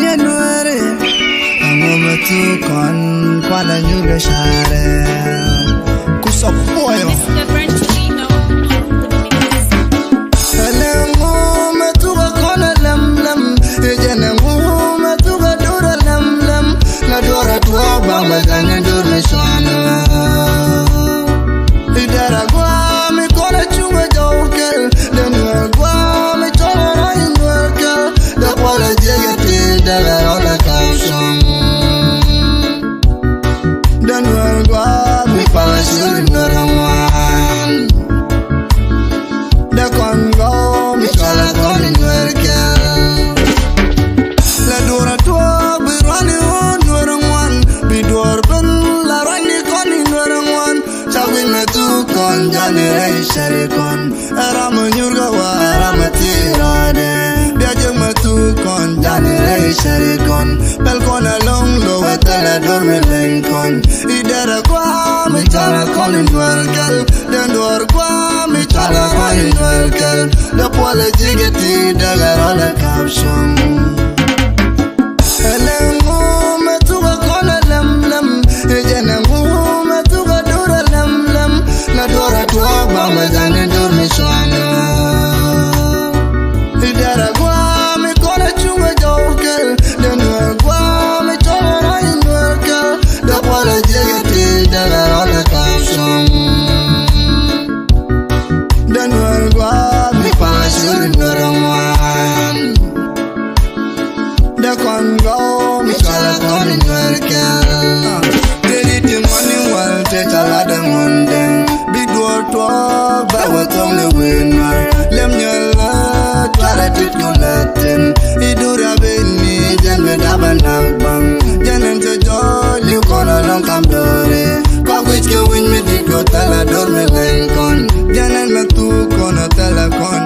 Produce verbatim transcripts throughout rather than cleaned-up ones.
Yɛ nuɛri, ɛŋu mɛ thuk kɔn kualɛ nyuur kɛ carɛ. Kusɔ puɔyɔ. Ɛlɛ ŋu mɛ thuk ɛ kɔn ɛ lɛm lɛm. Ɛ jɛn ɛŋu mɛ thuk ɛ dur ɛ lɛm lɛm. La duɔr ɛ tuɔɔk ba mɛ gany ɛ dur mɛ cuanɛ. Idara guam ikɔn a cuŋ a jɔw kɛl. Den nuɛr guam ikɔn a rɔy nuɛr kɛl. Dɛ kual a jiɛk a ti dɛ la rɔl a kaw cuŋ. Den nuɛr guam ikɔn a cuŋ nuɛr a ŋuan. Dɛ kɔn guam ikɔn a kɔn nuɛr kɛl. La duɔr a tuɔɔk bi ruan i ɣöö nuɛr a ŋuan. Bi duɔr ben la ruan i kɔn i nuɛr a ŋuan. Ca wi̱c mɛ thuk kɔn jani rɛy cɛri kɔn. Ɛ ram mɛ nyur kɛ wa ɛ ram mɛ thir rɔɔdɛ. Bia jek mɛ thuk kɔn jani rɛy cɛri kɔn. Pɛl kɔn ɛ lɔŋ lo wɛ thɛlɛ dor mi leny kɔn. Idɛrɛ kua mi cɔl ɛ kɔn in duɔr kɛl. Den duɔr kua mi cɔl ɛ kɔn in duɔr kɛl. Dɛ puɔl ɛ jik ɛ ti dɛ lɛ rɔl ɛ kap cuŋ. Ɛlɛ ŋu mɛ thuk ɛ kɔn ɛ lɛm lɛm. Ɛ jɛn ɛ ŋu mɛ thuk ɛ dur ɛ lɛm lɛm. La duɔr ɛ tuɔɔk ba mɛ jani dur mi cuanɛ. Idara guam ikɔn ɛ cuŋ ɛ jɔw kɛl. Den nuɛr guam ikɔn ɛ rɔy nuɛr kɛl. Dɛ kual ɛ jiɛk ɛ ti dɛ lɛ rɔl ɛ kap cuŋ. Den nuɛr guam ikɔn ɛ cuŋ nuɛr ɛ ŋuan. Dɛ kɔn gɔw mi cɔl a kɔn in nuɛr kɛl. Teri ti ŋuan in wal te ca la dɛ ŋuan dɛŋ. Bi duɔr tuɔɔk bɛ wä thɔŋ ni wen nuɛr. Lem nyɛl la tuarɛ tit ku la thin. I dur ya ben ni jɛn mi dap a nak baŋ. Jɛn in cɛ jɔɔl i kɔn a lɔŋ kam dori. Kɔk wi̱c kɛ wi̱c mi dit kɔ thɛl a dor mi leny kɔn. Jɛn in mɛ thuk kɔn a thɛl a kɔn.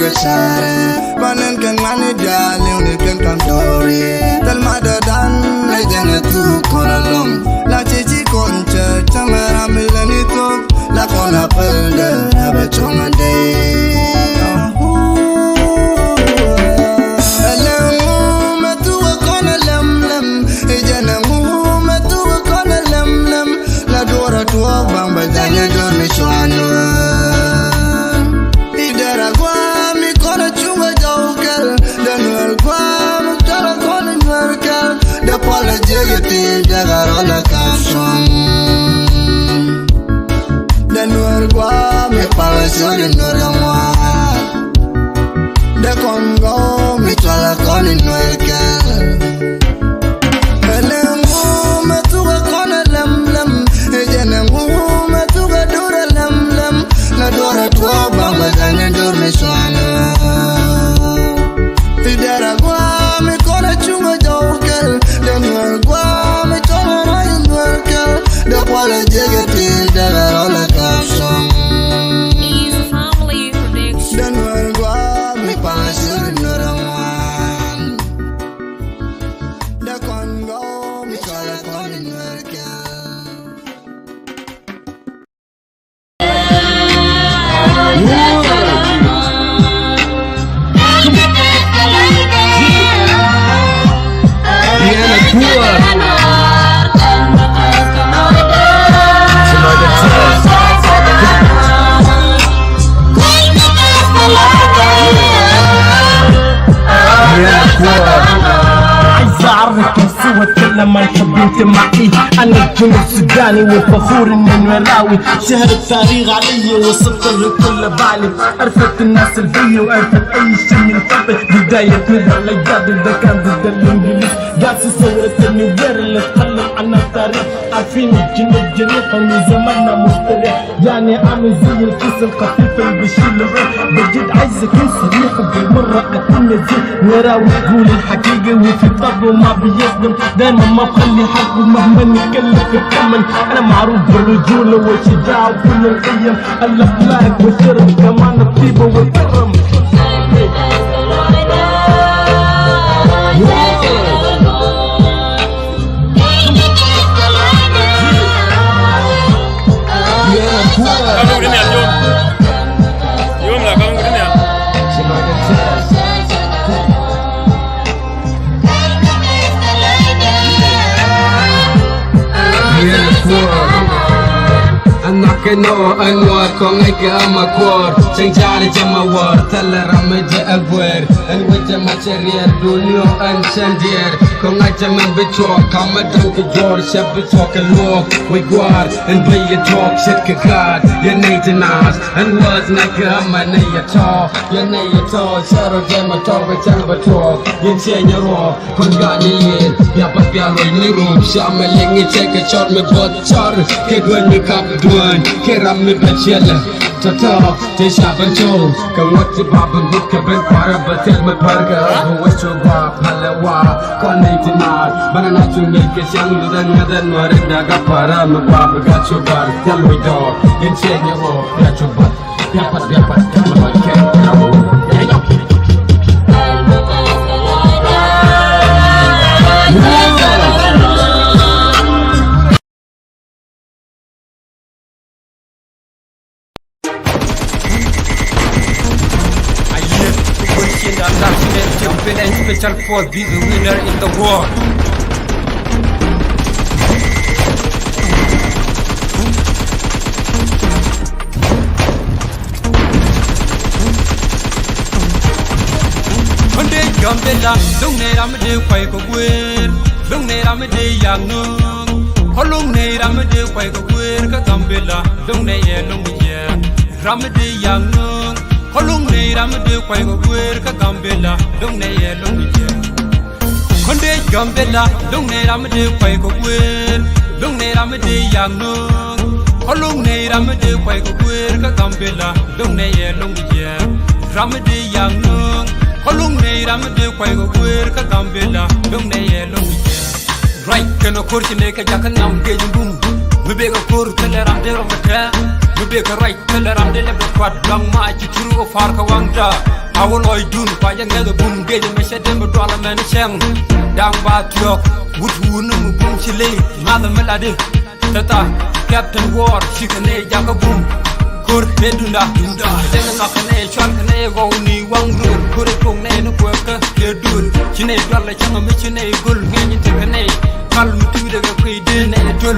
Carɛ banɛn kɛn ŋuani diaal iwni kɛn kam dɔɔri. Thil ma dɔdan ni jɛn a thuk kɔn alɔŋ. La ci ci kɔn cɛ cäŋ ram ilɛn i thok. La kɔn a päl dee a bɛ cɔŋ a dee. Ɛlɛŋ ŋu mɛ thuk a kɔn a lɛm lɛm. I jɛn ɛŋu mɛ thuk a kɔn a lɛm lɛm. La duɔr a tuɔɔk baŋ bɛ dhanyɛ dɔr ni cuan. Idara guam i kɔn a cuŋ a jɔw kɛl. Dɛ nuɛr guam i tɔl a kɔn a nuɛr kɛl. Dɛ pɔl a jiɛk i ti dɛ ka rɔl a kap cuɔŋ. Dɛ nuɛr guam i pal a cuɔr i nuɛr a ŋuan. Dɛ kɔn gɔw mi cɔl a kɔn i nuɛr kɛl. Ɛlɛ ŋu mɛ thuk a kɔn a lɛm lɛm. Ɛ jɛn ɛ ŋu mɛ thuk a dur a lɛm lɛm. La dur a tuɔɔk baŋ bɛ dhanyɛ dur mi cuan. Idara guam i kɔn a cuŋ a jɔw kɛl. Dɛ nuɛr guam i cɔl a rɔy nuɛr kɛl. Dɛ kual a jiɛk a ti dɛ la rɔl a kap cuɔŋ. Dɛ nuɛr guam i pal a cuɔr i nuɛr a ŋuan. Dɛ kɔn gɔw mi cɔl a kɔn i nuɛr kɛl. سوت كل ما نحب انت معي. أنا الجنوب سوداني وفخور إني نوراوي. شهر التاريخ علي وسطر كل بالي. عرفت الناس البي وعرفت أي شيء من قبل. بداية نضال الأجداد إذا كان ضد الإنجليز. قاسي ثورة النوير اللي تكلم عن التاريخ. عارفين الجنوب جريح ومن زماننا مستريح. يعني عامل زي الكيس الخفيف اللي بيشيل الروح. بجد عايز أكون صريح وبالمرة أكون نزيه. نوراوي يقول الحقيقة وفي طبعه ما بيظلم. دايما ما بخلي حقه مهما يكلف الثمن. أنا معروف بالرجولة والشجاعة وكل القيم. الأخلاق والشرف كمان الطيبة والكرم. Ɛn nhɔk kɛ nɔ ɛn wäär kɔŋ ŋäc kɛ ɛmɛ kuɔɔr. Cäŋ ja̱a̱n jɛ mɛ wäär thilɛ ram mi jɛ ɛ guɛɛr. Ɛn wec jɛ mɛ cɛ riɛɛr duuniɔ ɛn cɛn diɛɛr. Kɔŋ ŋa̱c jɛ mɛn bi cuɔɔk kamɛ däŋ kɛ juɔɔr cɛ bi cuɔɔk kɛ luɔɔk. Wec gua̱a̱r ɛn bey yɛ tuɔɔk ce̱tkɛ gaat yɛ nɛy ti naath. Ɛn wäär ŋäc kɛ ɛmɛ nɛy yɛ tɔ̱ yɛ nɛy yɛ tɔ̱ cɛ rɔ jɛ mɛ tɔ̱ bɛ cäŋ bɛ tuɔɔk yɛn ciɛ nyɛ ruɔɔk. Kun gani yen bia bat bia luɔc ni rum. Cia mɛ liŋ i̱ cɛ kɛ cɔr mi buɔth cɔr kɛ dueny mi kap dueny kɛ ram mi bɛ ciɛlɛ. Tɔtɔ tɛ ca bɛn cɔw kɛ ŋuɔt ti ba bɛn gut kɛ ben kuarɛ bɛ thil mi pär kɛ ram mi wec cu gua palɛ wa. Kɔn ni ti maar bana na cu ŋic kɛ ciaŋ luth ɛn ŋäth ɛn nuɔr in daga para mi gua bi gat cu bar thil luc dɔɔr in ciɛ nyɛ rɔ bia cu bat. Special force, this is winner in the world. Kɔn dee Gambela, do̱ŋ nɛ ram mi dee kuay kɛ guer, do̱ŋ nɛ ram mi dee yak no̱o̱ŋ. Kɔn lo̱ŋ nɛ ram mi dee kuay kɛ guer kä Gambela, do̱ŋ nɛ yɛ lo̱ŋ yɛ. Ram mi dee yak no̱o̱ŋ, kɔn lo̱ŋ nɛ ram mi dee kuay kɛ guer kä Gambela, do̱ŋ nɛ yɛ lo̱ŋ yɛ. Kɔn dee Gambela, do̱ŋ nɛ ram mi dee kuay kɛ guer, do̱ŋ nɛ ram mi dee yak no̱o̱ŋ. Kɔn lo̱ŋ nɛ ram mi dee kuay kɛ guer kä Gambela, do̱ŋ nɛ yɛ lo̱ŋ yɛ. Ram mi dee yak no̱o̱ŋ, kɔn lo̱ŋ nɛ ram mi dee kuay kɛ guer kä Gambela, do̱ŋ nɛ yɛ lo̱ŋ yɛ. Ruac kɛn a ko̱r ci nɛ kɛ jakä nam gec bum. Mi bek a ko̱r thilɛ ram dee rɔ kɛ tɛɛ. Mi bek a ruac thilɛ ram dee lɛ bɛ kuat luaŋ ma ci tur ɔ far kɛ waŋda. A wä lɔcdun kua jɛ ŋɛth ɛ bum gec ɛmɛ cɛ dee mi dual ɛmɛn cɛŋ. Da̱ŋ ba thiɔ̱k wut wun ni mi bum ci ley ŋa̱th ɛmɛ latdi. Thɛtha Captain War cikɛ nɛy jakä bum. Ko̱r dee dunda dunda dee ni ŋa̱k kɛ nɛy cual kɛ nɛy ɣɔw ni waŋ röör. Ko̱r ɛ tuɔk nɛy ni kuɛɛkä dee duöl ci nɛy dual ɛ cäŋ ɛmɛ ci nɛy göl ŋɛny in tekɛ nɛy kal mi tuucdɛ kɛ kuiy dee nɛy ɛ töl.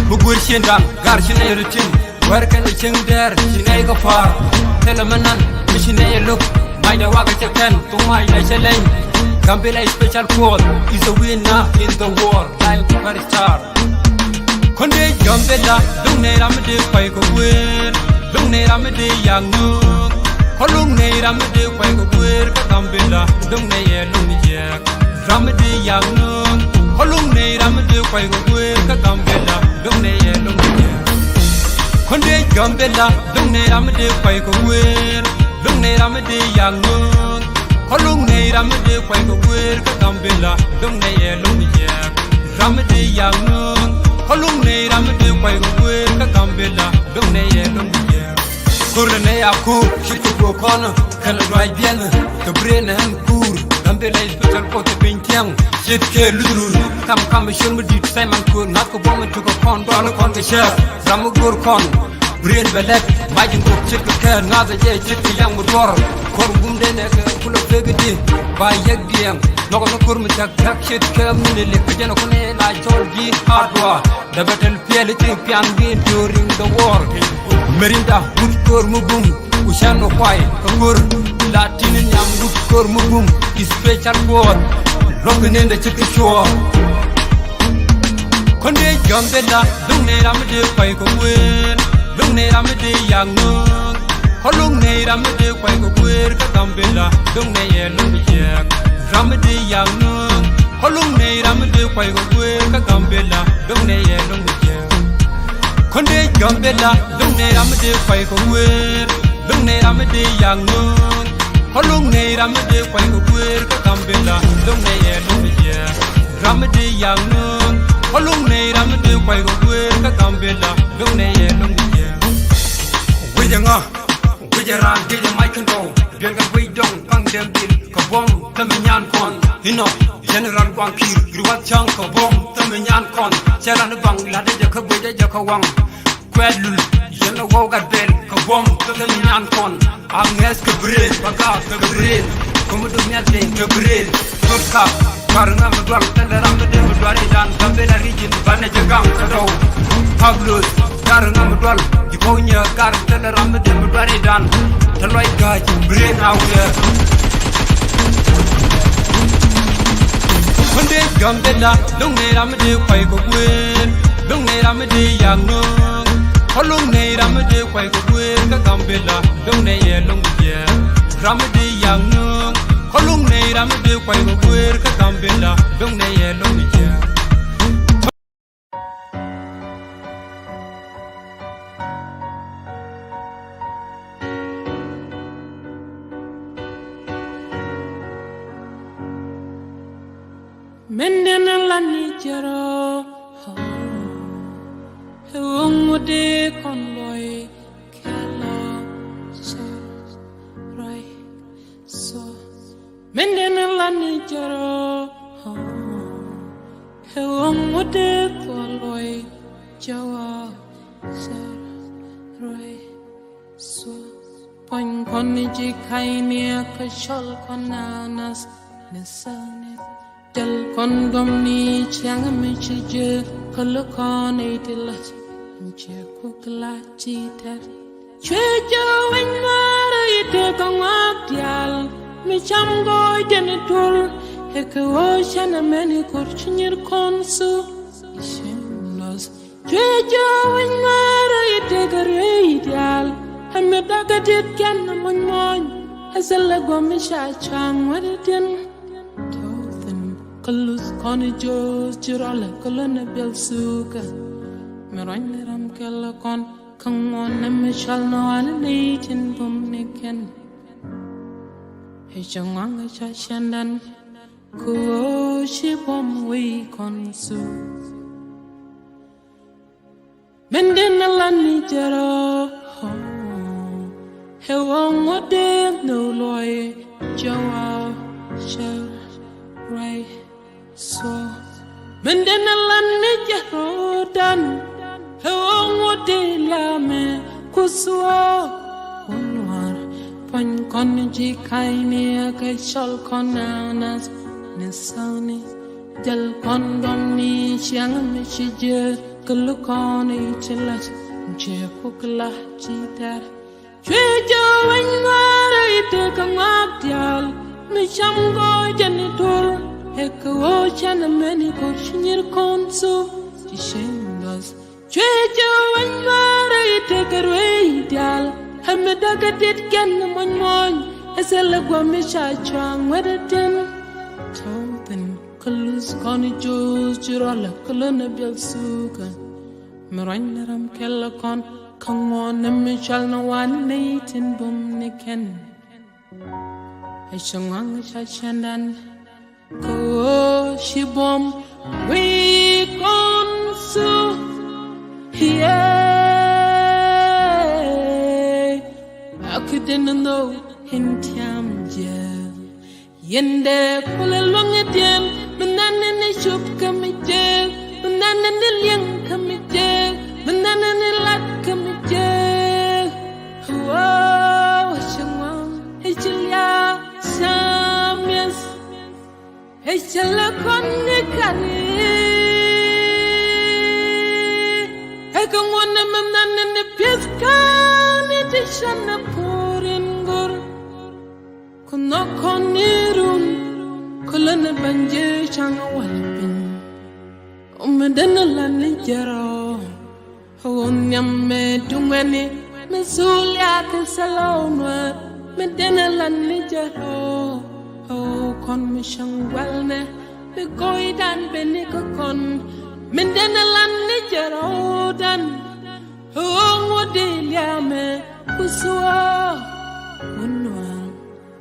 Mi guer cien da̱ŋ gar ci nɛy rɔ tim. Wɛr kɛn ɛ cieŋ dɛɛr ci nɛy kɛ pa̱a̱r. Thilɛ mi nan mi ci nɛy ɛ lo̱k. Macdɛ wakɛ cɛ kɛn thok macdɛ cɛ lɛny. Gambela Special Force is a winner in the war like very star. Kɔn dee Gambela do̱ŋ nɛy ram mi dee kuay kɛ guer. Do̱ŋ nɛy ram mi dee yak nööŋ. Kɔn lo̱ŋ nɛy ram mi dee kuay kɛ guer kä Gambela do̱ŋ nɛy ɛ lo̱ŋ jiɛk. Ram mi dee yak nööŋ. Kɔn lo̱ŋ nɛy ram mi dee kuay kɛ guer kä Gambela do̱ŋ nɛy ɛ lo̱ŋ jiɛk. Kɔn dee Gambela do̱ŋ nɛy ram mi dee kuay kɛ guer. Do̱ŋ nɛy ram mi dee yak nööŋ. Kɔn lo̱ŋ nɛy ram mi dee kuay kɛ guer kä Gambela do̱ŋ nɛy ɛ lo̱ŋ jiɛk. Ram mi dee yak nööŋ. Kɔn lo̱ŋ nɛy ram mi dee kuay kɛ guer kä Gambela do̱ŋ nɛy ɛ lo̱ŋ jiɛk. Ko̱r nɛ nɛy a ko̱r ce̱tkɛ ko̱r kɔn kɛn a duac biɛn kɛ brain ɛn kuur. Gambela Special Force piny thiaŋ ce̱tkɛ luth run. Kam kam mi ciöt mi di̱t Simon Ko̱r ŋa̱th kɛ buɔ̱m mi cukɛ kɔn dual kɔn kɛ cɛɛr. Ram mi go̱r kɔn brain bɛ lɛt mac in kok ce̱tkɛ kɛɛr ŋa̱th ɛ jɛ ce̱tkɛ yaŋ mi duɔr. Kɔr wum dee nɛ kɛ kulɛ pek di ba yɛk diɛŋ. Nɔkɔ ni ko̱r mi cak cak ce̱tkɛ mi ni lek kɛ jɛn kɔn ɛ la cɔl ji̱ hardware. Dee bɛ tɛl piɛl i̱ ti pian wi̱i̱ during the war. Merinda wut ko̱r mi bum ku can ɔ kuay kɛ ko̱r. La tin in nyam wut ko̱r mi bum Special Force. Luɔ̱k in in dee ci kɛ cuɔɔr. Kɔn dee Gambela do̱ŋ nɛy ram mi dee kuay kɛ guer. Do̱ŋ nɛy ram mi dee yak nööŋ. Kɔn lo̱ŋ nɛy ram mi dee kuay kɛ guer kä Gambela do̱ŋ nɛy ɛ lo̱ŋ jiɛk. Ram mi dee yak nööŋ. Kɔn lo̱ŋ nɛy ram mi dee kuay kɛ guer kä Gambela do̱ŋ nɛy ɛ lo̱ŋ jiɛk. Kɔn dee Gambela do̱ŋ nɛy ram mi dee kuay kɛ guer. Do̱ŋ nɛy ram mi dee yak nööŋ. Kɔn lo̱ŋ nɛy ram mi dee kuay kɛ guer kä Gambela do̱ŋ nɛy ɛ lo̱ŋ jiɛk. Ram mi dee yak nööŋ. Kɔn lo̱ŋ nɛy ram mi dee kuay kɛ guer kä Gambela do̱ŋ nɛy ɛ lo̱ŋ jiɛk. Wecɛ ŋa? Wecɛ raan gecɛ mac kɛn tɔw. Duel kɛ guic dɔŋ kaŋ dɛm dhil kɛ buɔ̱m thämi nyan kɔn. Inɔ General Guaŋ Kiir gir wath cäŋ kɛ buɔ̱m thämi nyan kɔn. Cɛ ran i̱ baŋ lat i̱ jɛ kä guic i̱ jɛ kä waŋ. Kuɛt lul yɛn a wow gat bɛl kɛ buɔ̱m thämi nyan kɔn. A ŋɛth kɛ brain ba gaak kɛ brain. Kä mi duk nhial teny kɛ brain. Thot kap kar ŋa mi dual thilɛ ram mi dee mi dual i̱ dan Gambela region banɛ jɛ gaŋ kä dɔw. Pablos kar ŋa mi dual ji̱ kɔw nyɛ kar thilɛ ram mi dee mi dual i̱ dan. Te lɔc ga̱a̱c brain a wiɛɛr. Kɔn dee Gambela do̱ŋ nɛy ram mi dee kuay kɛ guer. Do̱ŋ nɛy ram mi dee yak nööŋ. Kɔn lo̱ŋ nɛy ram mi dee kuay kɛ guer kä Gambela do̱ŋ nɛy ɛ lo̱ŋ jiɛk. Ram mi dee yak nööŋ. Kɔn lo̱ŋ nɛy ram mi dee kuay kɛ guer kä Gambela do̱ŋ nɛy ɛ lo̱ŋ jiɛk. Mɛn den a lan ni jɛrɔ. Ɛ ɣöö ŋut dee kɔn luɔi kɛ lɔ cɛ ruac. So mɛn den a lan ni jɛrɔ. Ɛ ɣöö ŋut dee kɔn luɔi jɛ wa cɛ ruac. So puɔ̱ny kɔn ni ji̱ ka̱y ni a kä cɔl kɔn a nath ni thäni. Jɛl kɔn gɔm ni ciaŋ mi ci jɛ kä luk kɔn i̱ ti la̱t. Cɛ kuk la ti tɛr. Cuɛ jɛ wec ŋa̱r i̱ tëë kä ŋɔak diaal mi cam gɔɔy jɛn i̱ tur. Ɛ kɛ ɣöö cɛn ɛmɛn i̱ ko̱r ci nyir kɔn thuk i̱ cieŋ nɔth. Cuɛ jɛ wec ŋa̱r i̱ tëë kä riey diaal. Ɛ mi dakä diet kɛn ɛ muny muɔny ɛ thilɛ guɔ̱m mi ca ca̱a̱ŋ wä di tiɛn. Tɔ̱ thi̱n kä luth kɔn i̱ jo̱o̱th ci rɔlɛ kä lön ɛ biɛl thukä. Mi ruany ni ram kɛl ɛ kɔn kä ŋuɔn ɛ mi cɔl ni ɣɔn i̱ nɛy tin bum ni kɛn. I̱ cɛ ŋuaŋ i̱ ca cɛndan kä ɣöö ci bum wi̱i̱ kɔn thuk. Mɛn den a lan ni jɛrɔ. Ɛ ɣöö ŋut dee No luɔi jɔwa cɛ ruai so. Min den a lan ni jɛ rodan. Hɛ ɣöö ŋuɔ̱t dee lamɛ kusua. Wun war puɔ̱ny kɔn ji̱ ka̱ny ni a kɛ cɔl kɔn nanas ni sani. Jäl kɔn dɔm ni ciaŋ mi ci jɛ kɛ lukɔn i̱ ti lac. Jɛ kuk la ji̱ tɛr. Cuɛ jɛ wec ŋuaar i̱ tekɛ ŋuak diaal mi cam gɔɔy jɛn i̱ tur. Ɛ kɛ ɣöö canɛ mɛn i̱ ko̱r ci nyir kɔn su ci cieŋ dɔth. Cuɛ jɛ wec ŋuaar i̱ tekɛ ruëëc diaal. Ɛ mi däkɛ tit kɛn muɔ̱ny muɔ̱ny. Ɛ thilɛ gua̱ mi ca cua̱a̱ŋ wet ɛ tin. Tɔ̱w thi̱n kä luth kɔn i̱ jo̱o̱th ci rɔlɛ kä lönɛ biɛl thuukɛ. Mi ruany ni ram kɛl kɔn kä ŋuɔn ni mi cual ni wan ni tin bum ni kɛn. Ɛ cɛ ŋɔaŋ ca cɛndan kä ɣöö ci bum wi̱i̱ kɔn su. Yee a ki den ni nhok in tiam jɛ. Yɛn dee kulɛ luäŋ i̱ diɛn mi nɛn ni cop kä mi jek, mi nɛn ni liɛŋ kä mi jek, mi nɛn ni lat kä mi jek. Wow, ɛ cɛ ŋuan ɛ cɛ lia̱a̱ camiɛth. Ɛ cɛ lɛ kɔn ni kari. Ɛ kɛ ŋuan ni mi nɛn ni pieth kä ni ti cɛn ni puur in go̱r. Ku nhɔk kɔn ni run kä lön ɛ ben jɛ ca̱ŋ ɛ wal piny. Ɔ mi den ɛ lan ni jɛ rɔ. Ɣöö nhiam mi duŋ ɛni mi thul ya̱a̱ kɛ thilɛ ɣöö nuäär mi den ɛ lan ni jɛ rɔ. Ɣöö kɔn mi cäŋ gua̱lnɛ mi go̱o̱ydan ben ni kä kɔn mi den ɛ lan ni jɛ rɔdan. Ɣöö ŋuɔ̱t dee lia̱a̱mɛ ku thuɔ̱ɔ̱ wä nuäär.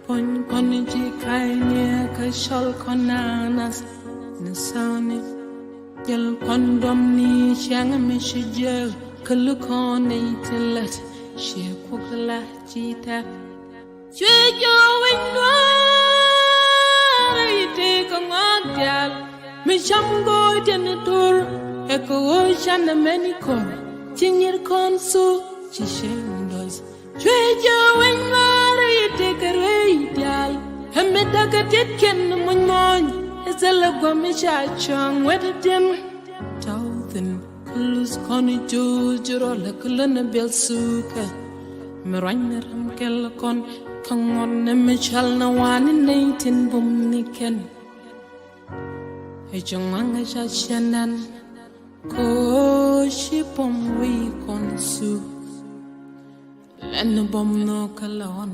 Puɔ̱ny kɔn ji̱ ka̱ny ni kä cɔl kɔn nanas ni thani. Jäl kɔn dɔm ni ciaŋ mi ci jiäk kä lukɔn ni ti lät ci kuɔk la ci tɛk. Cuɛ jɛ wec ŋuaar i̱ tekɛ ŋuak diaal mi cam go̱o̱y tin tur. Ɛ kɛ ɣöö canɛ mɛn i̱ ko̱r ci nyir kɔn thuk ci cieŋ dɔth. Cuɛ jɛ wec ŋuaar i̱ tekɛ ruëëc diaal. Ɛ mi däkɛ tit kɛn muɔ̱ny muɔ̱ny. Ɛ thilɛ gua̱ mi ca cua̱ŋ wet i̱ tin. Tɔ̱w thi̱n kä luth kɔn i̱ jo̱o̱th ji̱ rɔl ɛ kä lön ɛ biɛl thuukɛ. Mi ruany ni ram kɛl kɔn kä ŋuɔ̱t ni mi cɔal ni wani nɛy tin bum ni kɛn. Ɛ cɛ ŋuaŋ ɛ ca cɛn ɛn. Koci bom wi̱i̱ kɔn su. Lɛn bom nhök kä lɔn.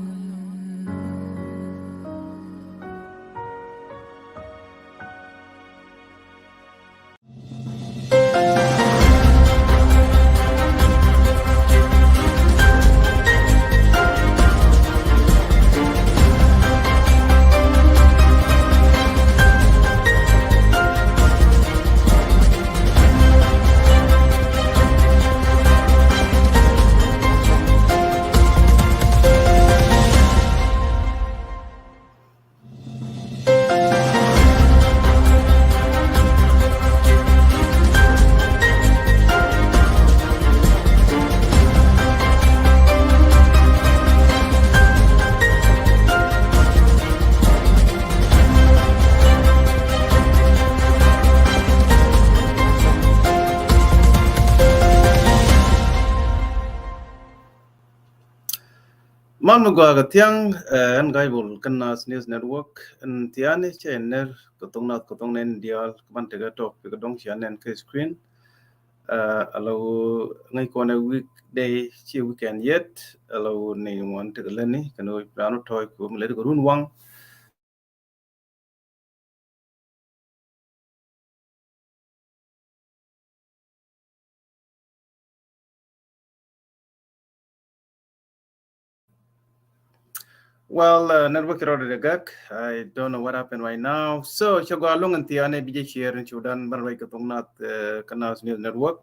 Mal mi gɔaa kɛ thiaŋ, eh, ɛn Gaibol kä Naath News Network, ɛn thia̱a̱ni cɛ ner kɛ thok Naath kɛ thok nɛn diaal kɛ ban tekɛ tɔk pikɛ dɔŋ cia nɛn kɛ screen. Eh, ala wä ŋäc kɔn ɛ weekday ci weekend yet, ala wä ni ŋuan tekɛ lätni kɛn wä raan wä tɔ̱ɔ̱c kɛ wä mi lät kɛ run waŋ. Well, uh, network rɔ dee gak. I don't know what happened right now. So, cɛ gɔaa luŋ in thia̱a̱n ɛ bi jɛ share in cudan ban ruac kɛ thok Naath, uh, kä Naath News Network.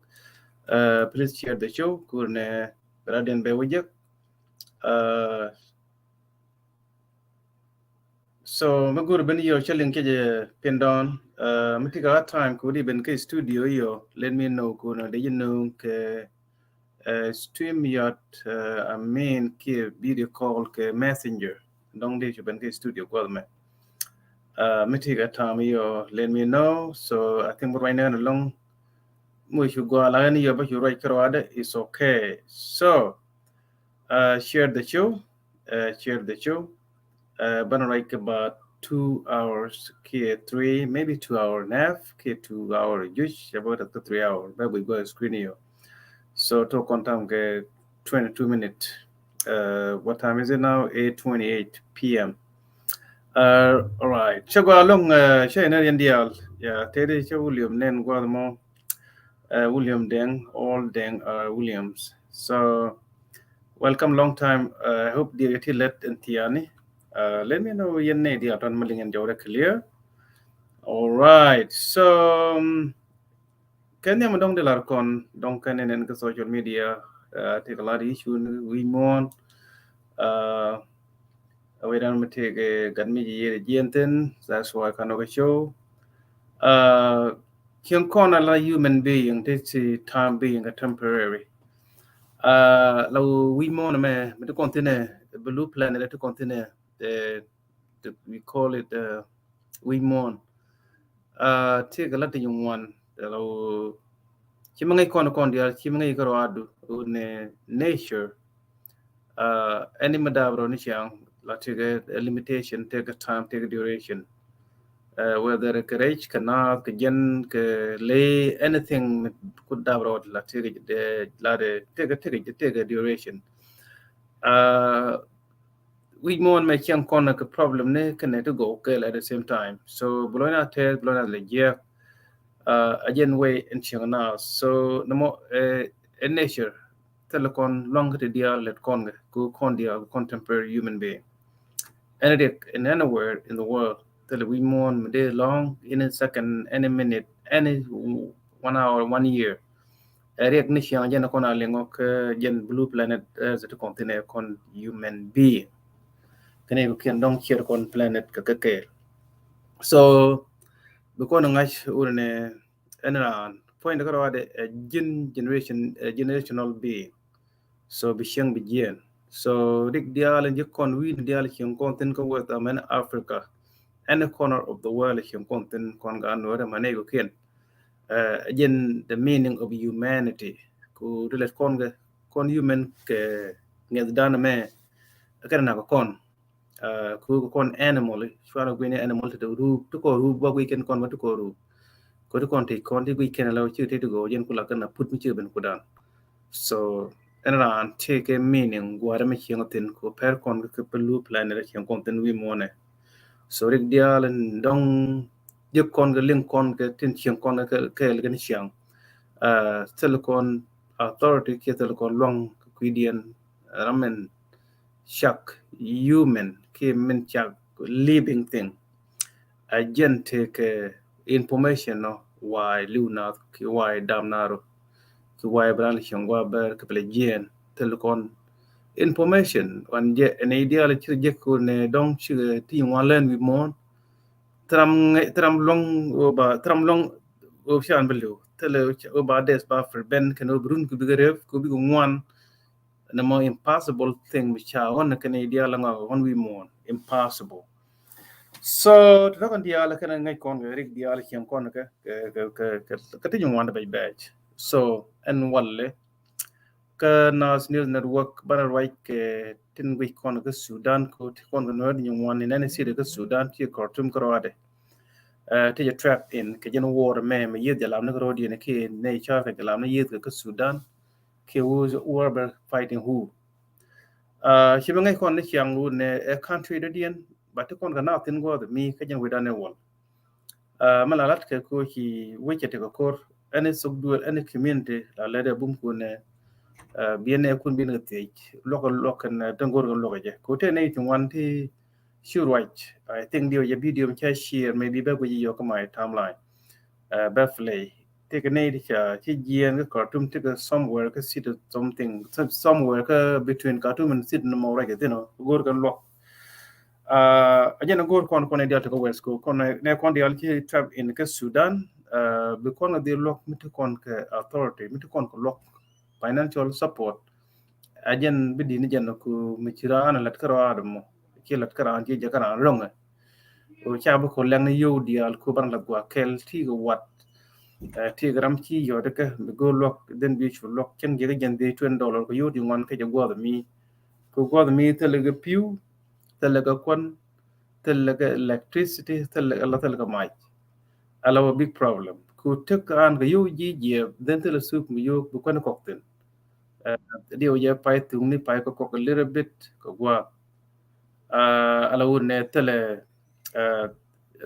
Uh, please share the show. Kur nɛ radian bɛ wä jek. Uh, So mi go̱o̱r ben yɔ cä liŋ kecɛ pin dɔ̱ŋ. Mi ti kɛ a time kɛ wä di ben kɛ studio yɔ, let me know kɛ wä nɔ dee ji̱ nööŋ kɛ StreamYard, I mean kɛ video call kɛ Messenger. Dɔ̱ŋ dee cu ben kɛ studio gua̱th mɛ. Mi ti kɛ a time yɔ, let me know. So I think right now along mi cu gɔaa la ni yɔ ba cu ruac kɛ ruaadɛ, it's okay. So share the show. Share the show. Banɛ ruac kɛ about two hours kiɛ three, maybe two hour and a half kiɛ two hour juc, about a three hour. Bɛ guic gɔaa screen yɔ. So to kɔn time kɛ twenty-two minute. What time is it now? Eight twenty-eight p.m. All right. Cä gɔaa lɔŋ, cä inɛ yɛn diaal. Ya tëëdi cä William nɛn gua̱th mɔ. William Deng, all Deng are Williams. So welcome, long time. I hope diɛ ti lɛt in thiani. Let me know yɛn nɛ diaal tɔn mi liŋ yɛn jɔwrɛ clear. All right. So kɛn yɛn mi dɔŋ di lar kɔn dɔŋ kɛn yɛn kɛ social media. Ti kɛ lar issue ni wi̱i̱ muɔ̱ɔ̱n. A wee dan mi tëëkɛ gat mi ji̱ yiëë jiɛn thin, that's why kan ɔkɛ show. Cieŋ kɔn a la human being ti ti time being a temporary. La wi̱i̱ muɔ̱ɔ̱n mɛ mi ti kɔn thinɛ blue planet ti kɔn thinɛ, we call it wi̱i̱ muɔ̱ɔ̱n. Tëëkɛ la ti nyuŋ wan la ci mi ŋäc kɔn kɔn diaal ci mi ŋäc kɛ ruaadu ni nature. Any mi daap rɔ ni ciaŋ la tëëkɛ limitation, tëëkɛ time, tëëkɛ duration. Whether kɛ rɛc kɛ naath kɛ jɛn kɛ ley, anything mi ku daap rɔ la tëëkɛ la tëëkɛ tëëkɛ tëëkɛ duration. Wi̱c muɔ̱ɔ̱n mɛ cieŋ kɔn kɛ problem ni kɛnɛ ti gɔw kɛɛl at the same time. So bi lɔcna tɛth, bi lɔcna lɛ jiɛk. A jɛn way in cieŋ na. So ni mɔ ɛ nature thilɛ kɔn luaŋ kä ti diaal lɛt kɔn kɛ ku kɔn diaal kɔn temporary human being. Any riɛk in anywhere in the world thilɛ wi̱c muɔ̱ɔ̱n mi dee lɔ̱ŋ, any second, any minute, any one hour, one year. Ɛ riɛk ni ciaŋ jɛn kɔn a liŋɔ kä jɛn blue planet Earth ti kɔn thin ɛ kɔn human being. Kɛn ɛ kɔkiɛn dɔŋ ciɛr kɔn planet kɛ kɛ kɛɛl. So bi kɔn ŋa̱c wun ni ɛn raan point kä rɔɔdɛ ɛ jin generation, ɛ generational being. So bi cieŋ bi jiɛn. So rik diaal in ji̱ kɔn wi̱i̱ ni diaal cieŋ kɔn thin kä West Amen Africa, any corner of the world cieŋ kɔn thin kɔn ga nuɔrɛ ma nɛy kɔkiɛn. Ɛ jɛn the meaning of humanity. Ku ti lɛt kɔn kɛ kɔn human kɛ ŋɛth dan mɛ kɛn nak kɔn. Ku kɔn animal, cuarɛ guini animal ti rup ti kɔn rup ba gui kɛn kɔn ba ti kɔn rup. Ku ti kɔn ti kɔn ti gui kɛn la ci ti ti go jɛn ku la kɛn a put mi ci ben ku dan. So ɛn raan tëëkɛ meaning guarɛ mi cieŋ thin ku pɛr kɔn kɛ pɛ lu plan rɛ cieŋ kɔn thin wi̱i̱ muɔnɛ. So rik diaal in dɔŋ jek kɔn kɛ liŋ kɔn kɛ tin cieŋ kɔn kɛ kɛɛl kɛn ciaŋ. Thil kɔn authority kiɛ thil kɔn luaŋ kɛ kui̱diɛn ram min cak human kiɛ min cak living thing. A jɛn tëëkɛ information nɔ why liw nath ki why dam naro ki why bran cieŋ gua ber ki pɛlɛ jiɛn thil kɔn information wan jɛ ɛn ideal ci jek ko ne dɔŋ ci ti wan lɛn wi̱i̱ muɔn. Thram luɔŋ oba thram luɔŋ ob can bi liw thil oba des ba prevent kɛn ob run ki bikɛ rep ko bikɛ ŋuan. Nɛ mɔ impossible thing bi ca ɣɔn kɛn ideal ŋɔak ɣɔn wi̱i̱ muɔn impossible. So ti tɔkɛn diaal kɛn ŋäc kɔn kɛ rik diaal cieŋ kɔn kɛ kɛ ti nyuŋ wan bɛc bɛc. So ɛn walɛ kä Nas News Network banɛ ruac kɛ tin guic kɔn kä Sudan ko ti kɔn kɛ nuɛr nyuŋ wan in ɛn city kä Sudan ti Khartoum kä rɔadɛ. Ti jɛ track in kɛ jɛn war mɛ mɛ yieth jɛ lam ni kä rɔdiɛn ki nɛ car kɛ jɛ lam ni yieth kɛ kä Sudan. Kɛ who were fighting who. Ci bɛ ŋäc kɔn ni ciaŋ wun nɛ ɛ country dɔ̱diɛn ba ti kɔn kɛ na thin guɔth mi kä jɛn wi̱dan ɛ wal. Mɛ la lat kɛ ko ci wecɛ ti kɛ kor ɛn thok duel ɛn community la lɛt ɛ bum kun nɛ. Biɛn ɛ kun biɛn kɛ thiec luɔk luɔk kɛn tɛn gor kɛ luɔk jɛ ko tɛ nɛ ci wan ti ci ruac. I think diɔ jɛ video mi ca share maybe bɛ guic yɔ kä my timeline. Bɛ play tëëkɛ nɛy ti ca ci jiɛɛn kä Khartoum tëëkɛ somewhere kä city something somewhere kä between Khartoum and city ni mɔ ruac kɛ thin ɔ go̱o̱r kɛ luɔk. Uh, a jɛn a go̱o̱r kɔn kɔn i̱ dial ti kä West Coast kɔn nɛ kɔn dial ci trap in kä Sudan. Uh, bi kɔn kɛ dhil luɔk mi ti kɔn kɛ authority mi ti kɔn kɛ luɔk financial support. A jɛn bi di ni jɛn ku mi ci raan a lat kä raan mɔ ci lat kä raan ci jɛ kä raan loŋɛ. Ku ca bi kɔ lɛŋ ni yow dial ku ban la gua kɛl ti kɛ wat. Uh, ti kɛ ram ci yɔt kɛ bi go̱o̱r luɔk dhen bi cu luɔk cɛn jɛ kɛ jɛn bi twenty dollar ku yow di ŋuan kɛ jɛ guɔth mi ku guɔth mi thilɛ kɛ piu thilɛ kɛ kuan thilɛ kɛ electricity thilɛ kɛ la thilɛ kɛ mac. Ala wä big problem ku tek an kɛ yow ji̱ jiɛ dhen thilɛ sup mi yow bi kuan kɔk thin. Uh, diw jɛ pay thuk ni pay kɛ kɔk a little bit kɛ guɔth. Uh, ala wä nɛ thilɛ uh,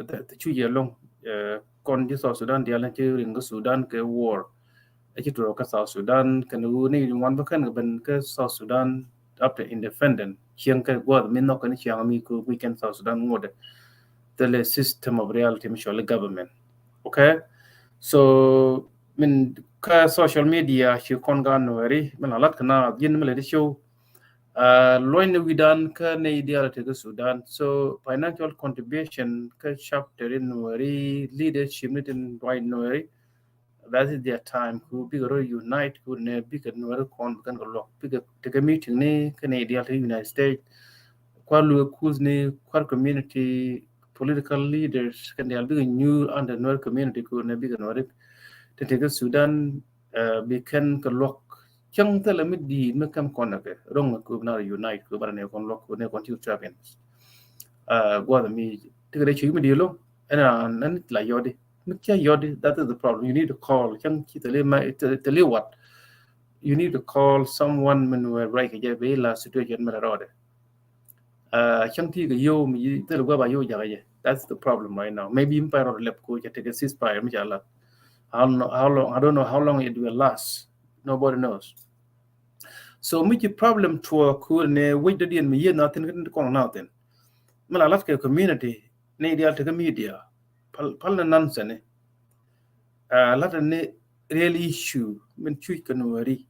the, the cu jɛ loŋ. Uh, kɔn ji̱ South Sudan dial ni ci ring kɛ Sudan kɛ war. A ci tuɔɔk kä South Sudan kɛn wu ni ŋuan bä kɛn kɛ ben kä South Sudan after independent cieŋ kɛ guɔth mi nhɔk kɛn cieŋ mi ku mi kɛn South Sudan ŋuɔdɛ. Thilɛ system of reality mi cɔl government. Okay. So min kä social media ci kɔn gan nuɛri min a lat kɛ na yin mi lɛ di show. Uh, luɔny ni widan kä ni dial ti kä Sudan. So financial contribution kä chapter in nuɛri leadership ni tin right nuɛri. That is their time. Ku bikɛ rɔ unite ku nɛ bikɛ nuɛri kɔn bikɛn kɛ luɔk bikɛ tekɛ meeting ni kä ni dial ti United States. Kuar luɛ kuth ni kuar community political leaders kɛn dial bikɛ nyuur under nuɛri community ku nɛ bikɛ nuɛri ti ti kä Sudan. Uh, bi kɛn kɛ luɔk cäŋ thilɛ mi di̱i̱t mi kɛm kɔn kɛ ro̱ŋ kɛ bi na unite kɛ bi na nɛ kɔn luɔk kɛ nɛ kɔn ti trap in. Uh, guath mi ti kɛ dee cuc mi di̱i̱t lo̱ŋ ɛn an ɛn la yɔdi mi cia yɔdi. That is the problem. You need to call cäŋ ci thilɛ ma thilɛ wat. You need to call someone min wɛ right kɛ jɛ bi la situation mi la rɔɔdɛ. Uh, cäŋ ti kɛ yow mi thil guɛ ba yow jakä jɛ. That's the problem right now. Maybe mi pay rɔɔd lɛp ko ca tekɛ ceasefire mi ca lat. How, how long? I don't know how long it will last. Nobody knows. So mi ci problem tuɔ ku ne wec dɔ̱diɛn mi yieth na thin kä ti kɔn na thin. Mi la lat kɛ community ni dial tekɛ media. Pal, pal ni nonsense ni. Uh, lat ni real issue min cuc kɛ nuɛri.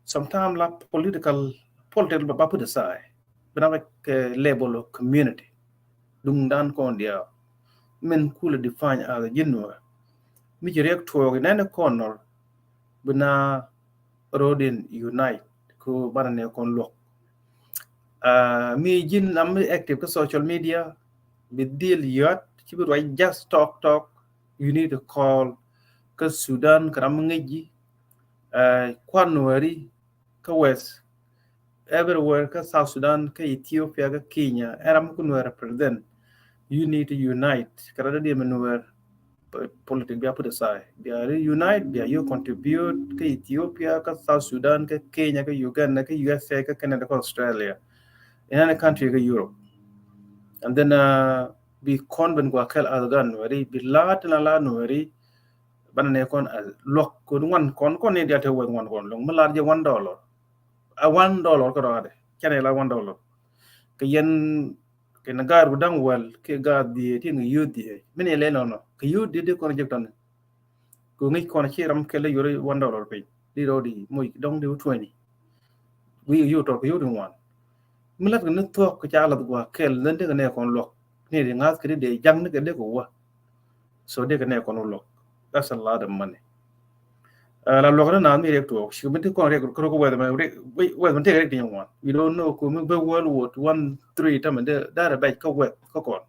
Sometimes la political political ba put aside. Bina bɛ kɛ level of community. Duŋdan kɔn diaal min kulɛ define as a ji̱n nuɛr. Mi ci riɛk tuɔɔk inɛn kɔn nɔr bina road in unite ku banɛ nɛ kɔn luɔk. Uh, mi ji̱n am mi active kä social media bi dhil yɔt ci bi ruac just talk talk. You need to call kä Sudan kä ram mi ŋäc ji̱. Uh, kuan nuɛri kä West everywhere kä South Sudan kä Ethiopia kä Kenya ɛram mi ku nuɛr represent. You need to unite kä ram dɔ̱diɛn mi nuɛr. Politic bia put aside bia reunite bia yɔ contribute kä Ethiopia kä South Sudan kä Kenya kä Uganda kä U S A kä Canada kä Australia. In any country kä Europe. And then uh, bi kɔn ben gua kɛl as gan nuɛri bi la tin la nuɛri. Banɛ nɛ kɔn a luɔk kɔn ŋuan kɔn kɔn ni dial te wɛth ŋuan kɔn luɔk mi lar jɛ one dollar. A one dollar kä rɔadɛ canɛ la one dollar. Kɛ yɛn kɛ ni gaar ku daŋ wɛl kɛ gaar dhiee ti ŋɛ yio̱o̱ dhiee mi ni lɛ nɔnɔ kɛ yio̱o̱ dhiee di kɔn jek tɔni. Kɛ ŋic kɔn ci ram kɛl di yori one dollar piny di rɔɔdi moc dɔŋ di twenty. Wi̱i̱ yio̱o̱ tɔr kɛ yio̱o̱ di ŋuan. Mi lat kɛ ni thuɔ̱k kɛ ca lath gua kɛl ni dee kɛ nɛ kɔn luɔk ni di ŋa̱th kɛ di dee jaŋ ni kɛ dee kɛ wä. So dee kɛ nɛ kɔn wä luɔk. That's a lot of money. Uh, la luɔk ni naath mi riɛk tuɔɔk ci mi ti kɔn riɛk kɛ rok wɛth mɛ wɛth mɛ tëk riɛk ti nyɛ ŋuan. You don't know ku mi bɛ World War one three tamɛ dee dee rɛ bɛc kä wɛth kä kɔn.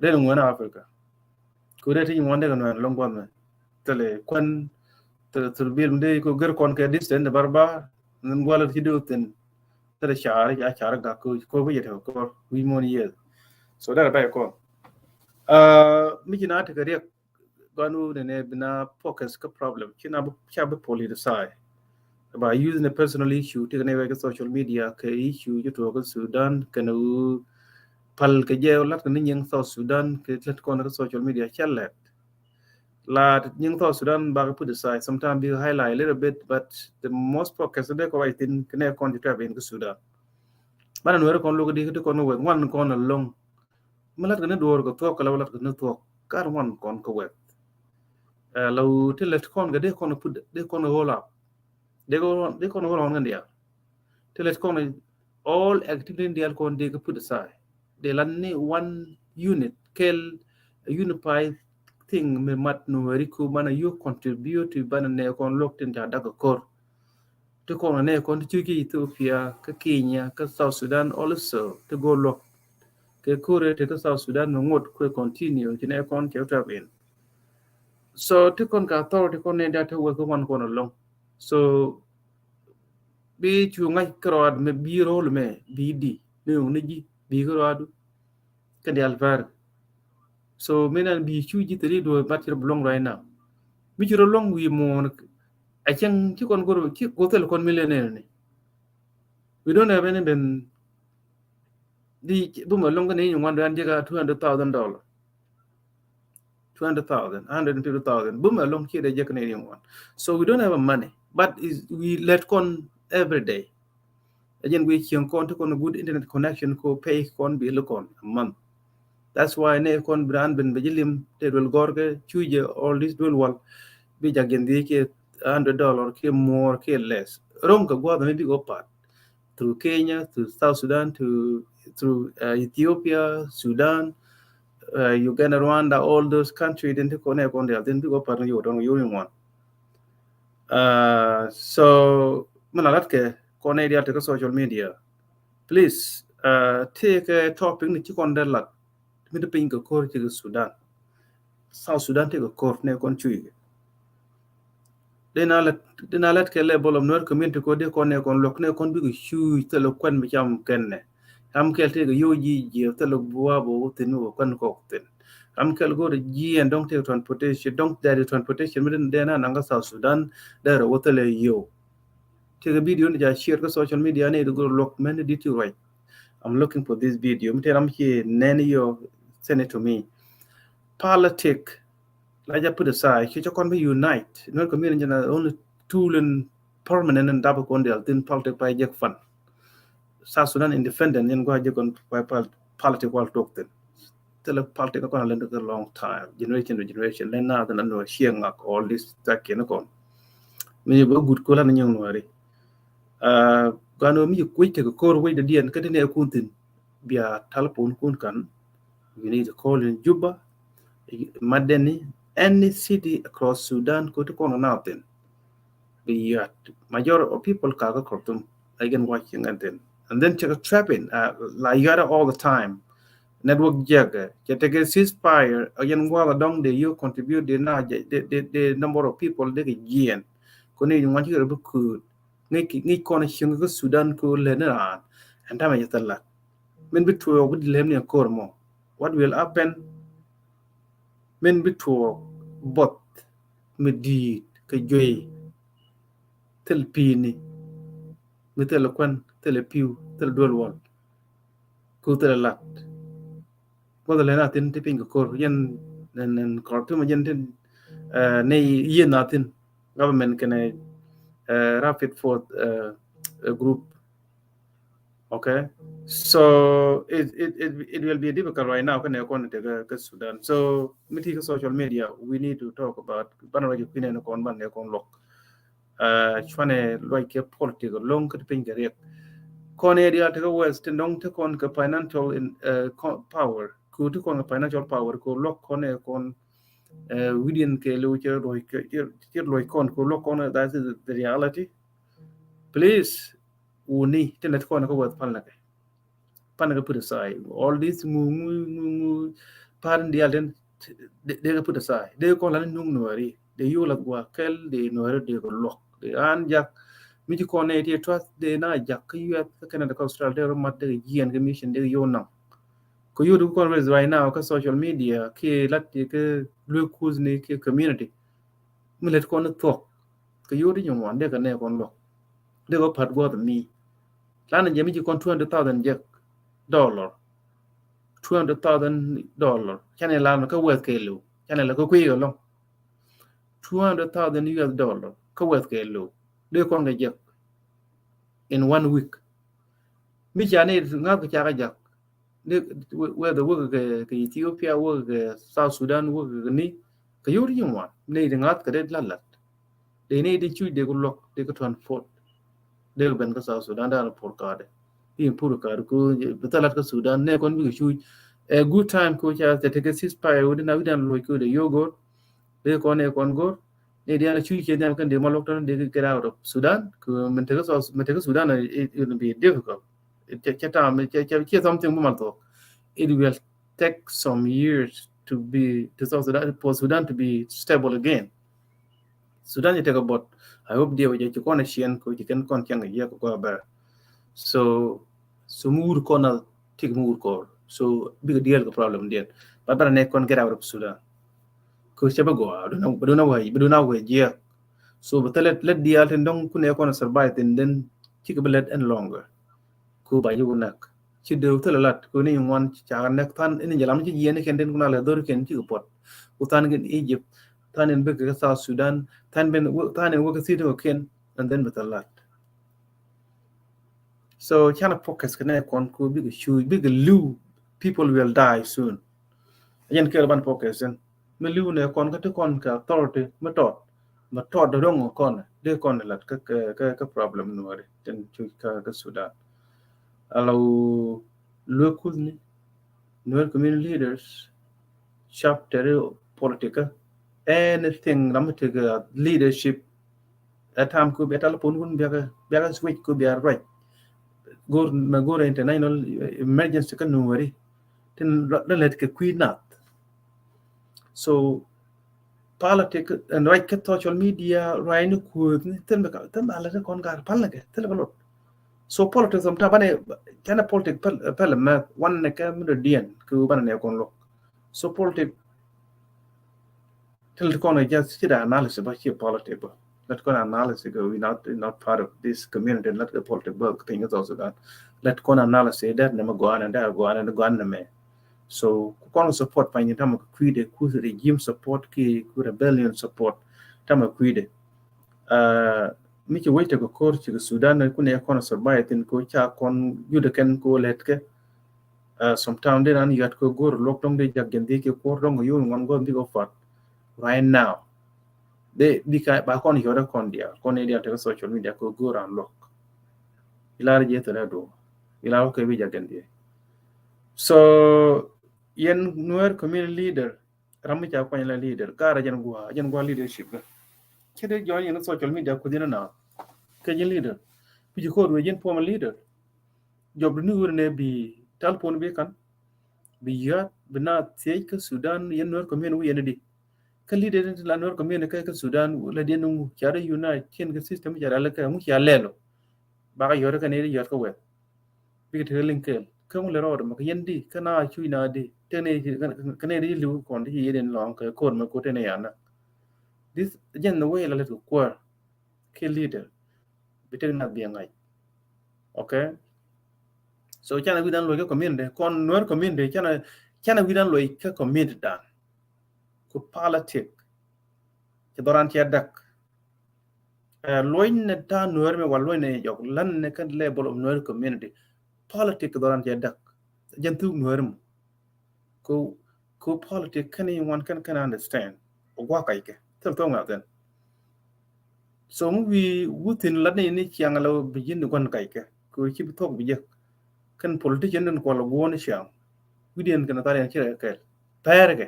Dee ni ŋuan Africa. Ku dee ti nyɛ ŋuan dee kɛ nuɛn lɔŋ guath mɛ thilɛ kuan thilɛ thil bil mi dee ku gɛr kɔn kɛ distance dee bar bar. Nin guath lɛ ti ci dee wä thin. Thilɛ car ca car gak ko ko bi yɛ tɛ kɔr wi̱i̱ muɔ̱n yieth. So that about kɔn. Uh, mi ci na tekɛ riɛk gɔn wu nɛ nɛ bina focus kä problem ci na ca bi politicize. Ba use ni personal issue tekɛ nɛ wɛ kä social media kɛ issue ci tuɔɔk kä Sudan kɛn wu pal kɛ jɛ lat kɛ ni nyiŋ South Sudan kɛ lat kɔn kä social media ca lɛt. La nyiŋ South Sudan bakɛ put aside. Sometimes bi highlight a little bit, but the most focus dee kɔ right thing kɛ nɛ kɔn ci tɛp in kä Sudan. Banɛ nuɛri kɔn lo̱k di kä ti kɔn wɛth ŋuan kɔn alɔŋ. Mi lat kɛ ni duɔɔr kɛ thuɔk kɛ la wä lat kɛ ni thuɔk kar ŋuan kɔn kɛ wɛth. Uh, la wu ti lɛt kɔn kɛ dee kɔn put dee kɔn hold up. Dee kɔn dee kɔn hold on kɛ diaal. Ti lɛt kɔn all activity diaal kɔn dee kɛ put aside. dee la ni one unit kɛl, a unified thing mi mat Nuɛri ku banɛ yio̱w contribute to banɛ nɛy kɔn luɔk tin ca dak kɛ ko̱r. Ti kɔn nɛy kɔn ti cuc kä Ethiopia, kä Kenya, kä South Sudan also ti go̱o̱r luɔk kɛ ko̱r ti kä South Sudan mi ŋot kuɛ continue ci nɛy kɔn cɛ trap in. So ti kɔn ka authority kɔn nɛy diaal ti wek kä wan kɔn alɔŋ. So bi cu ŋa̱c kärɔaadu mɛ bi ro̱o̱l mɛ bi di ni ŋuni ji̱ bi kärɔaadu. Kɛ diaal vär. So mi nan bi cu ji̱ thil i̱ duɔ̱ɔ̱r mat ci rɔ bi luɔ̱ŋ right now. Mi ci rɔ luɔ̱ŋ wi̱i̱ muɔ̱ɔ̱n a cäŋ ci kɔn go̱r ci go̱r thil kɔn millionaire ni. We don't have any ben di bumɛ luɔ̱ŋ kä ni inyuɔn wan duan jek a two hundred thousand dollar. Two hundred thousand, hundred and fifty thousand. Bumɛ luɔ̱ŋ ci dee jek ni inyuɔn. So we don't have a money, but is we let kɔn every day. Again, we cieŋ kɔn ti kɔn good internet connection ko pay kɔn bi li kɔn a month. That's why ne kɔn brand ben bi jilim te duel gɔr kɛ cucɛ all this duel wal bi jak jɛn di kɛ hundred dollar kɛ more kɛ less. Rɔm kɛ guath mi bi go pat through Kenya, through South Sudan, to through uh, Ethiopia, Sudan, uh, Uganda, Rwanda, all those countries. Then ti kɔn ne kɔn dial then bi go pat ni yo don yo in one. Uh, so mi la lat kɛ kɔn nɛy diaal ti kä social media. Please, uh, tëëkɛ topic ni ci kɔn dee lat mi ti piny kɛ ko̱r ci kɛ Sudan. South Sudan ti kɛ ko̱r nɛy kɔn cuc kɛ. Dee na lät, dee na lät kɛ level of Nuer community ko dee kɔn nɛy kɔn luɔk nɛy kɔn bikɛ cuc thilɛ kuɛn mi cam kɛn nɛ. Ram kɛl tëëkɛ yio̱w ji̱ jiɛ thilɛ bua̱a̱ bɛ wä thi̱n mi wä kuɛn kɔk thi̱n. Ram kɛl go̱o̱rɛ jiɛn dɔ̱ŋ tëëkɛ transportation, dɔ̱ŋ dɛɛri transportation mi dee na naŋ kä South Sudan dee rɛ wä thilɛ yio̱w. Tëëkɛ video ni ca share kä social media ni di go̱o̱rɛ luɔk mɛn ni di ti ruac. I'm looking for this video. Mi tëë ram ci nɛn yio̱w, send it to me. Politic la ja put aside, ci cä kɔn bi unite. Nuer community na only tool in permanent in dap kɔn dial thin politic pa jek fan. South Sudan independent in gua jek kɔn pa politic wal tok thin. Thilɛ politic kɔn a lɛn kɛ long time, generation to generation. Lɛn na thin a nuɔ share ngak all this tak kɛn kɔn. Mi bä gut ko lan nyɛŋ nuɔri. Uh, gano mi kuec kɛ ko̱r wec dɛ diɛn kä ti nɛ kun thin. Bia telephone kun kan. You need to call in Juba, Madani, any city across Sudan, ko ti kɔn na thin. Bi yat majority of people ka ka Khartoum, again watching and then and then check a trapping, uh, la yara all the time. Network jɛk cɛ tekɛ ceasefire, again guath dɔŋ de yio̱w contribute de na de de de number of people de kɛ jiɛn. Ko ni ŋuan ci kɛ bi kut ŋic kɔn cieŋ kä Sudan ko lɛ ni raan. Ɛn tamɛ jɛ thil lat min bi tuɔɔk bi di lɛm ni ko̱r mɔ. What will happen? Min bi tuɔɔk both mi di̱i̱t kɛ juey thil pi̱i̱ni mi thil kuɛn thil pi̱w thil duel wal ku thil lat. Both lɛ na thin ti piny kɛ ko̱r yɛn nɛn nɛn kɔr ti ma jɛn tin ni yie na thin government kɛnɛ rapid force group. Okay, so it it it it will be difficult right now kɛ nɛ kɔn te kɛ Sudan. So mi ti kɛ social media we need to talk about ban rɔ jɛ kuinɛ ni kɔn ban nɛ kɔn lok. Cuanɛ luac kɛ politic loŋ kä ti piny kɛ riɛk. Kɔn ɛ dial ti kɛ west ti nɔŋ ti kɔn kɛ financial in power ku ti kɔn kɛ financial power ku lok kɔn ɛ kɔn widiɛn kɛ liw cɛ luɔc kɔn ku lok kɔn. That is the reality. Please wuni ti nɛ ti kɔn kä west palnɛ kɛ. Pan kɛ put aside all this ŋu ŋu ŋu ŋu. Par in dial den de kɛ put aside de kɔn lan nuŋ nuɔri de yo̱o̱ la gua kɛl de nuɔri de kɛ luɔk de an jak. Mi ci kɔn nɛ ti trust de na jak kä yuɛth kä kɛnɛ de kä Australia de rɔ mat de kɛ jiɛn kɛ mission de kɛ yo̱o̱ naŋ. Kɛ yo̱o̱ de kɔn raise right now kä social media kɛ lat kɛ luek kuth ni kɛ community. Mi lät kɔn thuɔk kɛ yo̱o̱ de nyuɔn de kɛ nɛ kɔn luɔk. De kɛ pat guɔth mi Lan jɛ mi ci kɔn two hundred thousand jek dollar. Two hundred thousand dollar. Canɛ lan kä weth kɛ liw. Canɛ la kä kui̱ kɛ lɔŋ. Two hundred thousand U S dollar kä weth kɛ liw. Dee kɔn kɛ jek in one week. Mi ca ni ŋa̱th kɛ ca kɛ jak. Whether wäk kɛ Ethiopia, wäk kɛ South Sudan, wäk kɛ ni kɛ yur yiŋ wan ni di ŋa̱th kɛ dee la lat. Dee ni di cuc dee ku luɔk dee ku transport. Dee ku ben kä South Sudan dee ku por ka̱a̱dɛ. Bi pur kar ku bi thalat kä Sudan nɛ kɔn bi kɛ cuc. A good time ku ca tɛ tekɛ ceasefire wä di na widan luɔc ku de yogor. Bi kɔn nɛ kɔn gor. Nɛ dian la cuc kɛ dian kɛn di ma lok tɔn di get out of Sudan. Ku min tekɛ South, min tekɛ Sudan, it, it will be difficult. Cɛ tam cɛ cɛ something bu mal thok. It will take some years to be to South Sudan, for Sudan to be stable again. Sudan jɛ tekɛ bot. I hope diɛ wä jɛ ci kɔn a ciɛn ko ci kɛn kɔn cɛŋ kɛ jiɛk kɛ kua bɛr. So so mi wur kɔn a tik mi wur kɔr. So bikɛ diɛl kɛ problem diɛn. Ba bɛr nɛ kɔn get out of Sudan. Ko cɛ bɛ gɔaa bɛ dun a wä bɛ dun a wä jiɛk. So bɛ thɛ lɛ lɛ diɛl tin dɔŋ kun ɛ kɔn a survive tin den cikɛ bɛ lɛ ɛn longer. Ku ba yuk näk ci dee thilɛ lat ku ni ŋuan ca näk than ini jɛ lam ci jiɛn kɛn den kun a lɛ dhor kɛn ci kɛ puɔt. Ku than kɛn Egypt, than in bikɛ South Sudan, than ben than in wek city kɛn, and then bɛ thilɛ lat. So canɛ focus kɛ nɛ kɔn ku bikɛ cu bikɛ liw, people will die soon. Jɛn kɛl ban focus in mi liw nɛ kɔn kä ti kɔn kɛ authority mi tɔt mi tɔt dɔ̱ŋ kɔn dee kɔn lat kä kä kä problem nuɔri tin cu kä kä Sudan. Alo luek kuthni Nuer community leaders, chapter politica, anything ram mi tekɛ leadership. Ɛ tam ku bia telephone kun biakɛ biakɛ switch ku bia ruac. Gor mɛ gor international emergency kä nuɔri. Tin lɛ lɛt kɛ kui̱ nath. So politic and ruac kä social media ruac ni kuoth ni thil mi ka thil mi ala ti kɔn gar pal ni kɛ thil mi lot. So politics sometimes banɛ canɛ politic pal pal mɛ wan ni kɛ mi dɔ diɛn kɛ banɛ ni kɔn lok. So politic Thil ti kɔn ɛ just ci da analysis ba ci politic ba. Let kɔn analysis kɛ we not not part of this community, let kɛ politic ba kɛ piny kɛ South Sudan. Let kɔn analysis that nɛ mɛ gɔanɛ da gɔanɛ da gɔanɛ mɛ. So kɔn support pa nyi tama kɛ kui̱dɛ ku regime support ki ku rebellion support tama kui̱dɛ. Uh, mi ci wec te kɛ kor ci kɛ Sudan ku nɛ kɔn survive thin ko ca kɔn yudɛ kɛn ko let kɛ. Uh, sometimes de nan yat ko gor lok dong de jak gen de ke kor dong yo ngon go bi ko fat right now. De bi ka ba kɔn yore kɔn dia kɔn ne dia te social media ko gor an lok. Ilar je te la do. Ilar ko bi jak gen de. So yen Nuer community leader ram mi ca kuany la leader kara jen gua jen gua leadership ga. Kede join yen social media ku dina na ke jen leader. Bi ji ko jen former leader. Jɔp di ni wur ne bi telephone bi kan bi yat bi na thiec kä Sudan yen Nuer community wi yen di. Kä leader ni la Nuer community kä kä Sudan la dien ngu ca de unite kien kä system ca de la kä ngu ca lelo. Ba ka yɔre kä ne di yɔt kä wɛth. Bikɛ tekɛ liŋ kɛɛl kä ŋu lɛ rɔɔdɛ mɛ kɛ yɛn di kä na cuc na di tekɛ nɛ kä nɛ di liw kɔn di ci yɛn in lɔŋ kɛ ko̱r mɛ ko̱r tekɛ nɛ yan na. This jɛn the way la lɛt kɛ kuäär kɛ leader bi tek na biɛ ŋa̱c. Okay. So canɛ wi̱dan luɔc kä community kɔn Nuer community canɛ canɛ wi̱dan luɔc kä community dan. Ku politic ci dhɔran cɛ däk. Luɔcnɛ ta̱a̱ Nuäär mi wal luɔcnɛ jɔk län ni kä level of Nuäär community. Politic dhɔran cɛ däk jɛn thuk Nuäär mi. Ku ku politic kɛn i̱ ŋuan kɛn kɛn understand. Gua̱ kac kɛ thil thok ŋa̱th ɛn. So mi wi̱i̱ wuthin lat ni ni ciaŋ la bi ji̱n ni gua̱n kac kɛ ku ci bi thok bi jek. Kɛn politician den kuɔl guɔ̱n ciaŋ wi̱diɛn kɛn thaliɛn ci rɛ kɛl pɛɛr kɛ.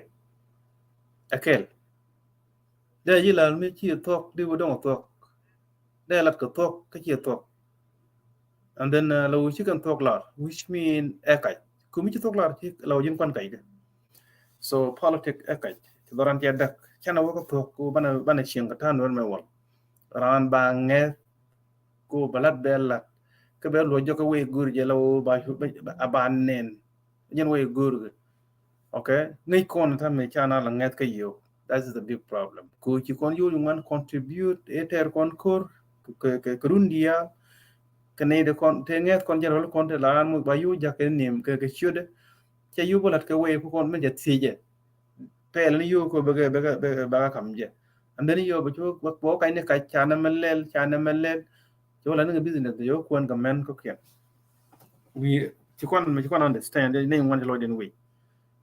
Ɛ kɛl. Dee ji̱ la̱r mi ci thuɔ̱k di wä dɔ̱ŋ thuɔ̱k. Dee lat kɛ thuɔ̱k kä ci thuɔ̱k. And then la wä ci kɛn thuɔ̱k lar which mean ɛ kac. Ku mi ci thuɔ̱k lar ci la wä ji̱n kuan kac kɛ. So politic ɛ kac ci dhɔran ci ɛ däk canɛ wä kä thuɔ̱k ku banɛ banɛ cieŋ kɛ ta̱a̱ Nuäär mɛ wal. Raan ba ŋɛth ku ba lat bɛ lat kä bɛ luɔc jɔk kä wee go̱o̱r jɛ la wä ba a ba nɛn. Jɛn wee go̱o̱r kɛ. Okay, ŋäc kɔn ta̱mɛ ca na la ŋɛth kä yio̱w. That is a big problem. Ku ci kɔn yio̱w ŋuan contribute ɛ tɛr kɔn ko̱r kɛ kɛ kɛ run diaal. Kɛ nɛy de kɔn te ŋɛth kɔn jɛn rɔl kɔn te la an muc ba yio̱w jak kɛ nim kɛ kɛ ciötdɛ. Cɛ yio̱w bä lat kɛ wee ku kɔn mɛ jɛ thiecɛ. Pɛl ni yio̱w kɛ bɛ kɛ bɛ kɛ bɛ kɛ kam jɛ. And then yio̱w bɛ cu bɛ kac ni kac ca nɛ mɛ lɛl ca nɛ mɛ lɛl. Cɛ wä la ni kɛ business de yio̱w kuɛn kɛ mɛn kɔkiɛn. Wi̱i̱ ci kɔn mi ci kɔn understand ni ŋuan ci lɔcdiɛn wi̱i̱.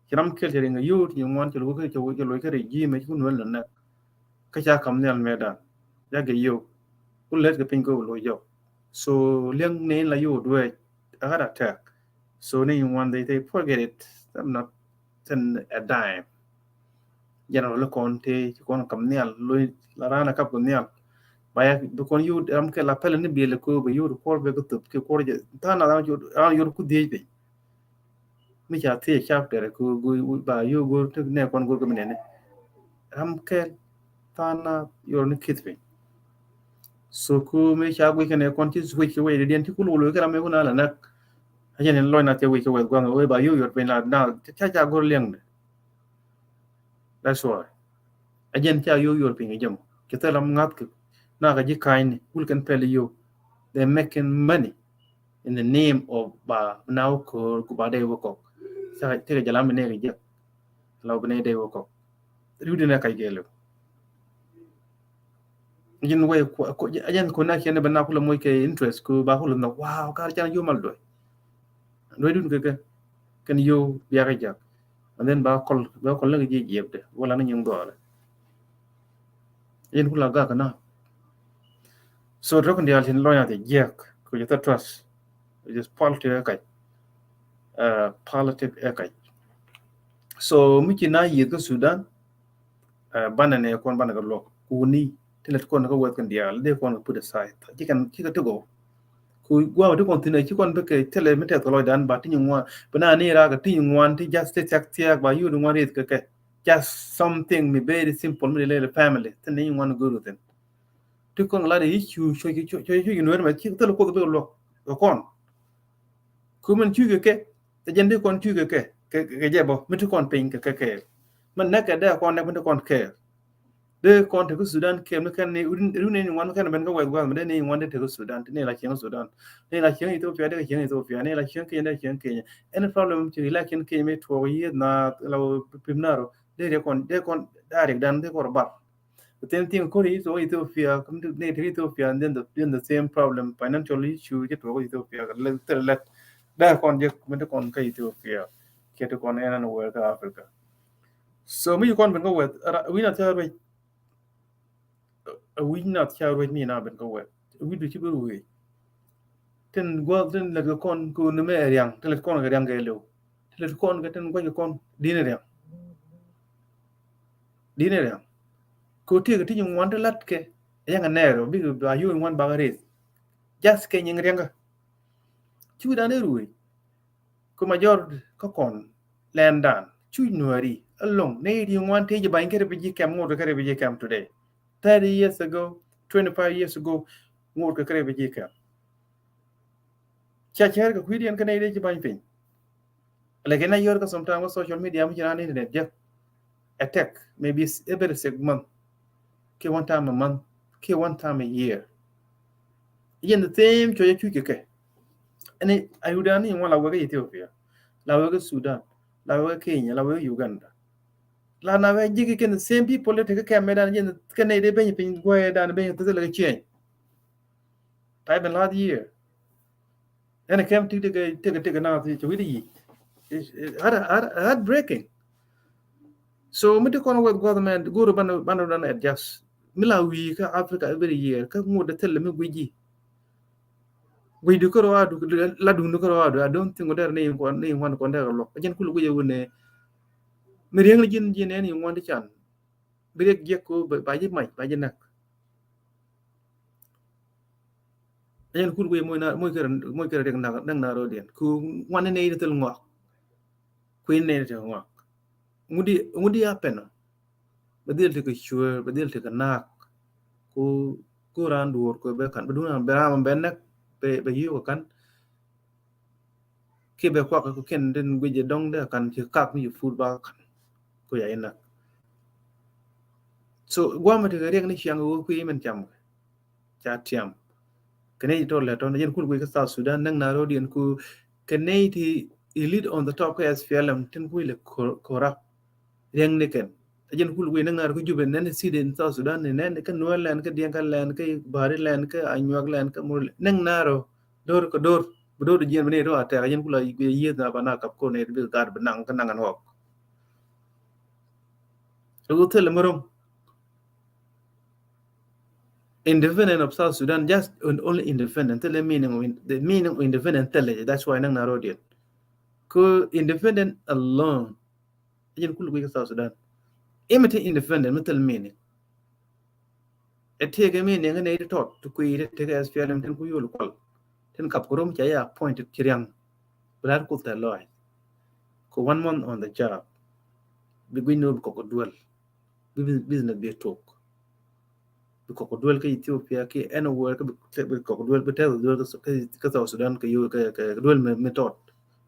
Ci ram kɛl ci riŋ yio̱w ti ŋuan ci loc kä ci loc kä regime ci kun wɛl nɛ. Kä ca kam nhial mɛtdan ca gɛ yio̱w. Kun lɛt kɛ piny kɛ loc jɔk. So liɛŋ ni in la yio̱w dueec. a heart attack. So ni ŋuan they, they forget it. I'm not send a dime. General kɔn te kɔn kam nhial, lo la rana kap kam nhial. Ba ya bi kɔn yud ram kɛ la pɛlɛ ni biɛl ko bi yud kɔr bɛ ko thup kɛ kɔr jɛ. Tha̱a̱ŋ na ran yud, ran yud ku dhiec bi. Mi ca thiec cap tɛrɛ ko gu ba yud gur te nɛ kɔn gur ko mi nɛni. Ram kɛ tha̱a̱ŋ na yor ni kith piny. So ku mi ca guic kɛnɛ kɔn ci switch kɛ wec diɛn ti ku lulu kɛ ram mi ku na la nak. A jɛn in lɔc na cɛ wi̱c kɛ weth gua̱ŋ wee ba yio̱w yuɔr piny la na ca ca go̱r liɛŋdɛ. That's why. A jɛn ca yio̱w yuɔr piny kɛ jɛm kɛ thil ram ŋa̱th kɛ na kɛ ji̱ ka̱ny ni wul kɛn pɛl yio̱w. They making money in the name of ba na wä ko̱r ku ba dee wä kɔk. Ca tekɛ jɛ lam ni nɛɛk jɛ. La wä bi nɛɛk dee wä kɔk. Riwdɛ nɛ kac kɛ lɛw. Jin way ku, ku, ajɛn ku na kiɛn bɛ na kulɛ moc kɛ interest ku ba kulɛ nhɔk, wow, kar can yom al duɔy. Duɔy dun kɛ kɛ kɛn yo biak jak. And then ba kɔl, ba kɔl lɛ jiɛ jiɛp dɛ wala ni nyin dɔɔlɛ. Jin kula gak na. So drok ndi al tin lɔnya te jiɛk ku jɛ ta trust. Just politics ɛ kac. Uh, politics ɛ kac. So mi ci na yieth kä Sudan. Uh, banɛ nɛ kɔn banɛ kɛ luɔk kuni ti lɛ ti kɔn kä wɛth kɛn diaal dee kɔn kɛ put aside. Ci kɛn ci kɛ ti gɔw. Ku guam ti kɔn thin ci kɔn bikɛ tɛlɛ mi tɛth kɛ lɔcdan ba ti nyi ŋuan bi na ni rak ti nyi ŋuan ti just ti thiak thiak ba yut ŋuan rieth kɛ kɛ. Just something mi very simple mi di lɛ family ti ni nyi ŋuan goru thin. Ti kɔn la di cu cu cu cu cu nuer mɛ ci thil kuoth bikɛ luɔk kɛ kɔn. Ku min cu kɛ kɛ ti jɛn di kɔn cu kɛ kɛ kɛ jɛ bɔ mi ti kɔn piny kɛ kɛ kɛ. Min nɛk kɛ dee kɔn nɛk mi ti kɔn kɛ. Dee kɔn te kä Sudan kɛ mi kɛn ni run ni ŋuan mi kɛn ben kä wɛth guath mi dee ni ŋuan dee te kä Sudan ti ni la cieŋ Sudan ni la cieŋ Ethiopia dee kɛ cieŋ Ethiopia ni la cieŋ Kenya dee cieŋ Kenya. Any problem ci la cieŋ Kenya mi tuɔk yieth na la pim na ro dee dee kɔn dee kɔn dee rik dan dee kɔn bar. The same thing kori so Ethiopia, come to native Ethiopia, and then the, then the same problem, financial issue, get to Ethiopia, let, let, that con just went on Ethiopia, get to con anywhere to Africa. So mi con ben go with, we not tell me, we not tell with me now ben go with. We do chibu we. Tin gua̱th tin lät kɛ kɔn kɛ wun ni mɛ riaŋ tin lät kɔn kɛ riaŋ kɛ low. Tin lät kɔn kɛ tin gua̱c kɛ kɔn din riaŋ. Din riaŋ. Kɛ wun ti kɛ ti nyi ŋuan ti lat kɛ riaŋ kɛ nɛɛr ɔ bikɛ ba yo̱o̱ ŋuan bakɛ reth. Just kɛ nyiŋ riaŋ kɛ. Cu dan iruuc. Ku majority kä kɔn lɛndan cuc nuääri aloŋ ni ri ŋuan tëë ji̱ bany kɛ refugee camp ŋot kɛ refugee camp today. Thirty years ago, twenty-five years ago, ŋot kɛ refugee camp. Ca cär kɛ kui̱diɛn kä nɛy dee ci bany piny. Lakin a yɔr kä sometime kä social media mi ci raan internet jek. Attack maybe every six month. Kiɛ one time a month, kiɛ one time a year. Yɛn the same cuɔc a cuc kɛ kɛ. Ɛn a yudan ni ŋuan la wek Ethiopia, la wek Sudan, la wek Kenya, la wek Uganda. La na wek jik kɛ the same people te kɛ kɛm mɛ dan yɛn kɛ nɛy dee beny piny guɛ dan beny thilɛ kɛ change. Ta̱a̱ ben last year. Ɛn kɛm tik tik tik tik na ti cɛ wi̱di yi. Heart, heart, heartbreaking. So mi ti kɔn weth gua̱th mɛ go̱o̱r ban ban dan adjust. Mi la wi̱i̱ kä Africa every year kä ŋot de thil mi gui̱c yi. Gui̱c du kärɔ adu la duŋ du kärɔ adu. I don't think whether ni ŋuan ni ŋuan kɔn dee kɛ luɔk. Jɛn kul gui̱c wunɛ. Mi riäŋ ni ji̱n ji̱n ɛn ŋuan di can. Bi riɛk jiɛk ko ba ji̱ mac ba ji̱ nak. Ɛn kul guic moc na moc kɛ moc kɛ riɛk nak nak na rodiɛn ku ŋuan ni nɛy ti thil ŋuak. Kui̱ nɛy ti thil ŋuak. Ŋudi ŋudi a pɛn. Ba dhil ti kɛ cuɛɛr ba dhil ti kɛ nak. Ku ku raan duɔr ku bɛ kan ba duun raan bɛ raan bɛ nak bɛ bɛ yiëë kɛ kan. Kiɛ bɛ kuak kɛ kɛn den guic jɛ dɔŋ dee kan ci kak mi ci put ba kan. Ku ya inak. So guamɛ ti kɛ riɛk ni ciaŋ kɛ wä kui̱ mɛn cam kɛ. Ca tiam. Kɛ nɛy ti tɔr lɛ tɔn yɛn kul guic kä South Sudan näŋ na rodiɛn ku kɛ nɛy ti elite on the top kä S P L M tin kui̱ lɛ corrupt. Riɛŋ ni kɛn. A jɛn kul guic näŋ na rɔ kä Jubɛ nɛn city in South Sudan ni nɛn kä Nuer land kä Dinka land kä Bahari land kä Anyuak land kä Murle näŋ na rɔ. Dor kä dor bi dor jiɛn bi ni rɔ a tɛk a jɛn kul a yieth na ba na kap ko ni bi gat bi naŋ kä naŋ an ɣɔk. Ɛ wä thil mi ro̱ŋ. Independent of South Sudan, just an only independent. Thilɛ meaning of in-, the meaning of independent thilɛ. That's why naŋ na rɔɔdiɛn. Kɛ independent alone. Jɛn kul kui̱ kä South Sudan. Imɛ ti independent mi thil meaning. Ɛ tëëkɛ meaning kä nɛy ti tɔt ti kui̱ ti tëëkɛ S P L M tin ku yol kual. Tin kap kɛ rom ca ya appointed ci riaŋ. Bi lar kuth tɛ lɔc. Kɛ one month on the job. Bi guic ni bi kɔk duel. Bi bi-, business bi tok. Bi kɔk duel kä Ethiopia ki anywhere kä bi, bi kɔk duel bi tɛth duel kä, kä, kä South Sudan kä yo kä, kä duel mi, mi tɔt.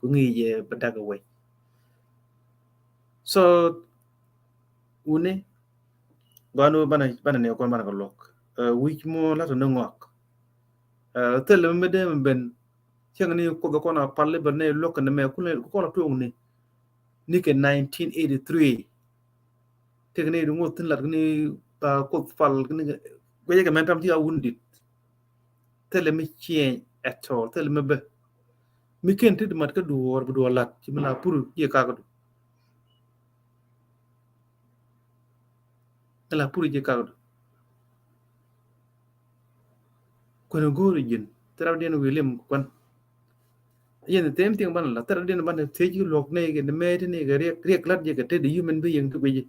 Ku ŋi̱i̱c yɛ bi dak away. So wuni banɛ, banɛ, banɛ ni kɔn banɛ kɛ luɔk. Ɛ, wi̱c mɔ lat ni ŋɔak. Ɛ, thilɛ mi dee mi ben cieŋ ni Kuoth kɔn a pal i̱ ben ni luɔk kɛ ni mɛ kulɛ kɔn a tuɔk ni. Ni kɛ nineteen eighty-three. Tëk ni di ŋuɔth thin lat ni ba Kuoth pal ni guecɛ kɛ mɛn tam ti a wun dit. Thilɛ mi change at all, thilɛ mi bä. Mi ken ti di mat kä duɔɔr bi duɔɔr lat ci mi la pur jiɛ kakädu. Mi la pur jiɛ kakädu. Kuɛn go̱o̱ri ji̱n thil rɔ̱diɛn wi̱i̱ lim kuɛn. Yɛn the same thing banɛ la thil rɔ̱diɛn banɛ thiec ki luɔk ni kɛ ni mɛɛt ni kɛ riɛk, riɛk lat jɛ kɛ te di human being ti guici.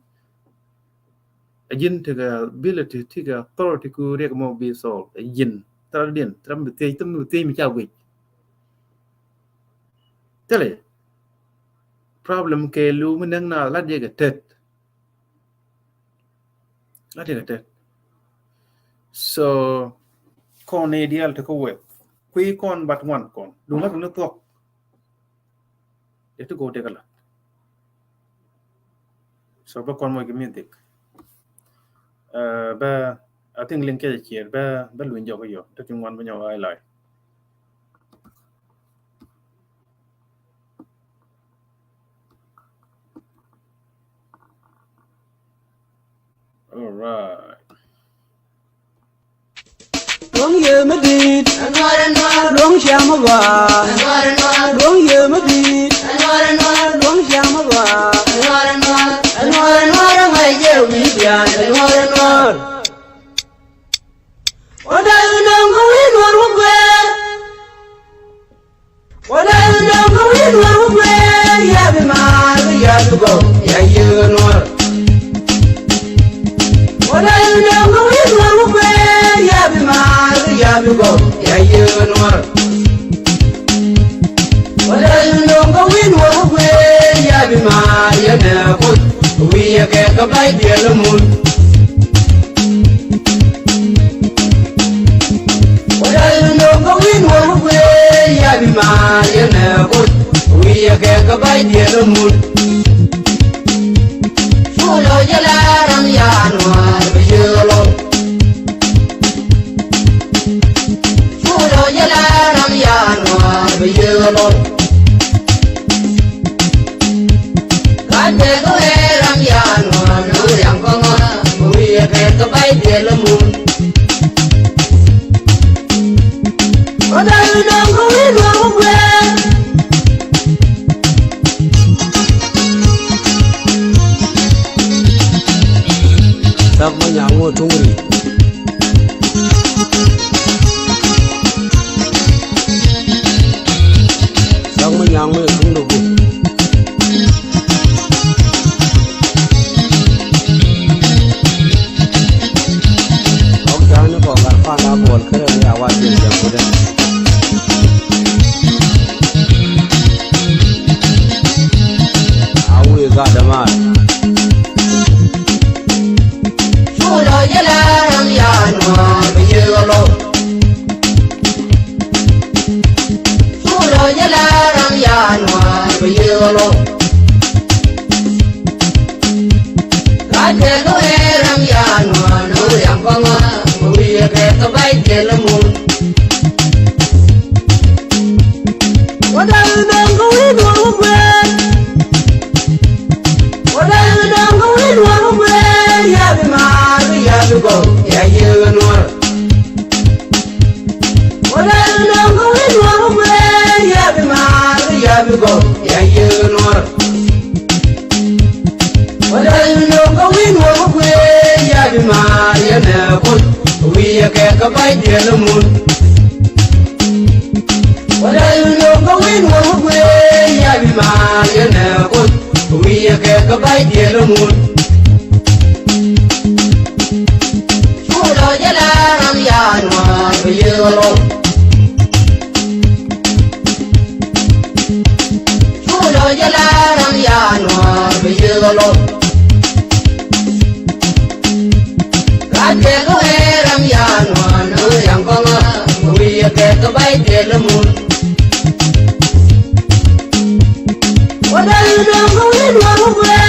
A ji̱n tekɛ ability, tekɛ authority ku riɛk mɔ bi solve. A ji̱n thil rɔ̱diɛn, thil rɔ̱ mi thiec, thil mi thiec mi ca guic. Thilɛ problem kɛ liw mi näk na lat jɛ kɛ tet. Lat jɛ kɛ tet. So kɔn ni dial tekɛ wek kui̱ kɔn bat wan kɔn duŋ lat ni thuɔk. Dee ti go̱o̱k dee kɛ lat. So bä kɔn mɔc kɛ mi dhik. Ɛ, bä, I think liŋ kecɛ ciɛɛr bä, bä luny jɔk yɔ. Te ti ŋuan bä nyɔk a ilay. All right. Luɔ̱ŋ yee mi di̱i̱t. Luɔ̱ŋ cam mi gɔaa. Luɔ̱ŋ yee mi di̱i̱t. Luɔ̱ŋ cam mi gɔaa. Wä dal nɔŋ kä wi̱i̱ Nuɔr wä guɛɛr. Wala dɔŋ kä wi̱i̱ Nuɔr wä guɛɛr, ya bi maar, ya bi gɔw, ya yiëë Nuɔr. Wala dɔŋ kä wi̱i̱ Nuɔr wä guɛɛr, ya bi maar, ya bi gɔw, ya yiëë Nuɔr. Wala dɔŋ kä wi̱i̱ Nuɔr wä guɛɛr, ya bi maar, ya nɛ kuth, wi̱i̱ ya kɛ kä ba̱y diɛl mun. Wä dal nöŋ kä wi̱i̱ Nuɔr wä guɛɛr, ya bi maar yɛn ɛ kuth. Wi̱i̱ yɛ kɛ kä ba̱y diɛl mun. Cu lɔ jɛ la ram ya Nuɔr bi yëë lɔ. Cu lɔ jɛ la ram ya Nuɔr bi yëë lɔ. Ka jɛ kä wee ram ya Nuɔr, Nuɔr yam kä ŋɔr, wi̱i̱ yɛ kɛ kä ba̱y diɛl mun. Wä dal nöŋ kä wi̱i̱ Nuɔr wä guɛɛr. Thap ma nyaŋ wä tuŋ ri. Thap ma nyaŋ wä tuŋ ri. Ɔk ja̱a̱ni kɔ gat pan a buɔl kärɛ ni a wa jiɛn jɛ kudɛ. A wi̱i̱ gat dämaar. Cu lɔ jɛ la ram ya Nuɔr bi yëë lɔ. Cu lɔ jɛ la ram ya Nuɔr bi yëë lɔ. Ka jɛ kä wee ram ya Nuɔr, Nuɔr yam kä ŋɔr, wi̱i̱ yɛ kɛ kä ba̱y diɛl mun. Wä dal nöŋ kä wi̱i̱ Nuɔr wä guɛɛr. Wä dal nöŋ kä wi̱i̱ Nuɔr wä guɛɛr, ya bi maar, ya bi gɔw, ya yiëë Nuɔr. Wä dal nöŋ kä wi̱i̱ Nuɔr wä guɛɛr, ya bi maar, ya bi gɔw, ya yiëë Nuɔr. Wä dal nöŋ kä wi̱i̱ Nuɔr wä guɛɛr, ya bi maar, ya nɛ kuth, wi̱i̱ Kɛ kɛ ba̱ny diɛl mun. Wala yun dong kä win wä wä guey ya bi ma yɛ nɛ kun. Wi̱i̱ yɛ kɛ kɛ ba̱ny diɛl mun. Cu lɔ jɛ la ram ya nuɔr bi yɛ lɔ. Cu lɔ jɛ la ram ya nuɔr bi yɛ lɔ. Gat kɛ kä wee ram ya nuɔn ram kɔŋä. Wi̱i̱ yɛ kɛ kä bay kɛ lɛ mun. Wä dal dɔ̱ŋ kä wee nuɔn wä wee.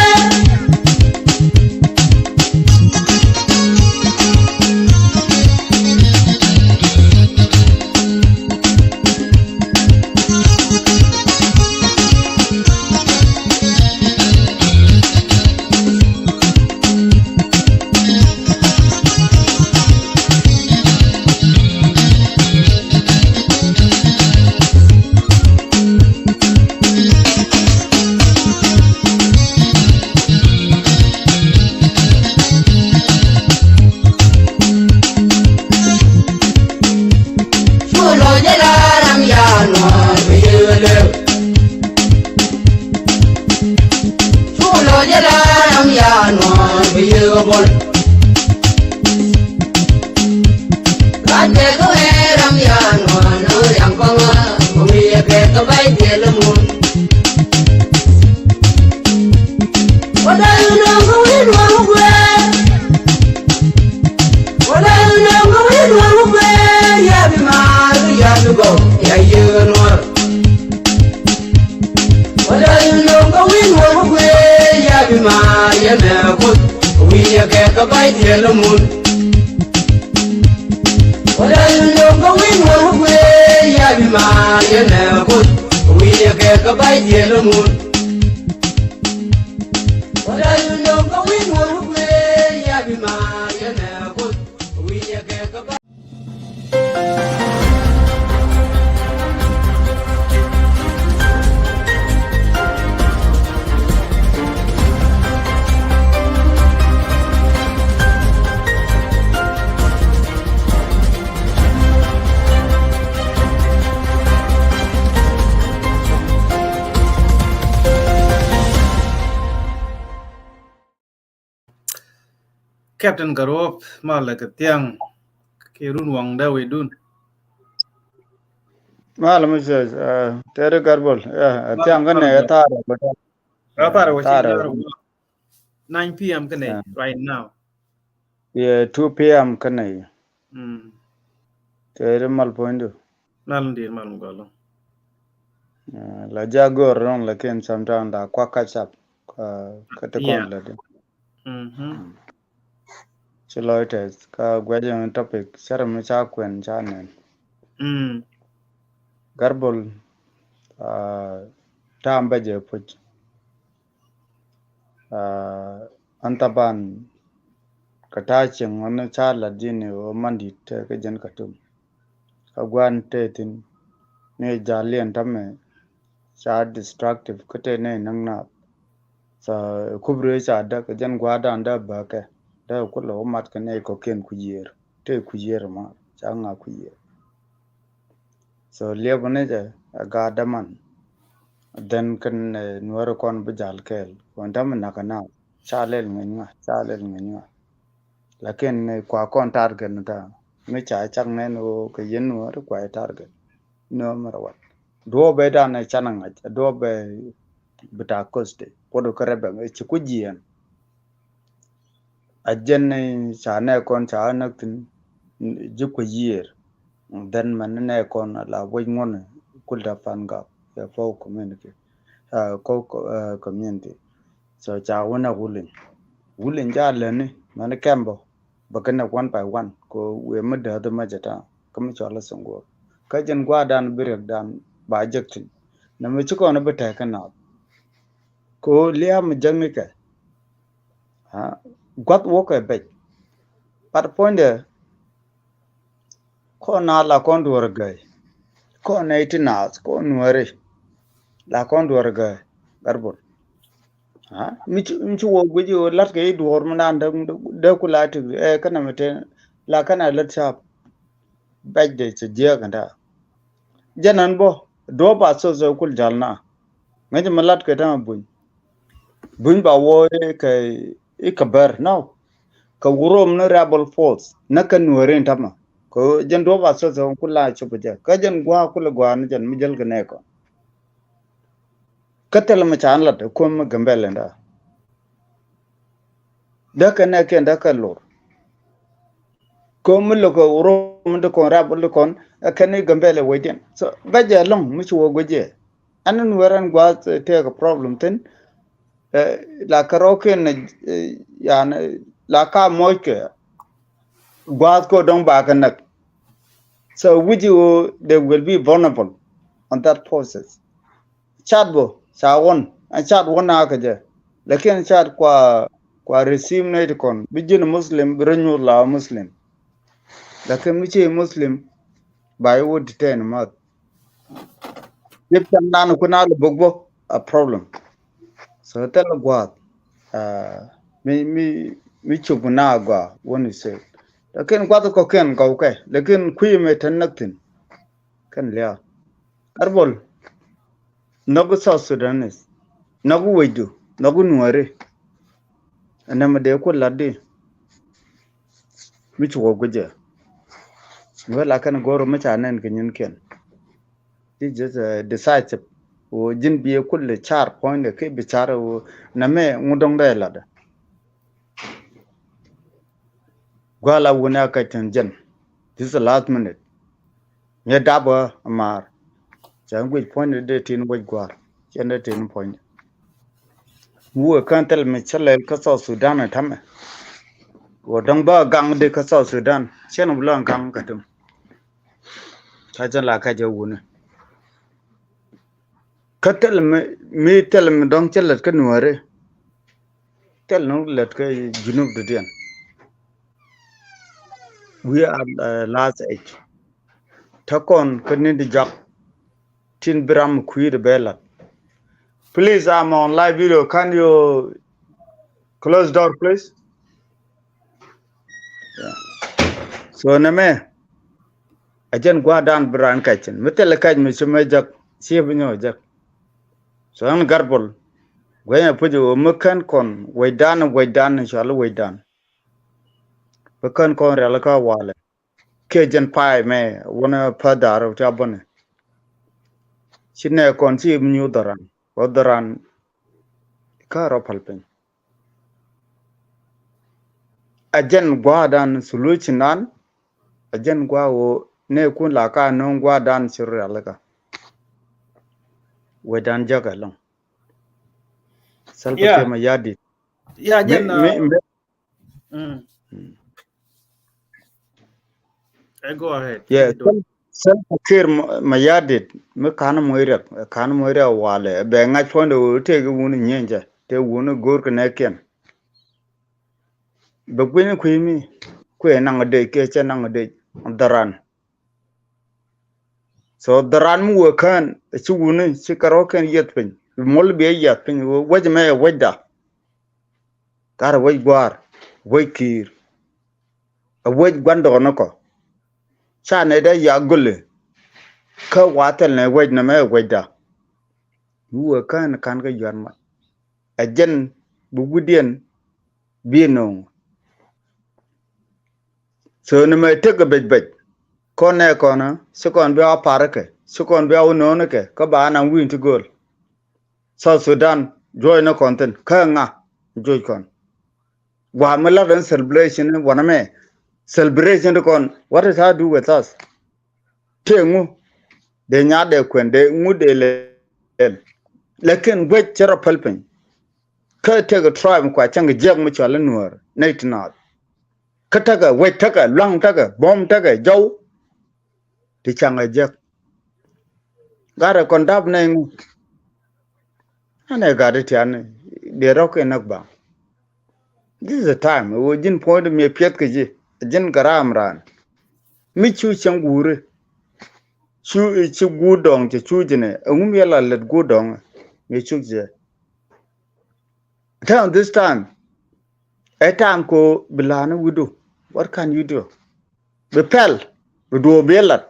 Cu lɔ jɛ la ram ya nuɔr bi yɛ lɛ. Cu lɔ jɛ la ram ya nuɔr bi yɛ bol. Gat kɛ kä wee ram ya nuɔr nuɔr ram kɔŋä. Kɔŋ yɛ kɛ kä bay diɛl mun. Wä dal dɔ̱ŋ kä wee nuɔr wä guee. Wä dal dɔ̱ŋ kä wee nuɔr wä guee. Ya bi maar ya bi gɔw ya yɛ nuɔr. Wä dal dɔ̱ŋ kä wee nuɔr wä guee. Ya bi maar ya nɛ kuth. Wi̱i̱ yɛ kɛ kä bay diɛl mun. Wä dal dɔ̱ŋ kä wee nuɔr wä guee. Ya bi maar ya nɛ kuth. Wi̱i̱ yɛ kɛ kä bay diɛl mun. Captain Garuop, malɛ kɛ thiaŋ kɛ run waŋdä wecdun. Malɛ mi cɛ, eh, tɛri Garbol, eh, thiaŋ kä nɛ tharɛ bä tharɛ wecdun. Nine p m kä nɛ right now. Yeah, two p m kä nɛ. Mm. Tɛri mal puɔ̱nydu. Mal ndi̱i̱r mal mi gɔl. Eh, la ja gör rɔŋ, lakin sometimes la kua catch up. Kä, kä ti kɔn la di. Mm. Ci lɔc tɛth, kä guɛc in topic, cärɛ mi ca kuɛn ca nɛn. Mm. Garbol, ah, ta̱a̱m bä jɛ puc. Ah, an thaban, kä ta̱a̱ cieŋ ɣän ca lat ji̱n i̱ ɣöö mandit te kä jɛn Khartoum. Kä gua̱n te thi̱n, ni jal liɛn täämɛ ca destructive kä te nɛy näk naath. So, kubri ca däk, jɛn gua̱a̱rdan dee bäkɛ, dee kulɛ wä mat kɛ nɛy kɔ̱kiɛn kui̱ yiër, te kui̱ yiër ma ca ŋa kui̱ yiër. So liɛpä ni jɛ ɛ gaat däman. Then kɛn, eh, Nuääri kɔn bi jal kɛɛl. Kɔn dämɛ nakä na ca lɛl ŋäc ŋa, ca lɛl ŋäc ŋa. Lakin, eh, kua kɔn target ni ta mi ca cak nɛn ɣöö kɛ yɛn Nuääri kua target. Nuääri mɛ rɛ wat. Duɔ̱ɔ̱p bɛ dan ɛ canɛ ŋa̱c, duɔ̱ɔ̱p bɛ bi ta Kosti. Kuɔt kä rɛbɛ ɛ ci ku jiɛn. A jɛn ni ca nɛ kɔn ca näk thi̱n ji̱ kuec yiër. Then mɛn ni nɛ kɔn a la wec ŋuɔ̱n kul da pan gap ya Pou community. Ah, Pou, ah, community. So ca wä nɛ Wulin. Wulin ca läni mɛn kɛm bä bä kɛ nɛ one by one ko wëë mi dääth mɛ jɛ ta kä mi cɔl a Sɛŋguɔr. Kä jɛn gua̱a̱r dan bi riɛk dan ba jek thi̱n. Nɛ mi ci kɔn bi tɛk kɛ naath. Ko lia̱a̱ mi jäknikɛ. Ha, gua̱th wä kɛ bec. But puɔ̱nydɛ, kɔn na la kɔn duɔ̱ɔ̱r gäi. Kɔn nɛy ti naath, kɔn Nuääri. La kɔn duɔ̱ɔ̱r gäi, Garbol. Ha, mi ci, mi ci wä guic i̱ wä la̱t kɛ i̱ duɔ̱ɔ̱r mi naan dee, dee ku la tik, eh, kɛnɛ mi te, la kɛn a lät cap. Bɛc de cɛ jiɛɛk kɛn ta. Jɛn ɛn bɔ duɔp a thok thok kul jal na. Ŋäc mi lat kɛ ta̱a̱ buny. Buny ba wä i̱ kɛ i̱ kɛ bär nɔ. Kɛ wä rom ni rebel force ni kɛ nuɔ̱ɔ̱ri in tamɛ. Kɛ jɛn duɔp a thok thok kul la cop jɛ kä jɛn gua̱a̱ kul gua̱a̱ ni jɛn mi jäl kɛ nɛɛkɔ. Kä thilɛ mi ca lat ɛ kuäm mi Gambɛl in da. Däkɛ nɛɛkiɛn däkɛ lor. Kä mi lo̱kɛ rom mi di kɔn rap di kɔn ɛ kɛn i̱ Gambɛl ɛ wecdiɛn. So bɛ jɛ lɔ̱ŋ mi ci wä guic jɛ. Ɛn in wɛr ɛn gua̱a̱th tëëkɛ problem thin. La kɛ rɔ̱kiɛn yani la ka muɔckɛ gua̱a̱th kɛ dɔ̱ŋ ba kɛ näk. So which you they will be vulnerable on that process. Cat bä ca wän ɛn cat wän a kɛ jɛ. Lakin cat kua kua receive nɛy ti kɔn bi ji̱n Muslim bi rɔ nyuur la Muslim. Lakin mi ci Muslim ba i̱ wä detain math. Yep can nan ku na lɛ bok bä a problem. So thilɛ gua̱a̱th mi mi mi cop na gɔaa wän i̱ sek. Lakin gua̱th kɔ̱kiɛn gɔw kɛ lakin kui̱ mëë tɛn näk thi̱n. Kɛn lia̱a̱ arbol. Nhɔk South Sudanese nhɔk wecdu nhɔk nuääri. Ɛn nɛmɛ dee ku lat di mi ci wä guic jɛ. Wee la kɛn go̱o̱r mi ca nɛn kɛ nyinkiɛn. Ti jɛ decisive wä ji̱n biɛ kul car puɔ̱nydɛ ki bi car wä nɛmɛ ŋu dɔ̱ŋ dee latdɛ. Gua̱a̱ la wuni a kac tin jɛn. This is the last minute. Nyɛ dap ɣä a maar. Cɛ guic puɔ̱nydɛ dee tin wec gua̱a̱r cɛn dee tin puɔ̱nydɛ. Wue kän thil mi cä lɛl kä South Sudan a tämɛ. Wä dɔ̱ŋ bä gaŋ di kä South Sudan cɛn bi lɔn gaŋ kä tim. Ca cɛn la kac ɛ wuni. Kä thil mi mi thil mi dɔ̱ŋ cä lät kä nuääri. Thil ni lät kä Junub dɔ̱diɛn. We are last age. Tä kɔn kä ni di jak. Tin bi ram kui̱ di bɛ lat. Please, I'm on live video. Can you close door, please? Yeah. So nɛmɛ a jɛn gua̱a̱r dan bi raan kac cin mi thil kac mi ci mɛ jak ci bi nyɔ jak. So ɛn garbol guɛny a puc wä mi kän kɔn wecdan wecdan cual wecdan. Bi kän kɔn rial kä walɛ kiɛ jɛn pay mɛ wänä pädhar ti a bäni. Ci nɛ kɔn ci mi nyu dhɔran wä dhɔran. Kä rɔ pal piny. A jɛn gua̱a̱r dan solution dan a jɛn gua̱a̱r wä nɛ kun la ka no̱o̱ŋ gua̱a̱r dan ci rialikä. Wecdan jäk ɛlɔ̱ŋ. Salva Kiir Mayardit. Yeah, jɛn mi mi Go ahead. Yeah, Salva Kiir Mayardit mi ka̱n moc riɛk ka̱n moc riɛk walɛ bɛ ŋa̱c puɔ̱nydɛ wä tëëk wun nyieencɛ tëëk wun go̱o̱r kɛ nɛɛkiɛn. Bɛ gui̱ny kui̱ mi kui̱ naŋ dec kiɛ cɛ naŋ dec dhɔran. So dhɔran mi wee kään ci wuni ci kɛ rɔ̱kiɛn yieth piny bi muɔl bi ɛ yieth piny wec mɛ ɛ wecda. Gat ɛ wec gua̱a̱r wec ki̱i̱r. Ɛ wec gua̱ndɔɔŋnikɔ ca nɛ dee ya goli. Kä wa thil nɛ wec nɛmɛ ɛ wecda. Mi wee kään ka̱n kä yuan mat ɛ jɛn bi wi̱diɛn bi no̱o̱ŋ. So ni mɛ tek kɛ bec bec kɔn nɛ kɔn ci kɔn bi a parikɛ ci kɔn bi a wä no̱o̱nikɛ kä ba naŋ wi̱i̱n ti gööl. South Sudan juɔc ni kɔn thin kä ŋa juɔc kɔn. Gua̱a̱ mi lat ɛn celebration wanɛ mɛ celebration ti kɔn what is how do with us. Tëë ŋu dee nyaat dee kuɛn dee ŋu dee lɛl. Lakin guec cɛ rɔ päl piny. Kä tekɛ tribe kua cäŋ kɛ jiɛk mi cual i̱ nuäär nɛy ti naath. Kä tekɛ wec tekɛ luaŋ tekɛ buɔ̱m tekɛ jɔw. Ti caŋ kɛ jiɛk. Gat ɛ kɔn dap nɛy ŋu. Ɛn ɛ gat i̱ tian dee rɔ̱k in näk baŋ. This is a time ɛ wee ji̱n puɔ̱nydɛ mi ɛ piɛth kɛ ji̱ ɛ ji̱n garaam raan. Mi cu cäŋ guuri cu ci guur dɔ̱ŋ cɛ cu ji̱n ɛ ɛŋu mi ɛ la lät guur dɔ̱ŋ mi cu jɛ. Time this time ɛ time ko bi la̱a̱n wi̱du. What can you do? bi pɛl, bi duɔ̱ɔ̱p bi lat.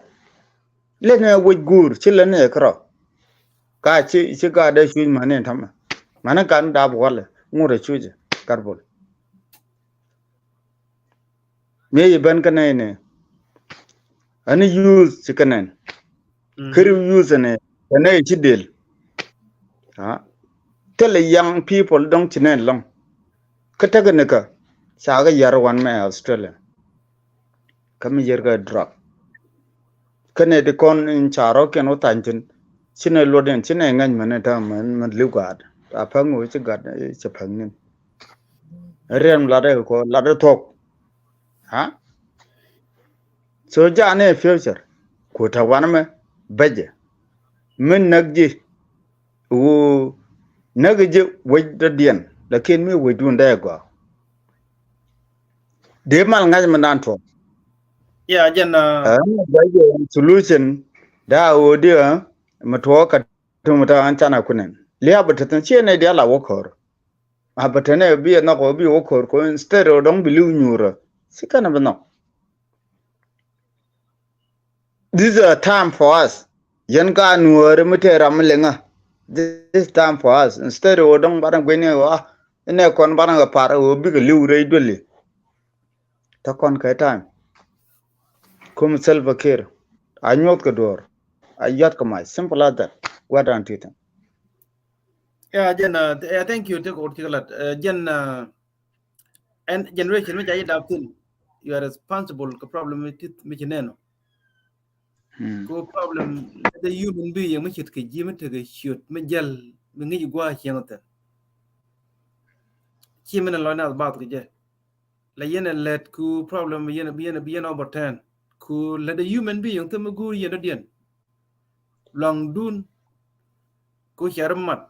Lät ni wec guur, ci lät ni kärɔ. Ka ci, ci gaat dee cuc mäni tämɛ. Mäni kan dap walɛ, ŋut a cuc, Garbol. Mi yi ben kä nɛy ni. Ani youth ci kä nɛn. Keri youth ni, kä nɛy ci del. Ha? Thilɛ young people dɔ̱ŋ ci nɛn lɔ̱ŋ. Kä tekɛ ni kä, ca kɛ yar wan mɛ Australia. Kä mi yɛr kɛ drug. Kä nɛ di kɔn in ca rɔ kɛn wä thany thin. Ci nɛ luɔt in, ci nɛ ŋäc mɛn in täämɛ mɛn, mɛn li̱w gaat. A päŋ wä ci gat, ci päŋ nin. Riɛm lat ɛ kɔ, lat ɛ thuɔk. Ha? So ja nɛ future. Ku ta wan mɛ bɛjɛ. Mi näk ji̱. Wu näk ji̱ wec dɔ̱diɛn. Lakin mi wec dun dee gɔaa. Dee mal ŋa̱c mi dan tuɔk. Ya, jɛn, uh, Ɛ, ŋa̱c jɛ solution. Da ɣöö di, ɛ, mi tuɔk ka tum ta an can a kunɛn. Liap bä te thin, ciɛ nɛ dial a wä ko̱r. A bä te nɛ bi ɛ nhɔk wä bi wä ko̱r ko instead of dɔ̱ŋ bi li̱w nyuurä. Ci kɛn a bi nhɔk. This is a time for us. Yɛn ka nuääri mi te ram mi leŋä. This is time for us. Instead of dɔ̱ŋ banɛ gui̱ni wa, inɛ kɔn banɛ kɛ par wä bikɛ li̱w rɛy duëli. Tä kɔn kɛ time. Kum Salva Kiir. A nyuɔth kɛ duɔ̱ɔ̱r. A yuath kɛ mac. Simple as that. Gua̱dan ti thin. Yeah, jɛn, uh, th-, yeah, thank you. Tek ot ti kɛ lat. Uh, jɛn, uh, ɛn generation mi ca yi dap thin. You are responsible kɛ problem mi ti, mi ci nɛn ɔ. Hmm. Ko problem the human being mi ce̱tkɛ ji̱ mi tekɛ ciöt mi jäl mi ŋi̱c gua̱a̱ cieŋ thin. Ci mi nɛ lɔ nath bath kɛ jɛ. La yɛn ɛ lɛt ku problem bi yɛn, bi yɛn, bi yɛn overturn. Ku lɛ the human being thim mi guur yɛn dɔ̱diɛn. Luaŋdun ku cɛ rɔ mat.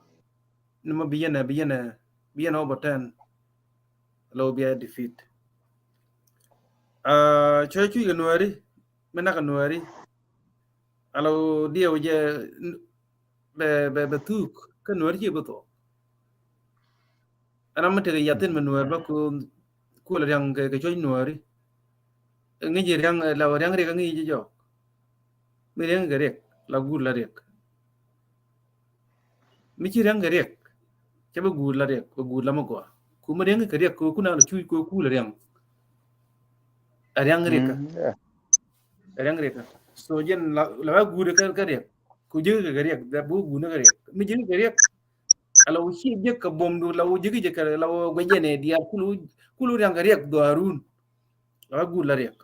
Ni ma bi yɛn, bi yɛn, bi yɛn overturn. Lo bi a defeat. Ah, cɛ cuc kɛ nuääri. Mi nak kɛ nuääri. Alo diɛw jɛ, n-, bɛ, bɛ, bɛ thuk, kä nuääri ci bä thuɔk. Ɛn ram mi tekɛ yathin mi nuäär bä ku, ku la riaŋ kɛ, kɛ cuɔ̱c nuääri. Ŋi̱ci riaŋ, la riaŋ riɛk ŋi̱ci jɔk. Mi riaŋ kɛ riɛk, la guur la riɛk. Mi ci riaŋ kɛ riɛk, cɛ bä guur la riɛk, bä guur la mi gɔaa. Ku mi riaŋ kɛ riɛk, ku, ku na la cuc ku, ku la riaŋ. A riaŋ riɛk. Mm, yeah. Riaŋ riɛk. So jɛn la, la ba guur kɛ, kɛ riɛk. Ku ji̱ kɛ, kɛ riɛk, da bu guur kɛ riɛk. Mi ji̱ kɛ riɛk. A la wä ci ji̱ kɛ bom du, la wä ji̱ kɛ, la wä guɛ jɛn ɛ diaal kulu, kulu riaŋ kɛ riɛk dhuaarun. La ba guur la riɛk.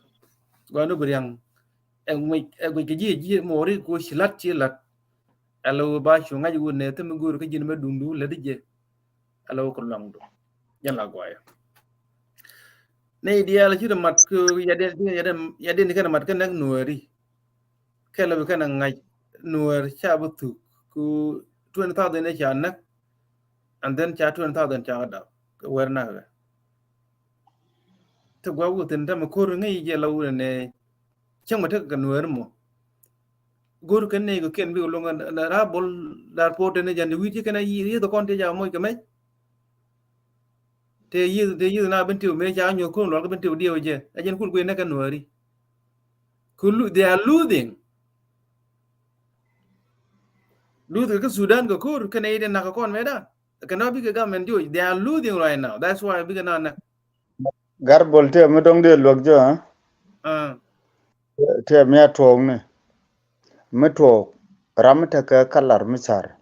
Gua nu bi riaŋ. Ɛ guic, ɛ guic kɛ ji̱, ji̱ mɔri ku ci lat, ci lat. A la wä ba cu ŋa̱c wä nɛ thim mi guur kɛ ji̱n mɛ duŋdu lät jɛ. A la wä kɛ luaŋdu. Jɛn la guayɛ. Nɛ idial ci ri mat ku yadɛn, yadɛn, yadɛn kɛn mat kɛn nɛk nuääri. Kɛ lɛ bi kɛn ŋa̱c nuäär ca bi thuk ku twenty thousand ca näk. And then ca twenty thousand ca dap kɛ wɛr nak kɛ. Ti guak wä thin tämɛ ko̱r ŋäc jɛ la wun nɛ. Cäŋ ma tekɛ kɛ nuäär mɔ. Go̱r kɛn nɛy kɛ kiɛn bikɛ loŋ kɛn raa bol dar po̱o̱t tɛn jɛn wi̱i̱ ci kɛn a yiëth kɔn ti ca moc kɛ mɛc. Te yiëth, te yiëth na ben tiw mëë ca nyuɔ̱th ko̱n luɔl kɛ ben tiw diɛw jɛ. A jɛn kul guiy nɛ kɛ nuääri. Ku lu-, they are losing. Losing kɛ Sudan kɛ ko̱r kɛn nɛy ti nak kɛ kɔn mëë dan. Kɛ nɔ bikɛ government diw, they are losing right now. That's why bikɛ na nak. Garbol tëë mi dɔ̱ŋ dee luäk jɛ, ha? Ah. Tëë mi a tuɔɔkni. Mi tuɔɔk, ram mi tekɛ kalar mi car.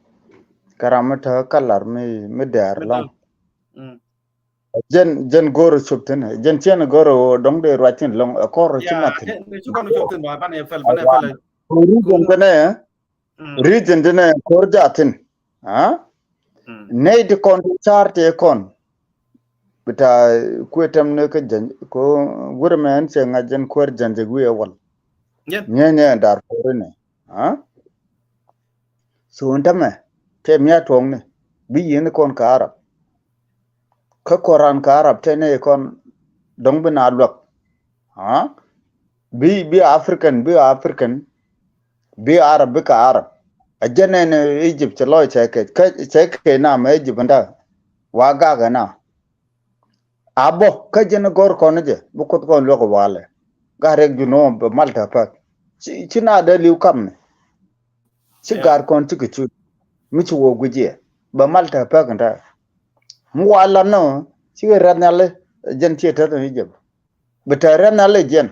Kɛ ram mi tekɛ kalar mi, mi dɛɛr lɔŋ. Jɛn, jɛn go̱r cop thin, jɛn ciɛn go̱r dɔ̱ŋ dee ruac thin lɔŋ, ɛ kɔr ci mat thin. Kɛ ri jɛn kɛnɛ, Reason ti nɛ ko̱r jathin. Ha? Nɛy ti kɔn ti car ti kɔn. Bita kuɛ tɛm ni kä jɛn ko wurɛ mɛ ɛn cɛ ŋa̱c jɛn kuɛr jɛn jɛ wiɛ wal. Nyɛ nyɛ dar ko̱r ni. Ha? So in tɛmɛ tɛ mia tuɔŋni bi yieni kɔn ka Arab. Kä kɔran ka Arab tɛ ni kɔn dɔŋ bi na luak. Ha? Bi, bi African, bi African, bi Arab, bi ka Arab. A jɛn ɛn Egypt cɛ lɔc cɛ kɛ, cɛ kɛ na mɛ Egypt nda. Wa gak ɛna. A bɔ, kä jɛn gɔr kɔn jɛ, bi kuth kɔn luak walɛ. Gat rɛk junub bɛ mal tɛ pek. Ci, ci na dee liw kam ni. Ci gat kɔn ci kɛ cu. Mi ci wä guic yɛ bɛ mal tɛ pek in ta. Mi wa lat ni ci kɛ rɛth nhial jɛn ci tɛth ni jɛ bɛ tɛ rɛth nhial jɛn.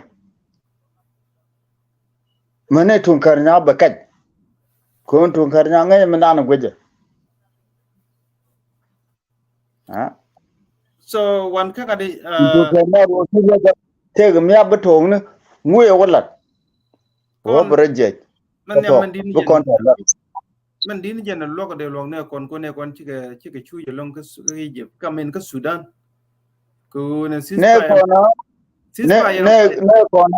Mɛ ni tuŋ kɛr nya bɛ kɛc. Kun tuŋ kɛr nya ŋäc mi nan guic jɛ. So wan kä kadi tëëk mi a bi to̱o̱ŋni ŋuiɛ wä lat. Wä bi rɔ jiɛc. Bi kɔn tɛ lat. Mɛn din jɛn luɔk dee luɔk nɛ kɔn ko nɛ kɔn cikɛ cikɛ cuc ɛlɔŋ kä Egypt kä min kä Sudan. Kɛ ɣöö nɛ ceasefire. Nɛ kɔn nɛ nɛ kɔn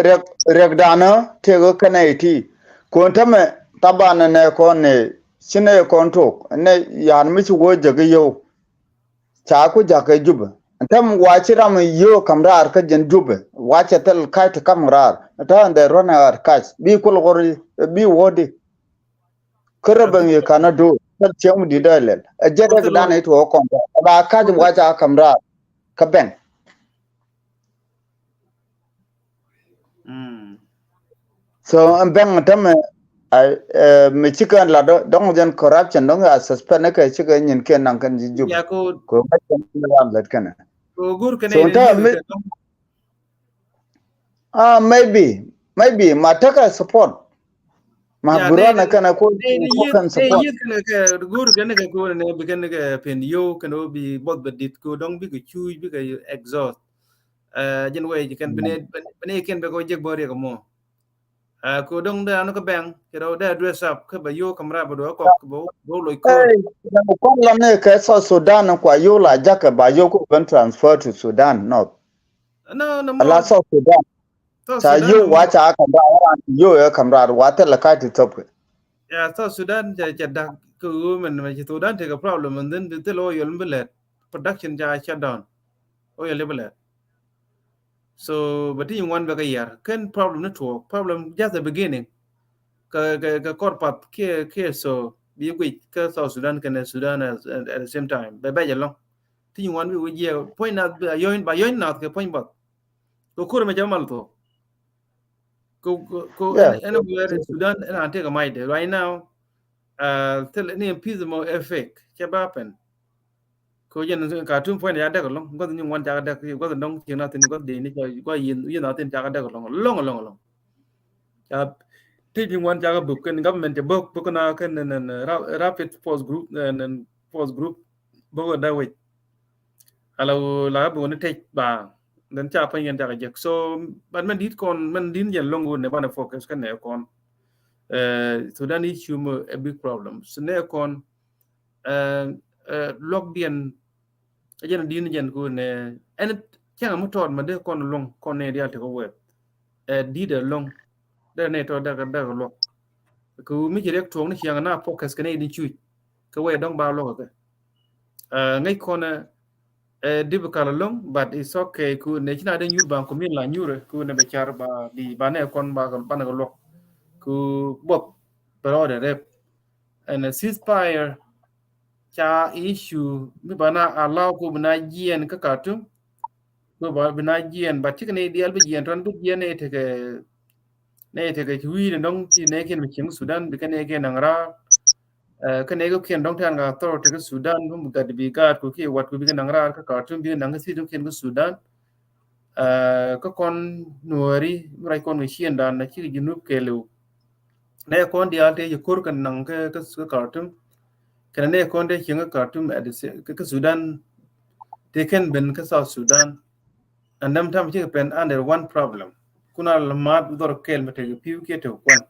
riɛk riɛk danä tëëk kɛnɛ iti. Kɔn tämɛ taban nɛ kɔn nɛ ci nɛ kɔn tok nɛ yan mi ci wä jäk yio̱w. Ca ku jakä Jubɛ. Ɛn täm wa ci ram yio̱w ka̱m raar kä jɛn Jubɛ. Wa cɛ thil ka̱c ti ka̱m raar. Ɛ ta̱a̱ ɛn dhɛ ruɔ̱n ɛ ɣaar ka̱c bi kul ɣɔr bi wä di. Kä rɛ bɛŋ yɛ ka̱n a do̱r thil cieŋ mi di̱t dɔɔy lɛl ɛ jɛ rɛ kɛ dan it wä kɔn ba ka̱c wa ca ka̱m raar kä bɛŋ. So ɛn bɛŋ tämɛ mi cikɛ la dɔŋ jɛn corruption dɔŋ a suspend kɛ cikɛ nyin kɛ naŋ kɛn ji̱ Jubɛ. Kɛ ŋa̱c kɛn ram lät kɛnɛ. So tämɛ mi Ah, maybe, maybe ma tekɛ support. Ma burana kɛnɛ ko kɛn support. Go̱r kɛnɛ kɛ ko nɛ bi kɛnɛ kɛ pen yo kɛnɛ bi both bɛ dit ko dɔŋ bi kɛ cuc bi kɛ exhaust. Jɛn wɛ kɛn bini bini kɛn bɛ ko jek bɔ riɛk mɔ. Ko dɔŋ dɛ anu kɛ bɛŋ kɛ dɔ dɛ dress up kɛ bɛ yo kamra bɛ dɔ kɔk bɛ bɛ loj ko. Kɔn la ne kɛ South Sudan kua yo la jakɛ ba yo ko ben transfer to Sudan North. No, no, ala South Sudan. Ca yo wa ca kam ra wa yo ya kam ra wa tɛl ka ti top. Ya South Sudan ca ca dak ko men ma ci Sudan te ka problem and then the lo yol bilet production ca shut down. O yol bilet. So but in one bag a year can problem ni tuɔ problem just the beginning. Ka ka ka kɔr path ke ke so bi gui ka South Sudan kɛnɛ Sudan at the same time bɛ bɛ jɛ lɔŋ. Ti ŋuan bi wi̱c yɛ puɔ̱ny nath ba yɔ̱ny ba yɔ̱ny nath kɛ puɔ̱ny bath. Kɛ kur mɛ cɛ mal thuɔ̱k. Kɛ kɛ kɛ ɛn ɛn wɛr Sudan ɛn an tëëk a mac dee right now. Thil ni peace mɔ ɛ fake cɛ ba pɛn. Kɛ jɛn Khartoum puɔ̱ny ya dɛk ɛlɔ̱ŋ guath ni ŋuan cakɛ dɛk guath dɔ̱ŋ ciek nath thin guath dee ni cɛ guath yieth yieth nath thin cakɛ dɛk ɛlɔ̱ŋ ɛlɔ̱ŋ ɛlɔ̱ŋ ɛlɔ̱ŋ. Ca ti ji̱ ŋuan cakɛ bök kɛn government cɛ bök bök na kɛn nɛn nɛn rapid force group nɛn force group bök da wec. Ala wä la bök ni tec ba then ca pany kɛn cakɛ jek so but mɛn dit kɔn mɛn din jɛn loŋ wun ne banɛ focus kɛn nɛ kɔn. Sudan issue mɔ a big problem so nɛ kɔn luɔk diɛn. Ɛ jɛn di̱n jɛn ku nɛ ɛn cäŋ mi tɔɔt ma dee kɔn luɔ̱ŋ kɔn nɛ dial ti kɛ wɛɛth. Ɛ di̱t ɛ luɔ̱ŋ dee nɛ tɔɔt dee kɛ dee kɛ luɔ̱k. Kɛ mi ci riɛk tuɔɔk ni ciɛŋ na focus kɛ nɛ di cuc kɛ wɛɛ dɔ̱ŋ ba luɔ̱k kɛ. Ŋäc kɔn ɛ difficult luɔ̱ŋ but it's okay ku nɛ ci na dee nyuur ba ku min la nyuur ku nɛ bɛ car ba bi ba nɛ kɔn ba nɛ kɛ luɔ̱k. Ku buɔth bɛ rɔɔdɛ rɛp. Ɛn a ceasefire ca issue mi ba na allow ko bi na jiɛn kä Khartoum. Ko ba bi na jiɛn but cikɛ ni diɛl bi jiɛn tɔn bi jiɛn ni tekɛ ni tekɛ ci wi̱i̱ ni dɔŋ ci ni kɛn mi cieŋ Sudan bi kɛn ni kɛn naŋ raar. Kɛn ni kɛn dɔŋ tɛn ka authority kä Sudan bi gat bi gaat ko ki wat ko bi kɛn naŋ raar kä Khartoum bi kɛn naŋ kä city kɛn kä Sudan. Kä kɔn nuɔɔri mi ruac kɔn kɛ ciëndan na cikɛ Junub kɛɛliw. Nɛ kɔn diaal tëë ci ko̱r kɛ naŋ kä kä Khartoum. Kɛnɛ nɛ kɔn tëë cieŋ kä Khartoum kä Sudan. Tëë kɛn ben kä South Sudan. And them time cikɛ pɛn under one problem. Kun a la maat dhɔr kɛɛl mi tekɛ pi̱w kiɛ tekɛ kuan.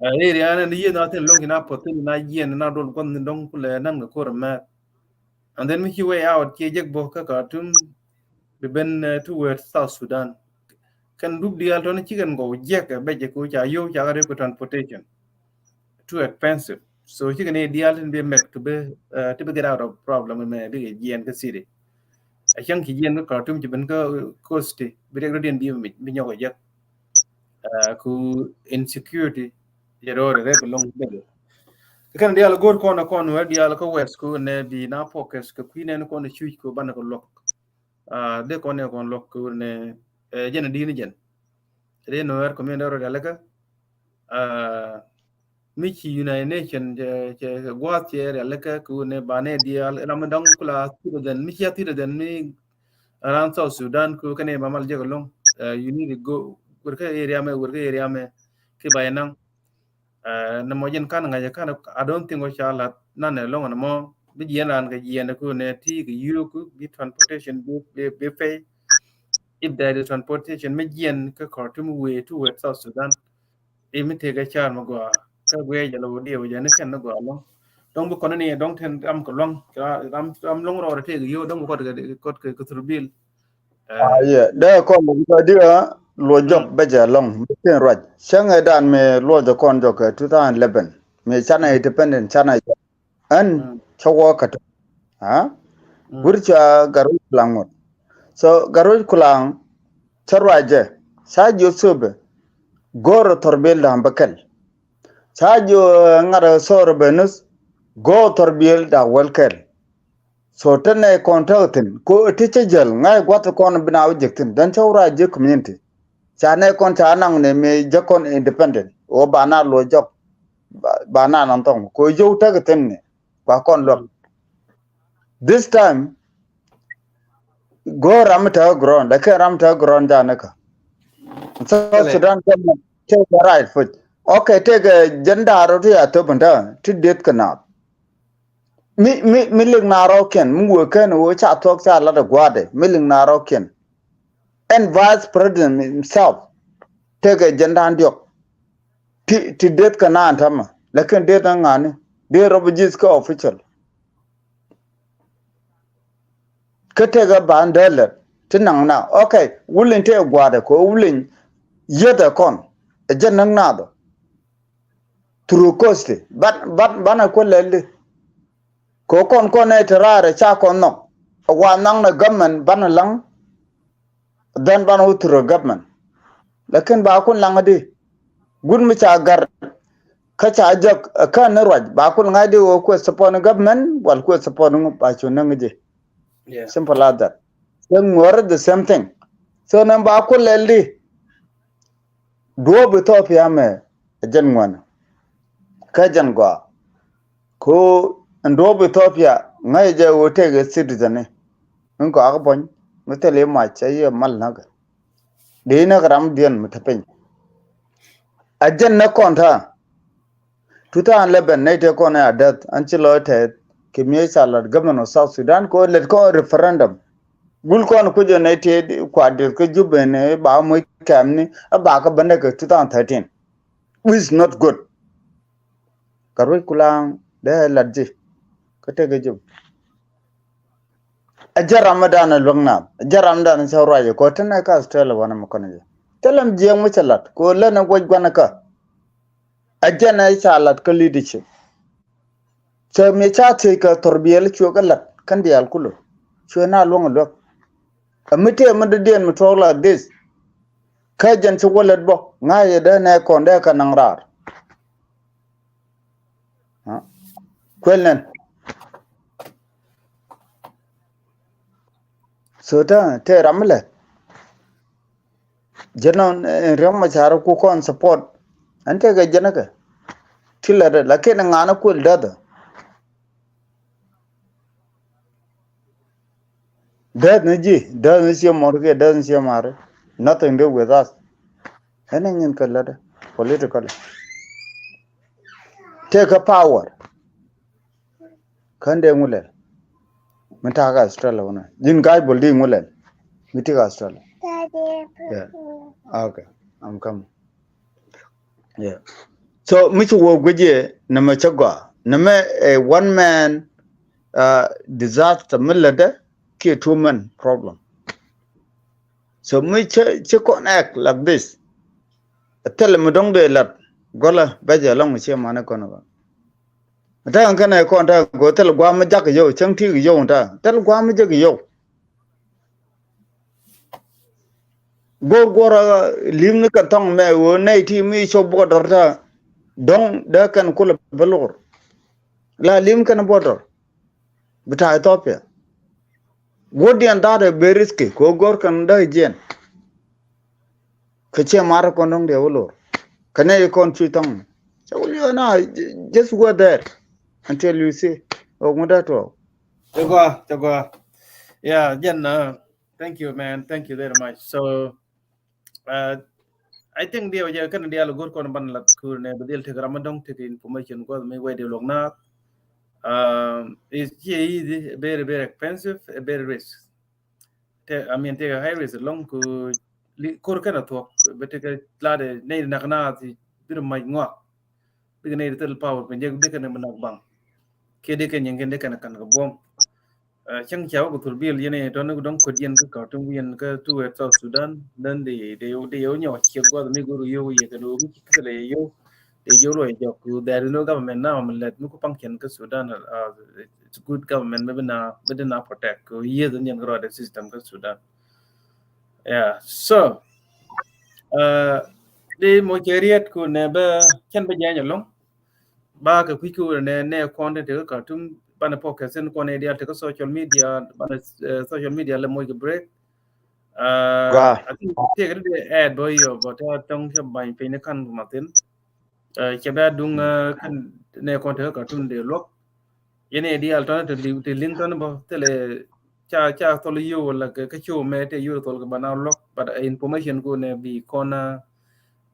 Area ni yieth na thin loŋ ci na puɔth thin na yiɛn na dol guath ni dɔŋ kulɛ nan kɛ ko̱r mɛɛth. And then mi ci way out ci jek bä kä Khartoum bi ben toward South Sudan. Kɛn dup diaal tɔn ci kɛn gɔw jiɛk ɛ bɛc ɛ ko ca yo̱w ca kɛ rep kɛ transportation. Too expensive. So ci kɛn i̱ diaal tin bi mek to be to be get out of problem mɛ bi kɛ jiɛn kä city. A cäŋ ci jiɛn kä Khartoum ci ben kä coast bi riɛk rɔ̱diɛn bi bi nyɔk ɛ jek. Ku insecurity jɛ rɔɔdɛ rɛk lɔŋ bɛl. Kɛn diaal go̱o̱r kɔn kɔn wɛ diaal kä west ku nɛ bi na focus kɛ kui̱ nɛn kɔn cuc ku banɛ kɛ luɔk. Dee kɔn nɛ kɔn luɔk ku nɛ Ɛ jɛn a di̱i̱n jɛn. Ri Nuɛɛr community rɔ rialikä. Mi ci United Nation cɛ gua̱a̱th cɛ rialikä kɛ wun ɛ banɛ diaal ram mi dɔ̱ŋ kula citizen mi cia citizen mi around South Sudan ku kɛn ɛ mamal jɛ kɛ lo̱ŋ. You need to go wurkä area mɛ wurkä area mɛ ki ba yɛ naŋ. Nɛ mɔ jɛn kan ŋa̱cä kan I don't think wä ca lat nan ɛ lo̱ŋ nɛ mɔ bi jiɛn ran kɛ jiɛn ku nɛ ti kɛ yio̱o̱k bi transportation bi bi pay. If there is transportation mi jiɛn kä Khartoum way to west South Sudan. I̱ mi tëëk ɛ ca̱a̱r mi gɔaa kä guiɛ jɛ lɛ wä diɛ wä jɛ ni kɛn ni gɔaa lɔ̱ŋ. Dɔ̱ŋ bi kɔn ni dɔ̱ŋ tin ram kɛ luaŋ ram ram luŋ rɔɔdɛ tëëk yio̱o̱k dɔ̱ŋ bi kɔt kɛ kɔt kɛ thurbil. Aye dee kɔn bɛ diɛ luɔ jɔk bɛ jɛ lɔŋ mi tin ruac cäŋ ɛ dan mi luɔ jɛ kɔn jɔk kɛ two thousand eleven mi canɛ independent canɛ jɔk. Ɛn cä wä kä tɔ. Wur cua Garuc Kulaŋ ŋot. So Garuc Kulaŋ cä ruacɛ ca jiö thöpɛ go̱o̱r thɔrbil da̱ŋ bä kɛl. Ca jiö ŋa̱t thɔr bɛ nuth go̱o̱r thɔrbil da̱ŋ wäl kɛl. So te nɛ kɔn tä thi̱n ko ti cä jäl ŋa̱c gua̱th kɔn bi na wä jek thi̱n dɛn cä wä ruac jiö community. Ca nɛ kɔn ca naŋ nɛ mi jɛ kɔn independent wä ba na luɔ jɔk. Ba na naŋ thɔŋ ko yio̱w tä kɛ thi̱n nɛ ba kɔn luäk. This time go̱o̱r ram mi te ground lakin ram mi te ground ja ni kä. South Sudan government take a right foot. Okay, take a jɛn da̱a̱r rɔ ti a thop in te ti det kɛ naath. Mi mi mi lik na rɔkiɛn mi wee kɛn wee ca thuɔk ca lat a gua̱a̱dɛ mi lik na rɔkiɛn. And vice president himself take a jɛn da̱a̱n diɔk. Ti ti det kɛ naan tämɛ lakin det na ŋa̱ni det rɔ bi ji̱th kä official. Kä tekɛ ban dee lät ti naŋ na okay wuliny tëë gua̱a̱dɛ kɛ wuliny. Yieeth ɛ kɔn ɛ jɛ näk naath ɔ. Through cost ban ban banɛ kuä lɛl di. Kɛ kɔn kɔn ɛ ti raar ɛ ca kɔn nhɔk ɛ wa naŋ na government banɛ laŋ. Dhɛn ban wä through government. Lakin ba kun laŋ di. Gut mi ca gar kä ca jek kä ni ruac ba kul ŋa̱c di wä kuɛ support ni government wal kuɛ support ni ba cu ni ŋi̱ci. Simple as that. Sɛ ŋuɔr the same thing. So ni ba kul lɛl di. Duɔp Ethiopia mɛ jɛn ŋuan kä jɛn gɔaa. Ko in duɔp Ethiopia ŋa̱c jɛ wä tëk citizen ni. In gɔaa kä buɔ̱ny mi thil i̱ mac cɛ yɛ mal näk. Dee näk ram diɛn mi te piny. A jɛn nɛ kɔn ta̱a̱. Two thousand eleven nɛ te kɔn a däth an ci lɔ tɛth kɛ miee ca lat government of South Sudan kɛ lɛt kɔn referendum. Gul kɔn kucä nɛ te kua deth kä Jubɛ ni ba moc kɛm ni a ba kä bändɛ kɛ two thousand thirteen. Which is not good. Kä ruec kulaŋ dee lat ji̱ kä tekɛ Jubɛ. A jɛ ram mi dan a luäk naath a jɛ ram dan a cä ruac kɔ tɛn a kä Australia wanɛ mi kɔn a jɛ. Thilɛ mi jiɛɛŋ mi cɛ lat kɔ län a guɔc guan a kä. A jɛn a ca lat kä leadership. Cɛ mi ca thiec kɛ thɔr biɛl cuɛ kä lat kän diaal kulɔ. Cuɛ na luäŋ a luäk. A mi tëë mi dɔ̱diɛn mi tuɔɔk la this. Kä jɛn ci wä lät bä ŋa̱c yɛ dee nɛ kɔn dee kɛ naŋ raar. Kuɛl nɛn. So te te ram mi lɛ. Jɛn nɔ in riɛm ma car ku kɔn support. Ɛn tekɛ jɛn kɛ ti lɛ dɛ lakin ŋa̱n kuɛl däth. Däth ni ji̱ däth ni ciɛ mɔr kiɛ däth ni ciɛ mari. Nothing do with us. Ɛn ni nyin kɛ lɛ dɛ political. Tekɛ power. Kän dee ŋu lɛl mi ta̱a̱ kä Australia wunɛ ji̱n ga̱a̱c bol di ŋu lɛl mi ti kä Australia. Yeah. Okay. I'm coming. Yeah. So mi ci wä guic yɛ nɛmɛ cä gɔaa nɛmɛ a one man disaster mi lätdɛ kiɛ two man problem. So mi cä cä kɔn act like this. Thilɛ mi dɔ̱ŋ dee lat gɔlä bɛcɛ lɔŋ ciɛ manɛ kɔn ɛ gɔn. Ta̱a̱ kɛn ɛ kɔn ta̱a̱ go̱o̱r thil gua̱a̱m mi jakä yio̱w cäŋ ti̱i̱ kɛ yio̱w ta̱a̱ thil gua̱a̱m mi jakä yio̱w. Go̱o̱r guɔ̱rä li̱m ni kɛ thɔŋ mɛ ɣöö nɛy ti mi cop border ta̱a̱ dɔ̱ŋ dee kɛn kulɛ bä lor. La li̱m kɛn border bi ta̱a̱ Ethiopia. Guɔ̱rdiɛn da̱a̱t ɛ ben risky kɛ ɣöö go̱o̱r kɛn dee jiɛn. Kä ciɛ mar kɔn dɔ̱ŋ dee wä lor. Kä nɛ ikɔn cuc thɔŋ. Cɛ wä liɔ na, just go there until you see. Ɔ ŋut dat tuɔɔk. Cɛ gua, cɛ gua. Yeah, jɛn, uh, thank you, man. Thank you very much. So, uh, I think diɛ wä jɛ kɛn dial go̱r kɔn ban lat kur nɛ bɛ dhil tek ram dɔ̱ŋ tek information guath mi wɛ di luɔk na. Um, it's easy, very, very expensive, a very risk. Te, I mean, tekɛ high risk lɔŋ ku li-, kor kɛn a thuɔk, bɛ tekɛ ladɛ nɛy nak na thi bir mac ŋɔak. Bikɛ nɛy thil power piny jɛ bikɛ nɛ mi nak baŋ. Kiɛ dee kɛ nyin kɛn dee kɛn kan kɛ buɔm. Eh, cäŋ ca wä kɛ thul bil yɛn ɛ tɔn ni dɔŋ kɔt yɛn kä Khartoum yɛn kä tuwɛt South Sudan. Then di, di, di yɛ wä nyɔk ciek guath mi go̱r yɛ wä yɛ kɛn wä mi ci kɛl yɛ yɛ wä. Dee jɔw luɔc jɔk ku there is no government now mi lɛt mi ku function kä Sudan, uh, it's good government mi bi na, mi di na protect ku yieth ni yɛn kɛ rɔɔdɛ system kä Sudan. Yeah, so, uh, di mo cɛ riet ku nɛ bɛ cɛn bɛ jɛny alɔŋ. Ba kɛ kui̱ ku nɛ, nɛ kɔn te kä Khartoum, banɛ focus in kɔn ɛ dial te kä social media, banɛ, uh, social media lɛ mo kɛ break. Uh, I think tëëkɛ ti dee ɛɛt bä yɔ bä ta tɔŋ cä bany piny ni kan mathin. Uh, cɛ bɛ duŋ, uh, kan nɛ kɔn te kä Khartoum dee luɔk. Yɛn ɛ dial tɔn te liŋ, te liŋ tɔn bä thilɛ ca, ca thɔl yio̱w wala kɛ, kä show mɛ te yio̱w thɔl kɛ bana luɔk, but, uh, information ku nɛ bi kɔn, uh,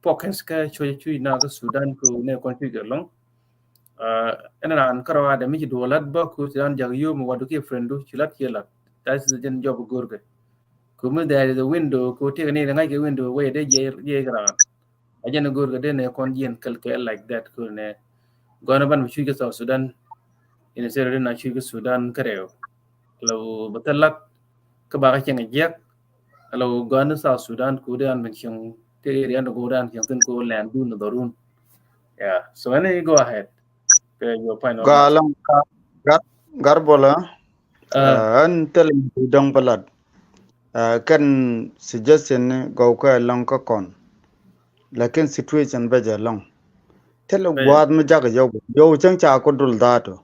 focus kä cuc, cuc na kä Sudan ku nɛ kɔn cuc kɛ lɔŋ. Uh, ɛn raan kärɔadɛ mi ci duɔl lat bä ku Sudan jak yio̱w mi wadu kiɛ friend du ci lat kiɛ lat. That is jɛn job go̱rkɛ. Ku mi there is a window ku tekɛ ni ŋa̱c kɛ window wee dee jiɛc, jiɛc raan. A jɛn go̱rkɛ dee nɛ kɔn jiɛn kɛl kɛ like that ku nɛ. Gɔn ban mi cuc kɛ South Sudan. Instead dee na cuc kɛ Sudan kärɛw. Lɛ wä bä thil lat kä bakɛ cieŋ a jiɛk. Lɛ wä gɔn South Sudan ku dee an ben cieŋ te area ni go̱o̱r an cieŋ thin ku lɛn dun ni dhɔrun. Yeah, so any go ahead. Kɛ your final message. Gal, gal, gal bol, ah. Uh, an thil dɔŋ bä lat. Uh, kɛn suggestion ni gɔw kɛ lɔŋ kä kɔn. Lakin situation bä jɛ lɔŋ. Thil guath mi jak yɔw. Yɔw cäŋ ca ku dul dhato.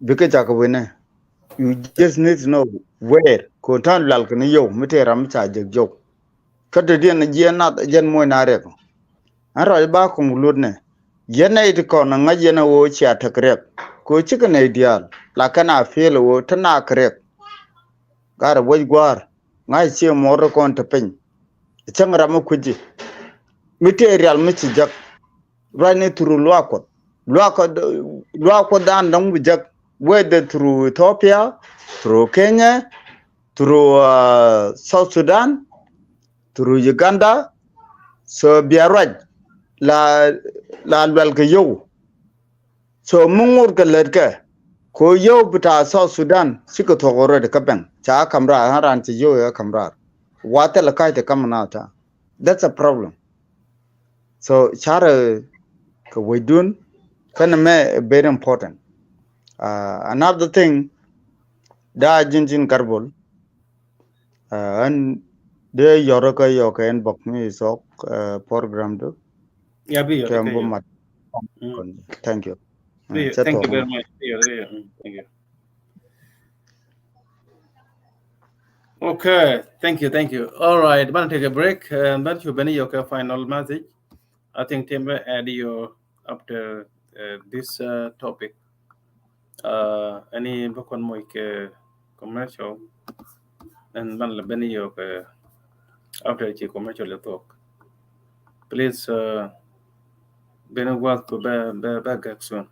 Bikɛ jak winɛ. You just need to know where. Ko tan lal kɛ ni yɔw mi te ram ca jek yɔw. Kä te diɛn jiɛ nath jɛn moc na riɛk. Ɛn rɔc ba koŋ lut nɛ. Yɛn nɛy ti kɔn ŋa̱c yɛn a ɣöö cia tek riɛk. Kɛ ɣöö cikɛ nɛy diaal la kɛn a piël a ɣöö te naak riɛk. Garɛ wec gua̱a̱r ŋa̱c ciɛ muɔr ti kɔn te piny. Cäŋ ram mi kui̱ci mi tëë rial mi ci jäk. Ruacni through luaak kuɔth luaak kuɔth luaak kuɔth dan dɔ̱ŋ bi jäk. Whether through Ethiopia, through Kenya, through, uh, South Sudan, through Uganda. So bia ruac la, la luɛl kɛ yio̱w. So mi ŋot kɛ lät kɛ ko yio̱w bi ta̱a̱ South Sudan cikɛ thuɔ̱k already kä bɛŋ ca kam raar ɣän raan ci yio̱w ɛ kam raar. Wa thilɛ ka̱c ti kam na ta̱a̱. That's a problem. So carɛ kɛ wecdun kɛn mɛ very important. Uh, another thing, da ji̱n ji̱n garbol. Uh, ɛn dee yɔrä kä yɔkɛ ɛn bɔk mi thok, uh, program du. Ya bi yɔrä kɛ ɛn bɔ mat. Thank you. Thank you very much. Thank you. Okay, thank you, thank you. All right, banɛ take a break. Uh, ban cu ben yɔkɛ final message. I think Tim bɛ add you after, uh, this, uh, topic. Uh, any bä kɔn moc kɛ commercial, and ban la ben yɔkɛ, uh, after ci commercial lɛ thok. Please, uh, ben guath ku bɛ, bɛ, bɛ gak soon.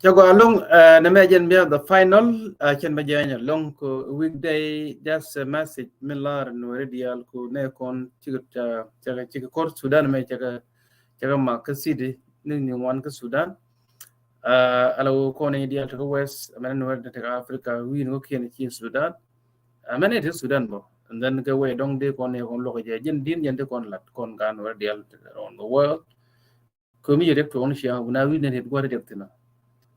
Cɛ gɔaa ɛlɔ̱ŋ, eh, nɛmɛ jɛn bia the final, eh, cɛn bɛ jɛ ɛn ɛlɔ̱ŋ kɛ weekday, just a message min lar Nuɛri diaal kɛ nɛy kɔn cikɛ, eh, cikɛ, cikɛ ko̱r Sudan mɛ cikɛ, cikɛ mak kä city ni, ni ŋuan kä Sudan. Eh, ala wä kɔn ni diaal tekɛ West, amɛn Nuɛri tekɛ Africa, wi̱i̱ ni wä kiɛn ci Sudan. Amɛn ni tekɛ Sudan bä. And then kɛ wee dɔŋ dee kɔn ni kɔn luɔk jɛ, jɛn din jɛn dee kɔn lat, kɔn gan Nuɛri diaal around the world. Kɛ mi jɛ riɛk tuɔɔk ni cia wuna wi̱i̱ ni riɛk gua̱r riɛk thin.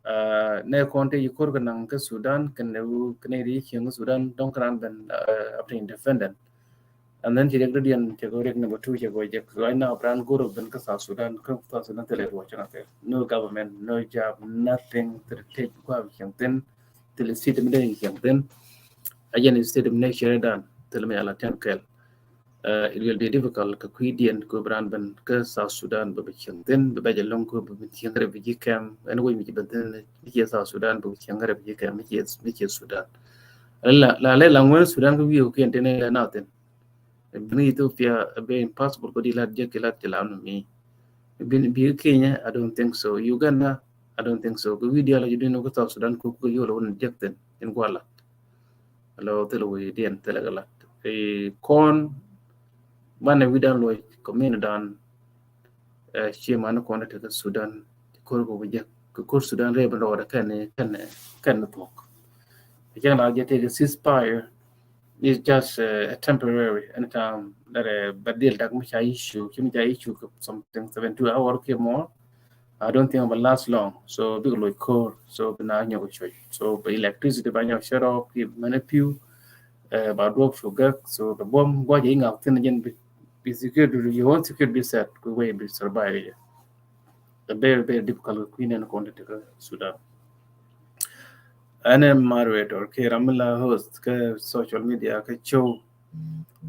Ah, nɛy kɔn te yi ko̱r kɛ naŋ kä Sudan, kɛn nɛ wu, kɛn nɛ ri cieŋ kä Sudan, dɔŋ kɛ ran ben, ah, after independent. And then ci riɛk dɔ̱diɛn, cɛ kɛ riɛk number two, cɛ kɛ jɛ, right now, ran go̱r ben kä South Sudan, kä South Sudan thilɛ ruɔ cɛ ŋa kɛ. No government, no job, nothing, thilɛ tec kua bi cieŋ thin, thilɛ system dee cieŋ thin. Again, system ni cɛ dan, thilɛ mi ala ten kɛl. Uh, it will be difficult kɛ kui̱diɛn kɛ bi ran ben kä South Sudan bɛ bi cieŋ thin, bɛ bɛ jɛ lɔŋ kɛ bɛ bi cieŋ refugee camp, ɛn wec mi ci ben thin mi ci South Sudan bɛ bi cieŋ refugee camp mi ci, mi ci Sudan. La, la, la, la ŋuɛn Sudan kɛ wi̱i̱ kɛ kiɛn thin ɛ na thin. Bi ni Ethiopia, a bɛ impossible kɛ di lat jɛ ki lat ti la nu mi. Bi, bi Kenya, I don't think so. Uganda, I don't think so. Kɛ wi̱i̱ diaal a ju din kɛ South Sudan kɛ, kɛ yol wun jek thin in gua lat. Lo thil wi̱i̱ diɛn thil kɛ lat. Ɛ kɔn banɛ wi̱i̱ dan lo community dan, ɛ, cie man kɔn te kɛ Sudan, ko̱r kɛ wi̱i̱ jek, kɛ ko̱r Sudan rɛ ben rɔɔdɛ kɛn, kɛn, kɛn thuɔk. Ɛ cɛn la jɛ te kɛ ceasefire, It's just, uh, a temporary. Anytime that, uh, bɛ dhil dak mi ca issue, ci mi ca issue kɛ something seventy-two hour kɛ more. I don't think it will last long. So bikɛ loc ko̱r. So bi na nyɔk cuc. So bɛ electricity ba nyɔk shut off, ki mɛn a piu, uh, ba duɔp cu gak. So bɛ buɔm guac iŋak thin jɛn bi, bi security, your own security bi set, kɛ way bi survive. A very, very difficult kɛ kui̱ nɛn kɔn ti kä Sudan. Ɛn ɛ moderator kɛ ram mi la host kä social media kä show.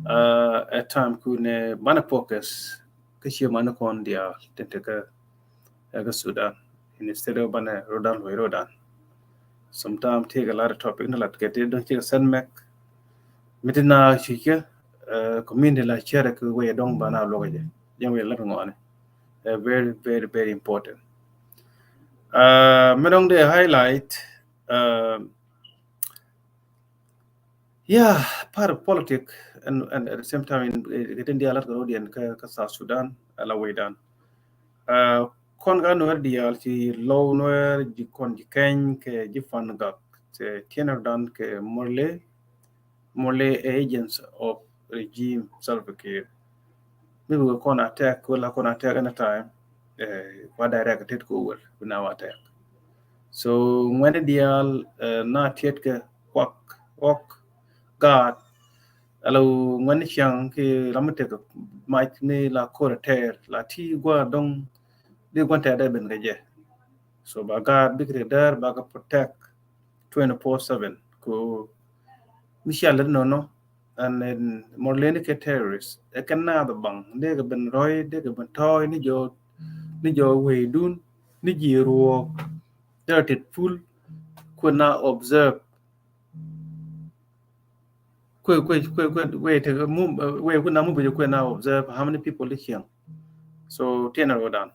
Uh, ɛ time ku nɛ banɛ focus kä cie man kɔn diaal tin ti kä, ɛ kä Sudan. instead of banɛ rodan wei rodan. Sometimes take a lot of topic ni lat kɛ ti dɔŋ cikɛ sɛn mɛk. Mi ti na cikɛ community la cɛrɛ kɛ wei dɔŋ bana luɔk jɛ jɛ wei lat ŋɔni. Very, very, very important. Mi dɔŋ de highlight. Yeah, part of politics and, and at the same time in kɛ tin dialat kɛ rodian kɛ South Sudan ala wei dan. Kɔn ka Nuɛr diaal ci Lou Nuɛr, ji̱ Kɔn, ji̱ Kɛny kɛ ji̱ Fangak, tɛ tiɛn rɔdan kɛ Murle, Murle agents of regime Salva Kiir. Mi bi kɔn attack, wala kɔn attack anytime. Wa direct tet ko wal bi na wa attack. So ŋuɛni diaal na tiet kɛ kuak ɔk gaat. Alo ŋuɛni ciaŋ ki ram mi tek mac ni la kor tɛɛr la ti gua dɔŋ di guan tɛɛr dɛ ben kɛ jɛ. So ba gaat bikri dɛr ba kɛ protect twenty-four seven ko mi cia lɛ nɔnɔ. And then Murle ni kɛ terrorist ɛ kɛ naath baŋ dee kɛ ben rɔy dee kɛ ben tɔɔy ni jɔ ni jɔ wei dun ni ji̱ ruɔk. Dee tit pul kuɛ na observe. Kue kue kue kue wei te mu wei kuna mu buje kue na observe how many people is here. So tiene rodan.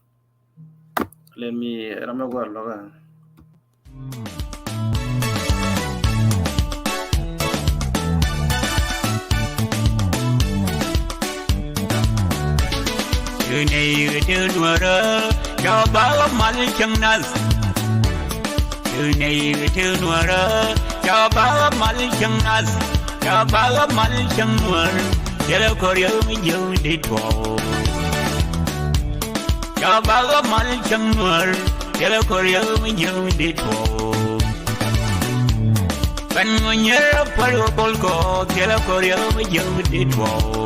Let me rame gua loga. Tene tene wara ya ba mal chang nas. Tene tene wara ya ba mal chang nas. Ya ba mal chang nuar. Yala korea mi jeng di tuau. Ya ba mal chang nuar. Yala korea mi jeng di tuau. Ban mo nyera paro kolko. Yala korea mi jeng di tuau.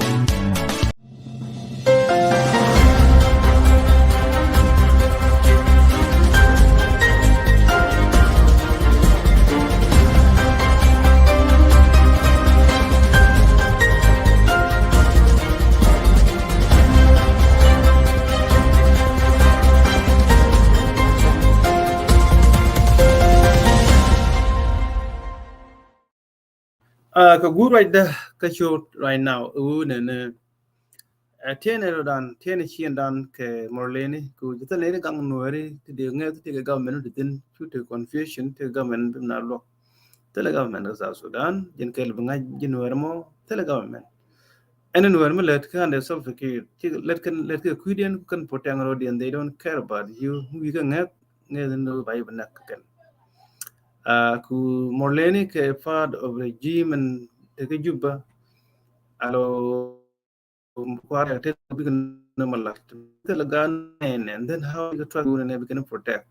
Kɛ guur ruacdä kä ciöt right now ɛ ɣöö nɛnɛ ɛ tiɛnɛ rɔdan tiɛnɛ ciɛndan kɛ Murleni kɛ ɣöö ji̱ thil nɛy ti gaŋ Nuääri ti dee ŋɛth ti kɛ government ti thi̱n cu ti confusion ti kɛ government bi na luɔk. Thilɛ government kä South Sudan ji̱n kɛl bi ŋa̱c ji̱ Nuääri mɔ thilɛ government. Ɛn Nuääri mi lät kä under Salva Kiir ti lät kɛn lät kɛ kui̱diɛn kɛn protect rɔdiɛn, they don't care about you. Mi wi̱i̱ kɛ ŋɛth ŋɛth ni ba yi bi näk kɛ kɛn. Ku Murleni kɛ part of regime and tekɛ Juba. Alo kuarɛ te bikɛ nɛ ma lat te la gan nɛ, and then how you try to nɛ bikɛ nɛ protect.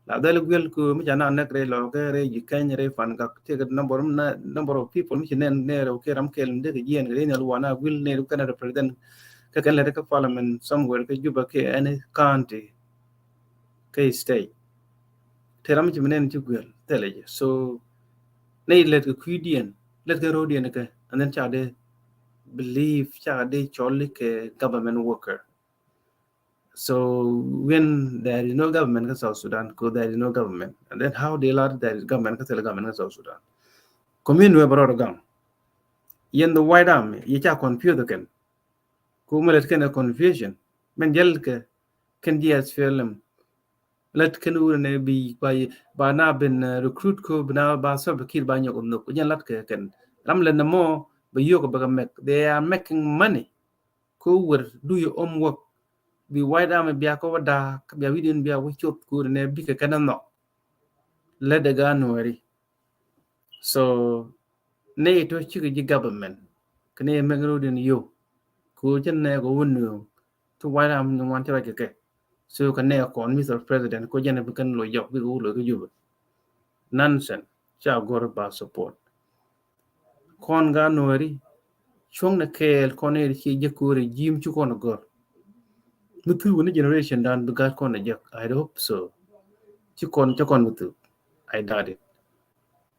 La dal guel ku mi jana nek rɛ lɔ kɛ rɛ ji̱ Kɛny rɛ Fangak tekɛ number number of people mi ci nɛ nɛ rɛ kɛ ram kɛl mi dekɛ jiɛn kɛ rɛ nɛ luana guel nɛ kɛ nɛ represent kɛ kɛn lɛ kɛ parliament somewhere kɛ Juba kɛ any county. Kɛ state. Te ram ci mi nɛn ci guel thilɛ jɛ. So nɛ lɛt kɛ kui̱diɛn lɛt kɛ rɔdiɛn kɛ and then ca dee believe ca dee cɔl kɛ government worker. So when there is no government kä South Sudan, 'cause there is no government, and then how they allow there is government kä thilɛ government kä South Sudan? Kɔmi nuɛ bɛ rɔd gaŋ yɛn the White Army yɛ ca confuse kɛn. Ku mi lät kɛn ɛ confusion min jäl kɛ kɛn ji̱ S P L M. Lät kɛn wurɛ nɛ bi ba na bin recruit ko bi na ba Salva Kiir ba nyɔk nhok jɛn lat kɛ kɛn ram lät nɛ mɔ bɛ yio̱k bɛ kɛ mɛk, they are making money. Ko wur do your homework. Bi White Army bia ko wä da̱a̱k bia wi̱diɛn bia wä coth ko wurɛ nɛ bikɛ kɛn ɛ nhɔk. Lät dɛ ga Nuääri. So nɛ itɔ cikɛ ji̱ government kɛ nɛ mɛk ro̱diɛn yo̱. Ko jɛn nɛ kɔ wä nööŋ ti White Army ni ŋuan ti ruac kɛ kɛ. So kɛ nɛ kɔn Mister President ko jɛn bi kɛn loc jɔk bikɛ wä loc kä Juba. Nonsense. Ca gɔr ba support. Kɔn ga Nuääri cuɔ̱ŋ nɛ kɛɛl kɔn nɛ ci jɛ ko regime ci kɔn gɔr. Mi thuk wä ni generation dan bi gat kɔn a jek. I hope so. Ci kɔn ci kɔn mi thuk. I doubt it.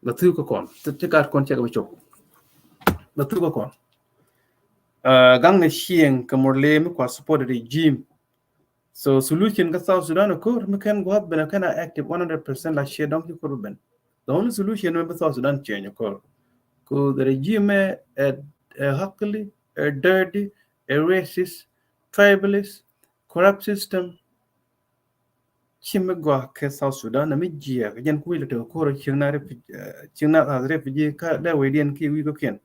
Ba thuk kä kɔn ci gat kɔn cɛ kɛ bi cop. Ba thuk kä kɔn. Gaŋ ni cieŋ kɛ Murle mi kua support regime. So solution kä South Sudan a kor mi kɛn gua̱th ben a kɛn a active one hundred percent la ciɛ dɔŋ ci kor ben. The only solution mi bi South Sudan change a kor. Ku the regime ɛ, ɛ, ɛ ugly, ɛ dirty, ɛ racist, tribalist, corrupt system. Ci mi gua kɛ South Sudan a mi jiɛ kɛ jɛn kui̱ la te kor ciŋ na refugee, ciŋ na as refugee ka dɛ wee diɛn ki wi̱i̱ kɔ kiɛn.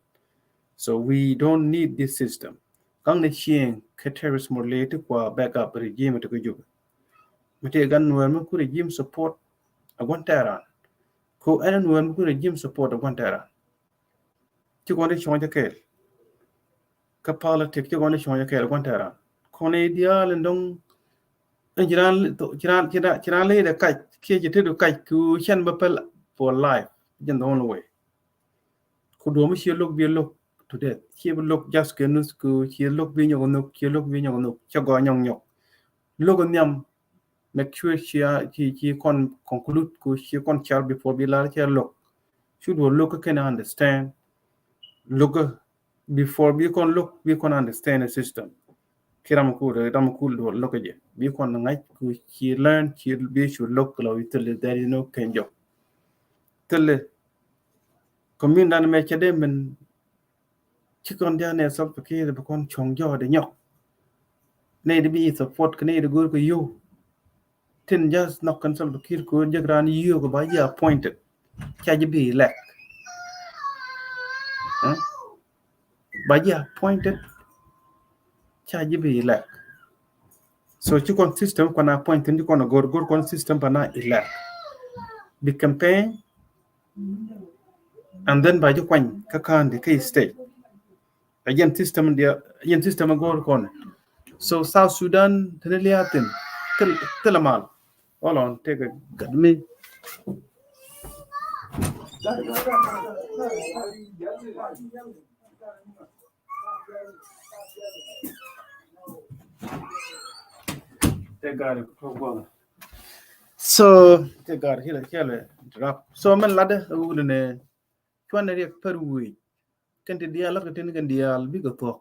So we don't need this system. Kaŋ ni cieŋ kɛ terrorist mor le ti kua back up regime ti kɛ Juba. Mi ti gan Nuɛr mi ku regime support a guan Tehran. Ko ɛn Nuɛr mi ku regime support a guan Tehran. Ci kɔn di cɔŋ jɛ kɛɛl. Kä politic ci kɔn di cɔŋ jɛ kɛɛl a guan Tehran. Kɔn idial in dɔŋ in ci ran, ci ran, ci ran, ci ran ley de kac kiɛ ci te du kac ku cɛn bä pɛl for life. Jɛn the only way. Ku duɔ̱m ci lo̱k bi lo̱k to death. Ci bi lo̱k just kɛ nuth ku ci lo̱k bi nyɔk nhök, ci lo̱k bi nyɔk nhök. Cɛ gɔɔ nyɔk nyɔk. Lo̱k nhiam, make sure ci, ci, ci kɔn conclude ku ci kɔn car before bi lar cɛ lo̱k. Cu duɔ̱r lo̱k kɛ kɛn understand. Lo̱k before bi kɔn lo̱k, bi kɔn understand the system. Ki ram ku, ram ku duɔ̱r lo̱k jɛ. Bi kɔn ŋa̱c ku ci learn, ci bi cu lo̱k la wi̱i̱ thil, there is no kɛn jɔk. Thil community dan mɛ cɛ dee min ci kɔn diaal nɛ Salva Kiir bi kɔn cuɔ̱ŋ jɔɔdɛ nyɔk. Nɛ di bi support kɛ nɛ di go̱o̱r kɛ yio̱w. Tin just nhɔk kɛn Salva Kiir kɛ jek raan yio̱w kɛ ba ji̱ appointed. Ca ji̱ bi elect. Huh? Ba ji̱ appointed. Ca ji̱ bi elect. So ci kɔn system kɔn appointed, ci kɔn go̱o̱r, go̱o̱r kɔn system ba na elect. Bi campaign, and then ba ji̱ kuany kä ka̱n di kä state. Again system dia, again system go̱o̱r kɔn. So South Sudan tini liatin thil, thil mal. Hold on, take a, gat mi. Te gari ko guaŋ. So te gari hila hila drop. So mɛn ladɛ wudɛ nɛ cuan riɛk per wi̱i̱. Kɛn ti diaal lat kɛ tin kɛn diaal bikɛ thuɔk.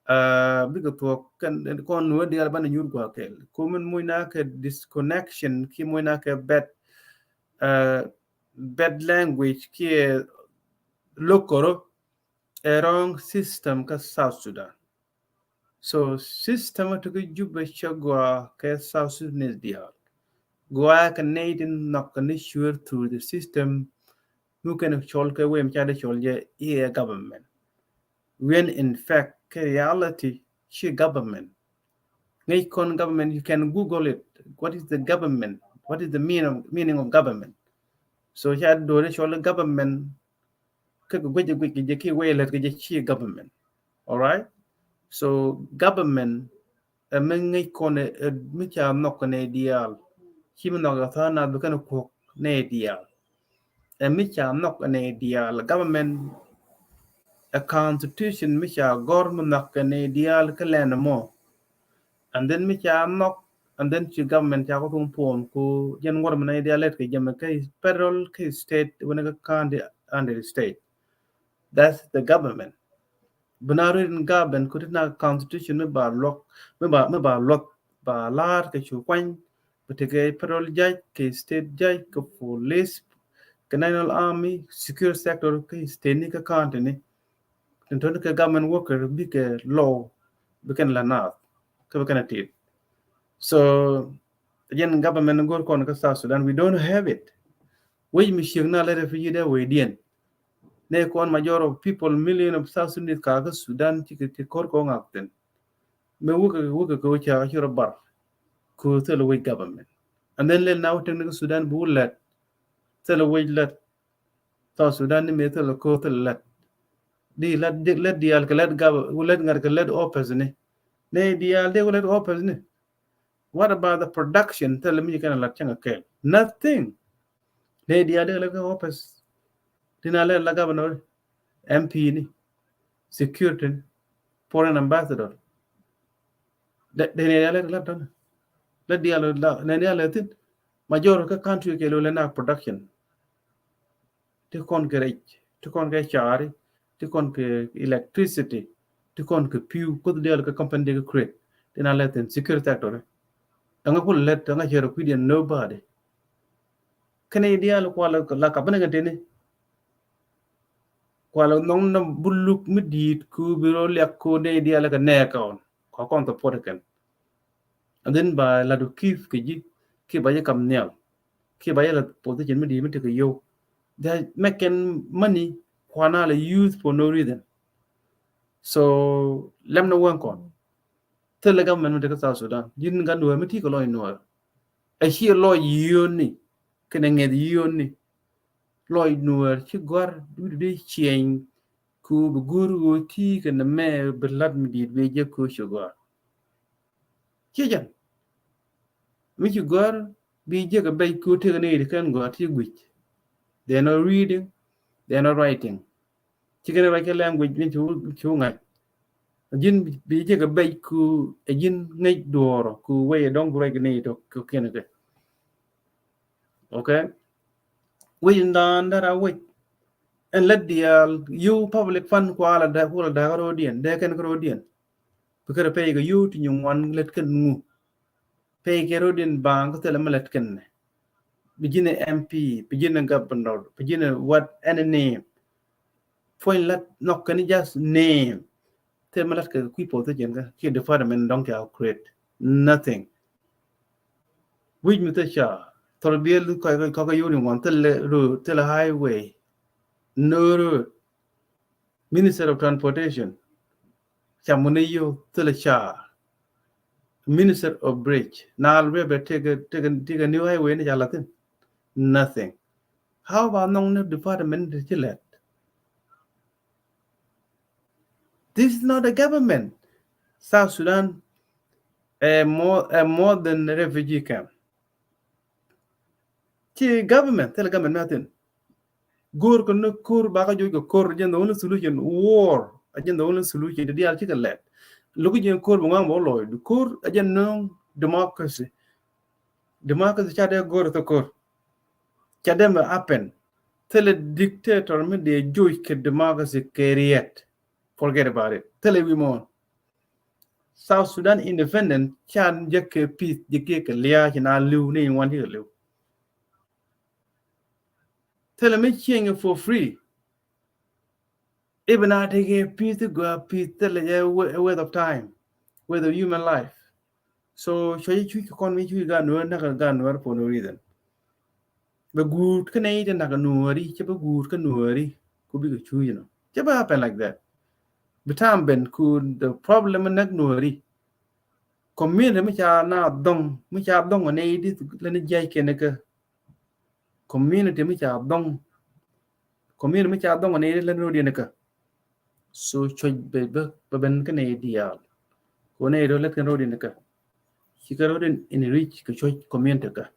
Ah, bikɛ thuɔk kɛn kɔn nuɛ diaal banɛ nyuur gua kɛl. Ko mɛn muc na kɛ disconnection ki muc na kɛ bad, ah, bad language ki local a wrong system kä South Sudan. So system a ti kä Juba cɛ gua kɛ South Sudanese diaal. Gua kɛ nɛy tin nhɔk kɛ ni cuer through the system. Mu kɛn cɔl kɛ wem ca di cɔl jɛ iɛ government. When in fact kɛ reality ci government. Ŋäc kɔn government, you can Google it. What is the government? What is the mean of, meaning of government? So ca do̱ri cɔl government kä kɛ guic guic kɛ jɛ ki wee lät kɛ jɛ ci government. All right? So government ɛ mi ŋäc kɔn ɛ mi ca nhɔk nɛ diaal. Ci mi nhɔk ɛ tha̱a̱ŋ nath bi kɛn kuɔk nɛ diaal. Ɛ mi ca nhɔk nɛ diaal. Government ɛ constitution mi ca gɔr mi nhɔk nɛ diaal kä lɛn mɔ. And then mi ca nhɔk, and then ci government ca kɔ thum puɔn ku jɛn ŋuɔr mi nɛ diaal lɛt kɛ jɛ mɛ kä federal kä state wänɛ kä county under state. That's the government. Bina ruet in government ku ti na constitution mi ba luɔk, mi ba, mi ba luɔk, ba lar kɛ cu kuany, bi ti kɛ federal judge, kɛ state judge, kɛ police, kɛ national army, security sector, kɛ state ni, kɛ county ni. Tin tɔni kɛ government worker bikɛ law, bi kɛn la naath, kɛ bi kɛn a tit. So again, government go̱r kɔn kä South Sudan, we don't have it. Wec mi ciek na lɛ refugee dɛ wecdiɛn. Nɛ kɔn majority of people, million of South Sudanese ka kä Sudan ci kɛ ti kɔr kɔ ŋak thin. Mɛ wukɛ, wukɛ kɛ wä ca ci rɔ bar. Ku thil wec government. And then lɛl na wä tek ni kä Sudan bi wä lɛt. Thil wec lɛt. South Sudan ni mɛ thil ko thil lɛt. Di lɛt, di lɛt diaal kɛ lɛt gab, wä lɛt ŋa̱t kɛ lɛt office ni. Nɛ diaal di wä lɛt office ni. What about the production? Thil mi kɛn lat cäŋ a kɛl. Nothing. Nɛ diaal di lɛt kɛ office. Di na lɛt la governor, M P ni, security ni, foreign ambassador. Dɛ, dɛ nɛ diaal lɛt lat dɔn. Lɛt diaal la, nɛ diaal lɛt thin. Majority kä country kɛ lo lɛ na production. Ti kɔn kɛ rɛc, ti kɔn kɛ cari, ti kɔn kɛ electricity, ti kɔn kɛ piu, kuoth diaal kɛ company di kɛ create. Ti na lɛ thin security sector. Ɛŋa kulɛ lät, ɛŋa cɛ rɔ kui̱diɛn, nobody. Kɛn i̱ diaal kualɛ la kap ni kɛn tini. Kualɛ nhɔŋ na buluk mi di̱i̱t ku bi rɔ liak ku ni diaal kɛ nɛɛk kɔn. Kɔ kɔn thɔ puɔt kɛn. And then ba lat du ki̱th kɛ ji̱, kiɛ ba ji̱ kam nhial. Kiɛ ba ji̱ la position mi di̱i̱t mi tekɛ yio̱w. They are making money kuana la use for no reason. So lɛm ni wɛn kɔn. Thilɛ government mi tekɛ South Sudan. Ji̱n gat Nuäär mi ti kɛ lɔc Nuäär. Ɛ ciɛ lɔc yiööni kɛnɛ ŋɛth yiööni. Lɔc Nuäär ci gɔ̱a̱r wi̱cdu dee ciɛny ku bi go̱o̱r ɣöö ti kɛnɛ mɛ bi lat mi di̱i̱t bi jek ku ci gɔ̱a̱r. Ciɛ jɛn mi ci gɔ̱a̱r bi jek a bɛc ku tekɛ ni iti kɛn gɔ̱a̱r ti guic. They are not reading, they are not writing. Ci kɛn ruac kɛ language min ci wä ŋa̱c. Ji̱n bi jek a bɛc ku ɛ ji̱n ŋäc duɔ̱ɔ̱rɔ ku wec ɛ dɔ̱ŋ bi ruac kɛ ni iti kɛ kiɛn kɛ. Okay. Wec in daan dara wec. Ɛn lät diaal yio̱w public fund kuala da kula da kɛ rodiɛn, dee kɛn kɛ rodiɛn. Bi kɛ rɛ pɛy kɛ yio̱w ti nyuŋ wan lät kɛn ŋu. Pɛy kɛ rodiɛn baaŋ kä thilɛ mi lät kɛn nɛ. Bi ji̱n ɛ M P, bi ji̱n ɛ governor, bi ji̱n ɛ what, any name. Puɔ̱ny lat nhɔk kɛn just name. Thil mi lat kɛ kui̱ position kä kiɛ department dɔ̱ŋ ca create nothing. Wi̱c mi thil ca thɔr biɛl kɔk kɛ yoni ŋuan thil road, thil highway, no road. Minister of Transportation ca muni yo thil ca. Minister of Bridge, na river tekɛ tekɛ tekɛ new highway ni ca lathin. Nothing. How about nɔŋ ni department ti ci lɛt? This is not a government. South Sudan, a more, a more than refugee camp. Ci government, thil government mi a thin. Go̱o̱r kɛ ni ko̱r, ba kä joc kɛ ko̱r, agenda only solution, war, agenda only solution, ti diaal cikɛ lɛt. Lo̱k ji̱n ko̱r bi ŋuaŋ bä lɔɔc, ko̱r agenda nööŋ democracy. Democracy ca dee go̱o̱r thil ko̱r. Ca dee mɛ happen. Thilɛ dictator mi dee joc kɛ democracy kɛ riɛt. Forget about it. Thilɛ wi̱i̱ muɔ̱ɔ̱n. South Sudan independent can jɛ kɛ peace, jɛ kɛ kɛ lia̱a̱ ci na li̱w ni wan ci kɛ li̱w. Thilɛ mi cieŋ for free. Even a tekɛ peace ti gɔaa peace thilɛ jɛ a waste of time, waste of human life. So cuɔ̱c cuc kɛ kɔn mi cuc gaat Nuäär näk gaat Nuäär for no reason. Bɛ guut kä nɛy ti nak Nuääri, cɛ bɛ guut kä Nuääri ku bikɛ cuc nɔ. Cɛ bɛ happen like that. Bi tam ben ku the problem näk Nuääri. Community mi ca na dhɔŋ, mi ca dhɔŋ nɛy di lɛ ni jiac kɛn kä. Community mi ca dhɔŋ, community mi ca dhɔŋ nɛy di lɛ ni rodiɛn kä. So cuɔ̱c bɛ bä bä ben kä nɛy diaal. Ko nɛy rɔ lät kɛn rɔɔd in kä. Ci kɛ rɔɔd in, in rich kɛ cuɔ̱c community kä.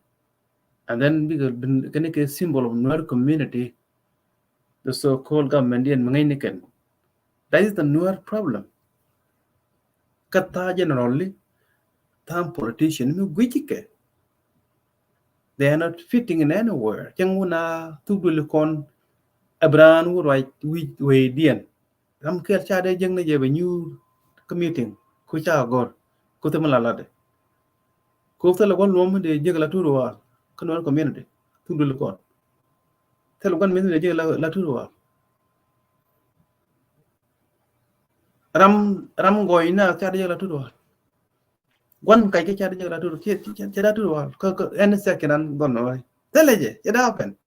And then bikɛ ben kɛn kɛ symbol of Nuer community. The so-called government diɛn mi ŋäcni kɛn. That is the Nuer problem. Kä tha̱a̱ generally, tha̱a̱ politician mi guic kɛ. They are not fitting in anywhere. Cäŋ wun a thuk duëli kɔn, a bi raan wä ruac wi̱c wee diɛn. Ram kɛl ca dee jäŋ ni jɛ bɛ nyuur kä meeting ku ca gɔr ku thil mi la latdɛ. Ku thilɛ gua̱n luɔ̱m mi dee jek la tut wal kä Nuer community thuk duëli kɔn. Thilɛ gua̱n mi dee jek la, la tut wal. Ram, ram gɔy na ca dee jek la tut wal. Gua̱n kac kä ca dee jek la tut, ca, ca, ca dee tut wal. Kä, kä, any second an gɔn wal. Thilɛ jɛ, ca dee happen.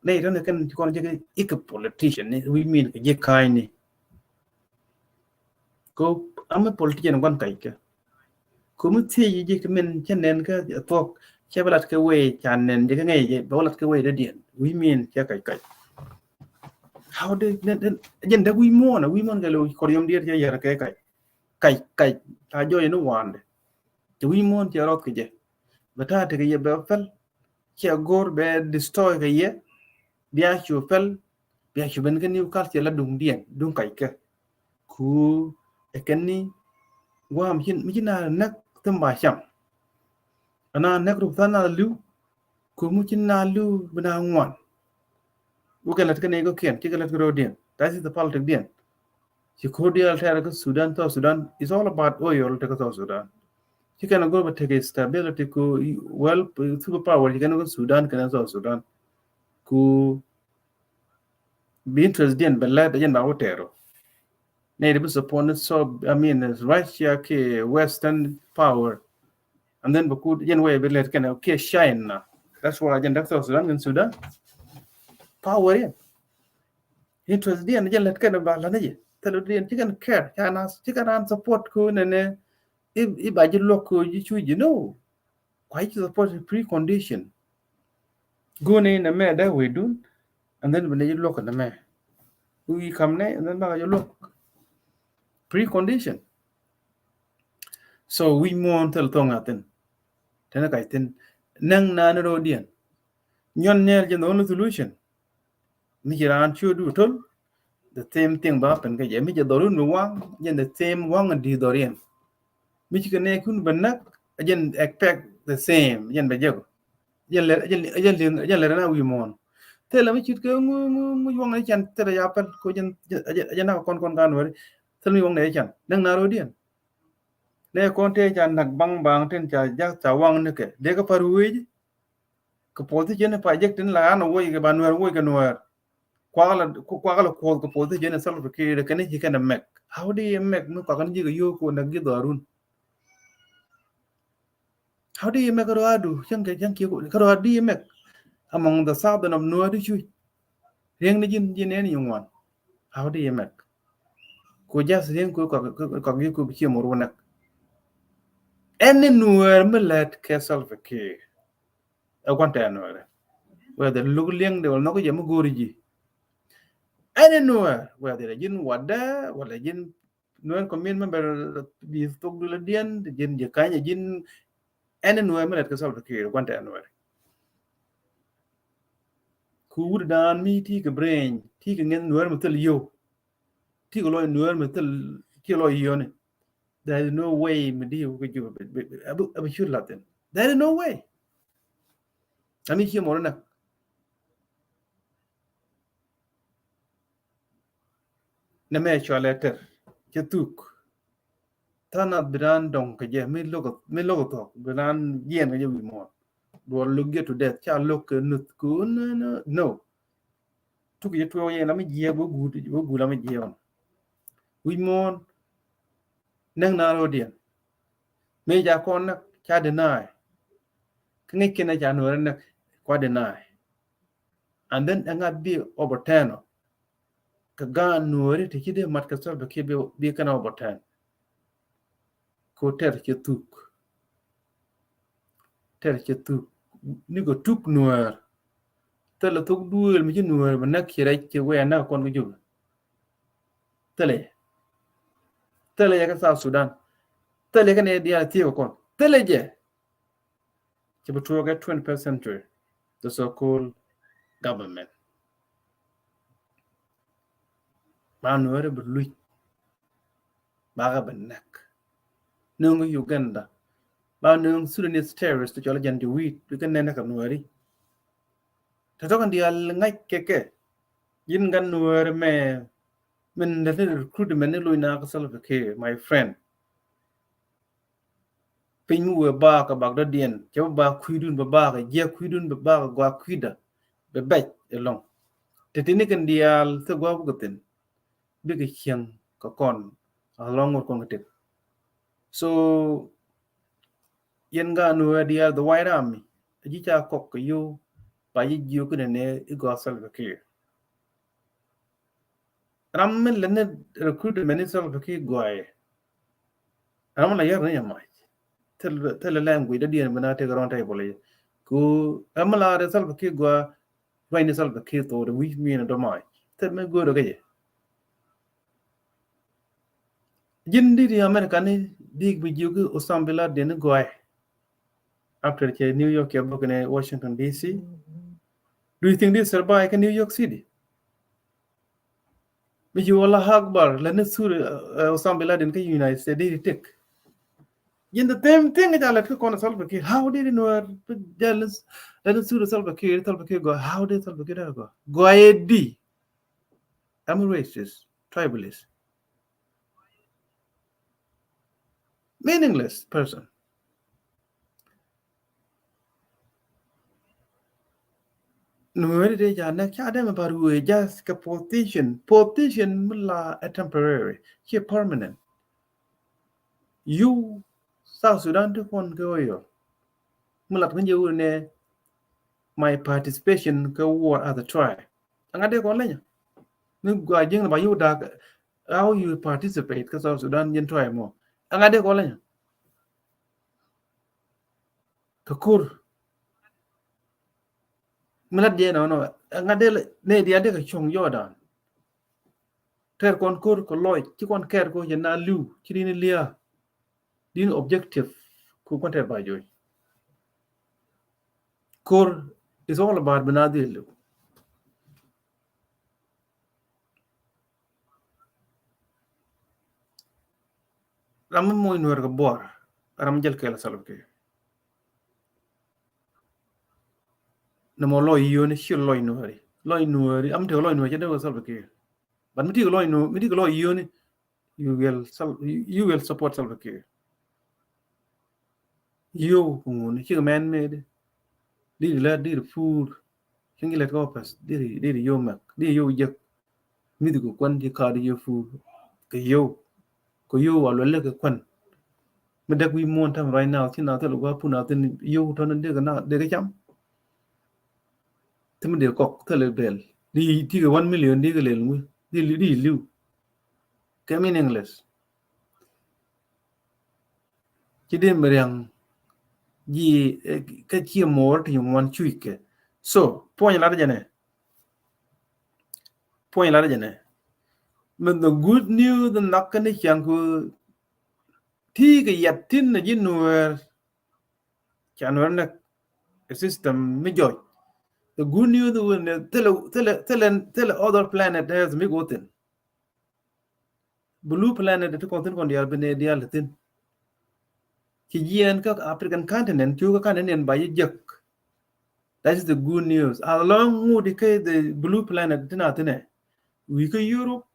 Nɛy tɔ̱ ni kɛn ci kɔn jek i̱ kɛ politician ni, wi̱i̱ min kɛ jek ka̱a̱cni. Ko am mi politician gua̱n kac kɛ. Ko mi thiec jek min cɛ nɛn kä thuɔ̱k, cɛ bɛ lat kɛ wee ca nɛn jek ŋɛc jɛ, bɛ wä lat kɛ wee dee diɛn. Wi̱i̱ min cɛ kac kac. How dee, dee, dee, jɛn dee wi̱i̱ muɔ̱ɔ̱n, wi̱i̱ muɔ̱ɔ̱n kɛ lo̱ kɔr yom diɛt cɛ yɛr kɛ kac. Kac, kac, ca jɔɔc ni wa̱a̱ndɛ. Cɛ wi̱i̱ muɔ̱ɔ̱n cɛ rɔth kɛ jɛ. Bɛ ta̱a̱ tekɛ yɛ bɛ pɛl. Cɛ go̱r bɛ destroy kɛ yɛ. Bia cu pɛl. Bia cu ben kä new culture la duŋdiɛn, duŋ kac kɛ. Ku ɛ kɛn ni gua̱a̱m ci, mi ci na näk thim ba cam. Ana näk ruk than na li̱w. Ku mi ci na li̱w bi na ŋuan. Wä kɛ lät kä nɛy kɔ̱kiɛn, ci kɛ lät kä ro̱o̱diɛn. That is the politic diɛn. Ci ko̱r diaal tɛɛr kä Sudan, South Sudan, it's all about oil te kä South Sudan. Ci kɛn a go̱r bɛ tekɛ stability ku, well, super power ci kɛn a go̱r Sudan kɛn a South Sudan. Ku bi interest diɛn bɛ lɛt a jɛn ba wä tɛɛr ɔ. Nɛ di bi support ni, so, I mean, Russia kɛ Western power. And then bɛ ku jɛn wɛ bi lɛt kɛn a kɛ China. That's why jɛn dak South Sudan kɛn Sudan. Power yɛn. Interest diɛn jɛn lɛt kɛn ba la ni jɛ. Thil diɛn ci kɛn care. China ci kɛn an support ku nɛ nɛ. I, i ba ji̱ luɔk ku ji̱ cu ji̱ no. Kua ji̱ support precondition. Go̱o̱ni nɛ mɛ dee wee dun, and then bi nɛ ji̱ luɔk nɛ mɛ. Wi̱i̱ kam nɛ, and then ba ji̱ luɔk. Precondition. So wi̱i̱ muɔ̱ɔ̱n thil thok ŋa̱thin. Tɛn kac thin. Nɛŋ naan rɔɔdiɛn. Nyɔn nɛɛl jɛn the only solution. Mi ci raan ciö du tol, the same thing ba pen kɛ jɛ. Mi jɛ dhɔrun bi waŋ, jɛn the same waŋ di dhɔriɛn. Mi ci kɛ nɛ kun bɛ näk, jɛn expect the same, jɛn bɛ jɛ kɔ. Jɛn lɛ, jɛn, jɛn lɛ, jɛn lɛ rɛn a wi̱i̱ muɔ̱ɔ̱n. Thilɛ mi cit kɛ ŋu, ŋu, ŋu waŋ ni can thilɛ ya pɛl, ko jɛn, jɛn, jɛn, jɛn nak kɔn kɔn kan wɛri. Thilɛ mi waŋ ni can. Nɛŋ na rɔɔdiɛn. Nɛ kɔn tëë ca nak baŋ baŋ tin ca jak ca waŋ ni kɛ. Dee kɛ par wee ji̱. Kɛ position pa jek tin la an a woc kɛ ba nuɛr woc kɛ nuɛr. Kuak la, kuak la kuɔth kɛ position Salva Kiir kɛn ci kɛn a mɛk. How do you mɛk mi kuak ni ji̱ kɛ yio̱o̱k kɛ wä nak ji̱ dhɔrun? How do you mɛk kɛ rɔadu? Cäŋ kɛ cäŋ kiɛ kɛ rɔadu, do you mɛk among the southern of Nuer di cuc? Riɛŋ ni ji̱n ji̱n ɛn yi ŋuan. How do you mɛk? Ku just riɛŋ ku kuak, kuak ji̱ ku bi cie mor wä nɛk. Ɛn ni nuɛɛr mi lɛt kɛ Salva Kiir. Ɛ gua̱n tɛɛ nuɛɛrɛ. Whether luk liɛŋ de wala nhɔk jɛ mi go̱o̱ri ji̱. Ɛn ni nuɛɛr, whether ji̱n wadɛ wala ji̱n nuɛɛr community member, bi thok dulä diɛn, ji̱n ji̱ kanyɛ ji̱n. Ɛn ni nuɛɛr mi lɛt kɛ Salva Kiir, gua̱n tɛɛ nuɛɛrɛ. Ku wut daan mi ti kɛ brain, ti kɛ ŋɛn nuɛɛr mi thil yio̱w. Ti kɛ lɔc nuɛɛr mi thil, ti kɛ lɔc yio̱w ni. There is no way mi di wä kɛ Juba bɛ, bɛ, bɛ, abɛ, abɛ cut lathin. There is no way. Ami cie mɔr nak. Nɛ mɛ cualɛ tɛr cɛ thuk. Tha̱a̱ŋ nath bi raan dɔŋ kɛ jɛ mi lo̱k, mi lo̱k thuɔ̱k bi raan jiɛn kɛ jɛ wi̱i̱ muɔ̱ɔ̱n. Duɔl lo̱k jɛ to death, ca lo̱k kɛ nuth ku, no, no, no. Tuk jɛ tuɔɔk yɛ la mi jiɛk bä guut, bä guut la mi jiɛk ɔn. Wi̱i̱ muɔ̱ɔ̱n. Näk na ro̱diɛn. Mëë ca kɔn näk ca deny. Kä ŋäc kɛn ca nuɔ̱ɔ̱rɛ näk kua deny. And then ɛŋa bi overturn ɔ. Kɛ gaat nuɔ̱ɔ̱ri ti ci dee mat kɛ Salva Kiir bi, bi kɛn overturn. Ko tɛr cɛ thuk. Tɛr cɛ thuk. Ni kɛ tuk nuɔ̱ɔ̱r. Thilɛ thuk duëël mi ci nuɔ̱ɔ̱r bi näk ci rɛc ci wɛɛ näk kɔn kä Juba. Thilɛ. Thilɛ yɛ kä South Sudan. Thilɛ kɛ nɛ diaal thiek kɔn. Thilɛ jɛ. Ci bi tuɔɔk ɛ twenty-first century, the so-called government. Ba nuɔ̱ɔ̱ri bi luc. Bakɛ bi näk. Nöŋ Uganda. Ba nöŋ Sudanese terrorist ti cɔl Janjaweed, bi kɛ nɛn kɛ nuɔ̱ɔ̱ri. Tɔ̱tɔ̱ kɛn diaal ŋa̱c kɛ kɛ. Ji̱n gat nuɔ̱ɔ̱ri mɛ, min lɛ ni recruitment ni loc na kä Salva Kiir, my friend. Piny mi wëë baak kɛ bak dɔ̱diɛn, cɛ bä baak kui̱dun bä baak, jiɛk kui̱dun bä baak, gɔaa kui̱dä bɛ bɛc ɛlɔ̱ŋ. Tɛ tini kɛn diaal thil gua̱a̱k bä kɛ thi̱n, bikɛ cieŋ kɛ kɔn, a lɔ̱ŋ ŋot kɔn kɛ tëk. So yɛn gaat nuɔ̱ɔ̱ri diaal, the White Army, a ji̱ ca kɔk kɛ yio̱w, ba ji̱ jiök kɛ nɛnɛ i̱ gɔaa Salva Kiir. Ram mi lɛ ni recruitment ni Salva Kiir gɔaa. Ram mi la yar ni ya mac. Thil, thil language dɔ̱diɛn bi na tek rɔn table. Ku ram mi la de Salva Kiir gɔaa, ruac ni Salva Kiir thok de wi̱c mi ni dɔ mac. Thil mi go̱o̱r kɛ jɛ. Ji̱n di̱t i America ni dik bi jiök Osama bin Laden ni gɔaa. After cɛ New York cɛ bä kɛnɛ Washington D C. Do you think this survive kɛ New York City? Mi ci wala Akbar, lɛ ni sur, uh, Osama bin Laden kä United States, did he take? Ji̱n the same thing ca lɛ ti kɔn Salva Kiir. How did he know? Lɛ ni sur Salva Kiir, Salva Kiir gɔaa. How did Salva Kiir gɔaa? Gɔaa ɛ di. I'm a racist, tribalist. Meaningless person. Nuääri dee ca näk ca dee mɛ bar wee just kɛ position. Position mi la ɛ temporary, ciɛ permanent. Yio̱w South Sudan ti kɔn kɛ ɣöö yɔr mi lat kä jɛ wut nɛ my participation kɛ war as a tribe. Ɛŋa dee kɔn leny mi gua jiŋ ni ba yio̱w da̱a̱k how you participate kɛ South Sudan ji̱n tribe mɔ. Ɛŋa dee kɔn leny kɛ ko̱r mi lat jɛ nɔnɔ. Ɛŋa dee nɛ diaal dee kɛ cuɔ̱ŋ Jordan. Tɛr kɔn ko̱r kɛ lɔc ci kɔn kɛɛr kɛ jɛ na li̱w ci di̱n lia̱a̱. Di̱n objective ku kɔn tɛr ba joc. Ko̱r is all about bi na dhil li̱w. Ram mi moc Nuäär kɛ buɔr ram mi jäl kɛɛl Salva Kiir. Nɛ mɔ lɔc yio̱ni ci lɔc Nuääri. Lɔc Nuääri am tekɛ lɔc Nuääri cɛ dee wä Salva Kiir. But mi tekɛ lɔc Nuääri, mi tekɛ lɔc yio̱ni, you will sal-, you will support Salva Kiir. Yio̱w kɛ ŋuni cikɛ mɛn mɛdi. Diri lät, diri puur. Cin ki lät kɛ office diri, diri yio̱w mɛk, diri yio̱w jek. Mi̱th kɛ kuan ci kaat yio̱w puur kɛ yio̱w. Kɛ yio̱w a luɛl kɛ kuan. Mi däk wi̱i̱ muɔ̱ɔ̱n tɛm right now ci na thil gua pun a thin yio̱w tɔn dee kɛ na dee kɛ cam. Thim dee kɔk thil bɛl di ti kɛ one million di kɛ lel ŋui̱ di, di li̱w. Kɛ meaningless. Ci dee mi riaŋ ji̱ kä ciɛ mo̱o̱r ti ŋuan cui̱c kɛ. So puɔ̱ny lat jɛ nɛ. Puɔ̱ny lat jɛ nɛ. Min the good news the nak kɛ ni ciaŋ ku ti kɛ yat tin na ji̱ Nuäär. Ca Nuäär nɛ system mi jɔc. The good news the win thilɛ, thilɛ, thilɛ, thilɛ other planet has mi kɛ wä thin. Blue planet ti kɔn thin kɔn diaal bi nɛ diaal thin. Ci jiɛn kä African continent cu kä continent ba yi jek. That is the good news. As long ŋut ikä the blue planet tin a thinɛ. Wi̱i̱ kä Europe,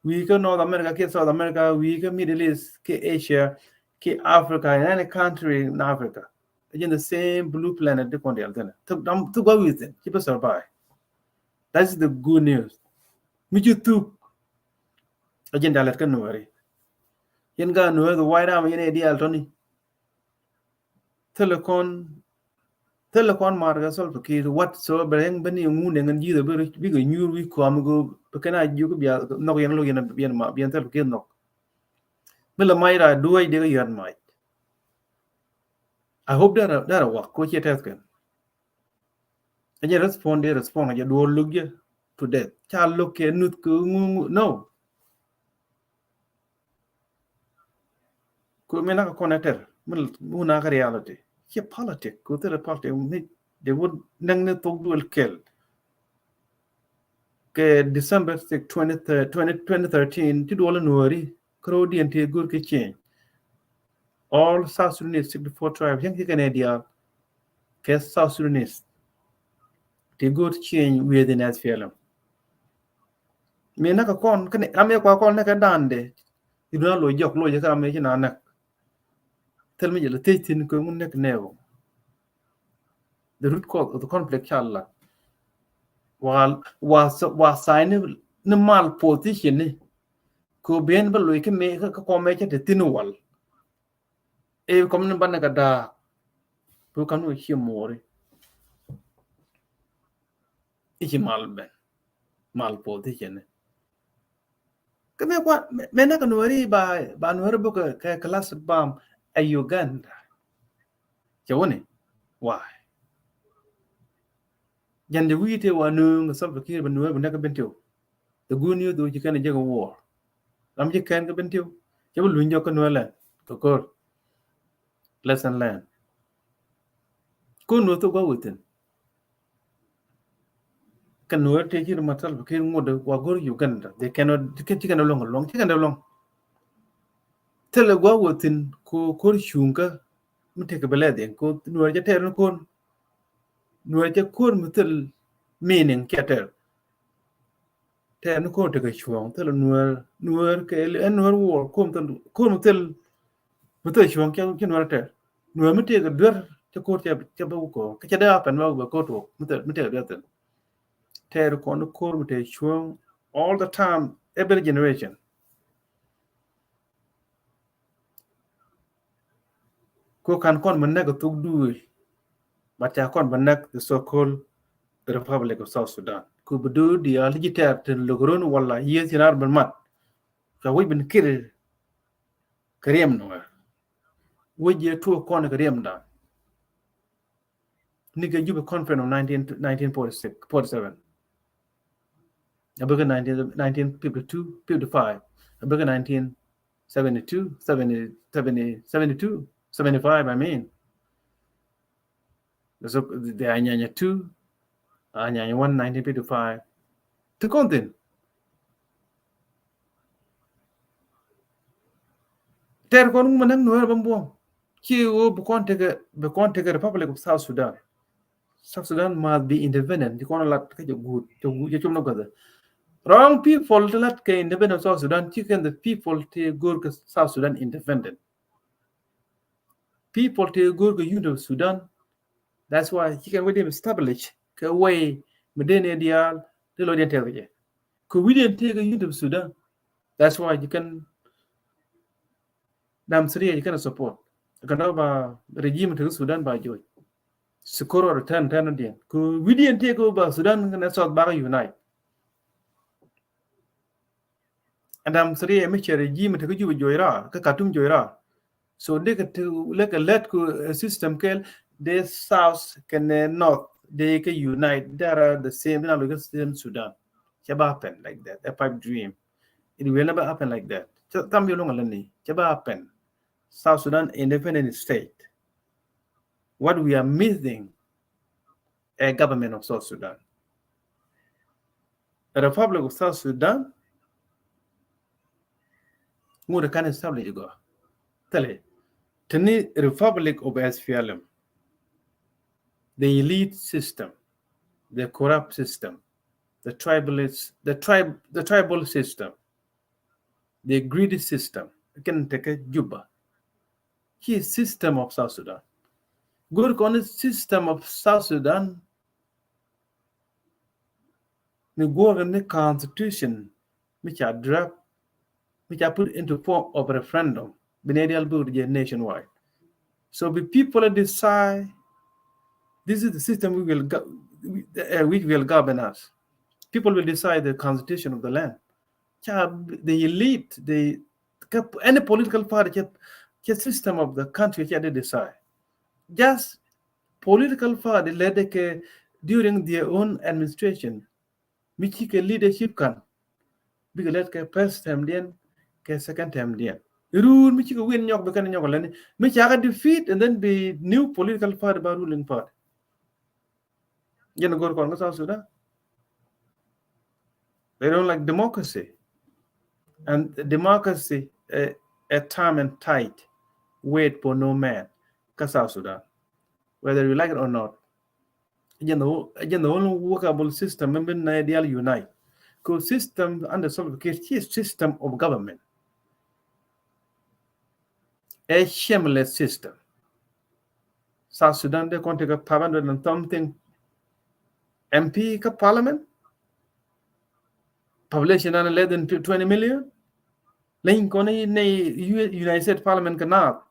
wi̱i̱ kä North America, kiɛ South America, wi̱i̱ kä Middle East, kiɛ Asia, kiɛ Africa, in any country in Africa. Again, the same blue planet di kɔn dial thin. Thuk dam, thuk ba wi̱i̱ thin, ci bi survive. That is the good news. Mi ci thuk. Again, dalet kä Nuääri. Yɛn ga Nuääri, the white army, yɛn ɛ dial tɔni. Thilɛ kɔn, thilɛ kɔn mar kɛ Salva Kiir whatsoever. Ɛn ben i̱ ŋun ɛŋɛn ji̱th ɛ bi, bikɛ nyuur wi̱i̱ kɔam i̱ go̱o̱p bi kɛn a jiök i̱ bia nhɔk yɛn lo̱k yɛn, yɛn ma, bi yɛn Salva Kiir nhɔk. Mi lɛ mac ra duɔ̱ɔ̱c dee kɛ yɔ̱a̱t mac. I hope derɛ, derɛ wak ko ciɛ tɛth kɛn. Ɛ jɛn respond dee respond ɛ jɛ duɔ̱ɔ̱r lo̱k jɛ to death. Ca lo̱k kɛ nuth kɛ ŋu, ŋu, no. Ku mi nak kɔn ɛ tɛr mi wun nak reality. Ci politic ku thilɛ politic mi de wun näŋ ni thok duel kɛl. Kɛ December six, twenty, twenty, twenty thirteen, ti duɔl Nuääri kɛ ro̱o̱diɛn ti go̱o̱r kɛ change. All South Sudanese sixty-four tribe cäŋ ci kɛn ɛ diaal kɛ South Sudanese ti go̱o̱r change within S P L M. Mi näk kɛ kɔn kɛn ram yɛ kua kɔn näk kɛ da̱a̱n dee. I̱ duŋ a loc jɔk loc jɛ kä ram yɛ ci na näk. Thil mi jɛ lɛ thiec thi̱n kɛ ŋun näk nɛɛk ɔ. The root cause of the conflict ca lat. Wa, wa, wa sign ni, ni mal position ni. Kɛ ben bä loc kä mi kä kɔmɛ cɛ te thi̱n wal. Ɛ kɔm ni banɛ kɛ da̱a̱k. Bi ka̱n wä cie mo̱o̱ri. I̱ ci mal ben. Mal position ni. Kä mi kua, mi, mi nak Nuääri ba, ba Nuääri bä kɛ, kɛ class bam ɛ Uganda. Cɛ wä ni? Why? Jɛn jɛ wi̱i̱ tëë wa nööŋ kɛ Salva Kiir bɛ Nuääri bɛ näk kä Bentiu. The good news though ci kɛn a jek a war. Ram ci kɛn kä Bentiu. Cɛ bi luny jɔk kä Nuäär lɛn kɛ ko̱r. Lesson learn. Ko̱r Nuäär thok gua̱ within. Kɛ Nuäär tëë ci ri ma Salva Kiir ŋuɔ̱t wa go̱r Uganda. They cannot, ci kɛn a luɔ̱ŋ a luɔ̱ŋ, ci kɛn a luɔ̱ŋ. Thilɛ gua̱ within ko ko̱r cuŋkä mi tekɛ bɛ lɛ dhiɛn ko Nuäär cɛ tɛɛr ni ko̱r. Nuäär cɛ ko̱r mi thil meaning cɛ tɛr. Tɛɛr ni ko̱r tekɛ cuɔ̱ɔ̱ŋ thil Nuäär, Nuäär kɛ ɛn Nuäär wuɔr ko̱r mi thil, ko̱r mi thil, mi thil cuɔ̱ɔ̱ŋ cɛ, cɛ Nuäär tɛɛr. Nuäär mi tekɛ duer cɛ ko̱r cɛ, cɛ bä wä ko̱r. Kä cɛ dee a pɛn bä wä ko̱r tuɔɔk mi thil, mi tekɛ duer thil. Tɛɛr kɔn ko̱r mi te cuɔ̱ŋ all the time, every generation. Ko kan kɔn bi näk thuk duëë, but ca kɔn bi näk the so-called Republic of South Sudan. Ku bi duëë diaal ji̱ tɛɛr tin lo̱k run wala yiëë thin ar bin mat. Ca wec bin kir kɛ riɛm nuɛɛr. Wec yɛ tuɔɔk kɔn kɛ riɛm dan. Ni kɛ Juba Conference of nineteen, nineteen forty-six, forty-seven. A bikɛ nineteen, nineteen fifty-two, fifty-five. A bikɛ nineteen seventy-two, seventy, seventy, seventy-two, seventy-five, I mean. So, the Anyanya two, Anyanya one, nineteen fifty-five. Ti kɔn thin. Tɛɛr kɔn ŋumɛ näk nuɛɛr bä buɔ̱m. Ci ɣöö bi kɔn tekɛ, bi kɔn tekɛ Republic of South Sudan. South Sudan must be independent. Ci kɔn lat kä jɛ guut, jɛ guut, jɛ cum ni gua̱thɛ. Wrong people ti lat kɛ independent South Sudan, ci kɛn the people ti go̱o̱r kɛ South Sudan independent. People ti go̱o̱r kɛ unity of Sudan. That's why ci kɛn wec diɛn establish kɛ way mi dee ni diaal ti lɔ diɛn tɛth kɛ jɛ. Kɛ wi̱diɛn tëëkɛ unity of Sudan. That's why you can, dam Syria you can support. Kɛ nɔ ba regime ti Sudan ba joc. Sikoro return, return diɛn. Kɛ wi̱diɛn tëëkɛ ba Sudan kɛnɛ South ba kɛ unite. And I'm sorry, mi cɛ regime ti kä Juba joc raar, kä Khartoum joc raar. So dee kɛ ti lɛ kɛ lät ku, uh, system kɛl, dee South kɛnɛ North dee kɛ unite, they are the same, dee na loc kɛ same Sudan. Cɛ ba happen like that, a pipe dream. It will never happen like that. Cɛ tham bi luŋ a lɛ ni, cɛ ba happen. South Sudan independent state. What we are missing, a government of South Sudan. A Republic of South Sudan, ŋut kan establish gɔ. Thilɛ, te ni Republic of S P L M, the elite system, the corrupt system, the tribalist, the tribe, the tribal system, the greedy system. Kɛn tekɛ Juba. Ci system of South Sudan. Go̱o̱r kɔn system of South Sudan mi guɔ̱ɔ̱r ni constitution mi ca draft, mi ca put into form of referendum. Bi nɛy diaal bi wut jɛ nationwide. So bi people decide, this is the system we will go-, we, uh, which will govern us. People will decide the constitution of the land. Ca the elite, the, any political party, ca, ca system of the country ca dee decide. Just political party lɛ dee kɛ during their own administration. Mi cikɛ leadership kan bikɛ lɛt kɛ first term diɛn, kɛ second term diɛn. Run mi cikɛ win nyɔk bi kɛn nyɔk lɛni. Mi cakɛ defeat and then bi new political party ba ruling party. Jɛn go̱r kɔn kä South Sudan. They don't like democracy. And democracy, a, a time and tight wait for no man kä South Sudan. Whether you like it or not. Jɛn the, jɛn the only workable system mi bi nɛy diaal unite. Kɛ system under Salva Kiir ci system of government. A shameless system. South Sudan dee kɔn tekɛ five hundred and something M P kä parliament. Population an less than twenty million. Leny kɔn nɛy U-, United States Parliament kɛ naath,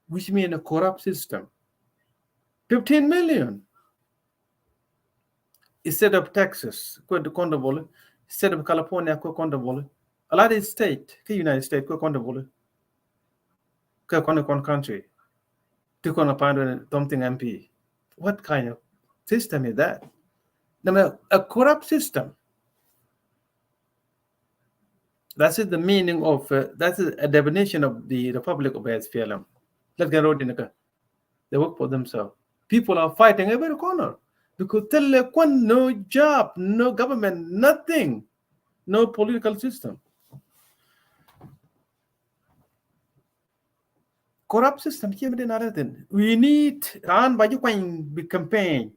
which mean a corrupt system. Fifteen million. State of Texas, kuɛ kɔn dee boli. State of California, kuɛ kɔn dee boli. A lot of state kä United States, kuɛ kɔn dee boli. Kä kɔn, kɔn country ti kɔn a five hundred something M P. What kind of system is that? Nɛmɛ a corrupt system. That is the meaning of, uh, that is a definition of the Republic of S P L M. Let's get road in the car. They work for themselves. People are fighting every corner because thilɛ kuan, no job, no government, nothing, no political system. Corrupt system, cie mi dee na rɛ thin. We need raan ba ji̱ kuany bi campaign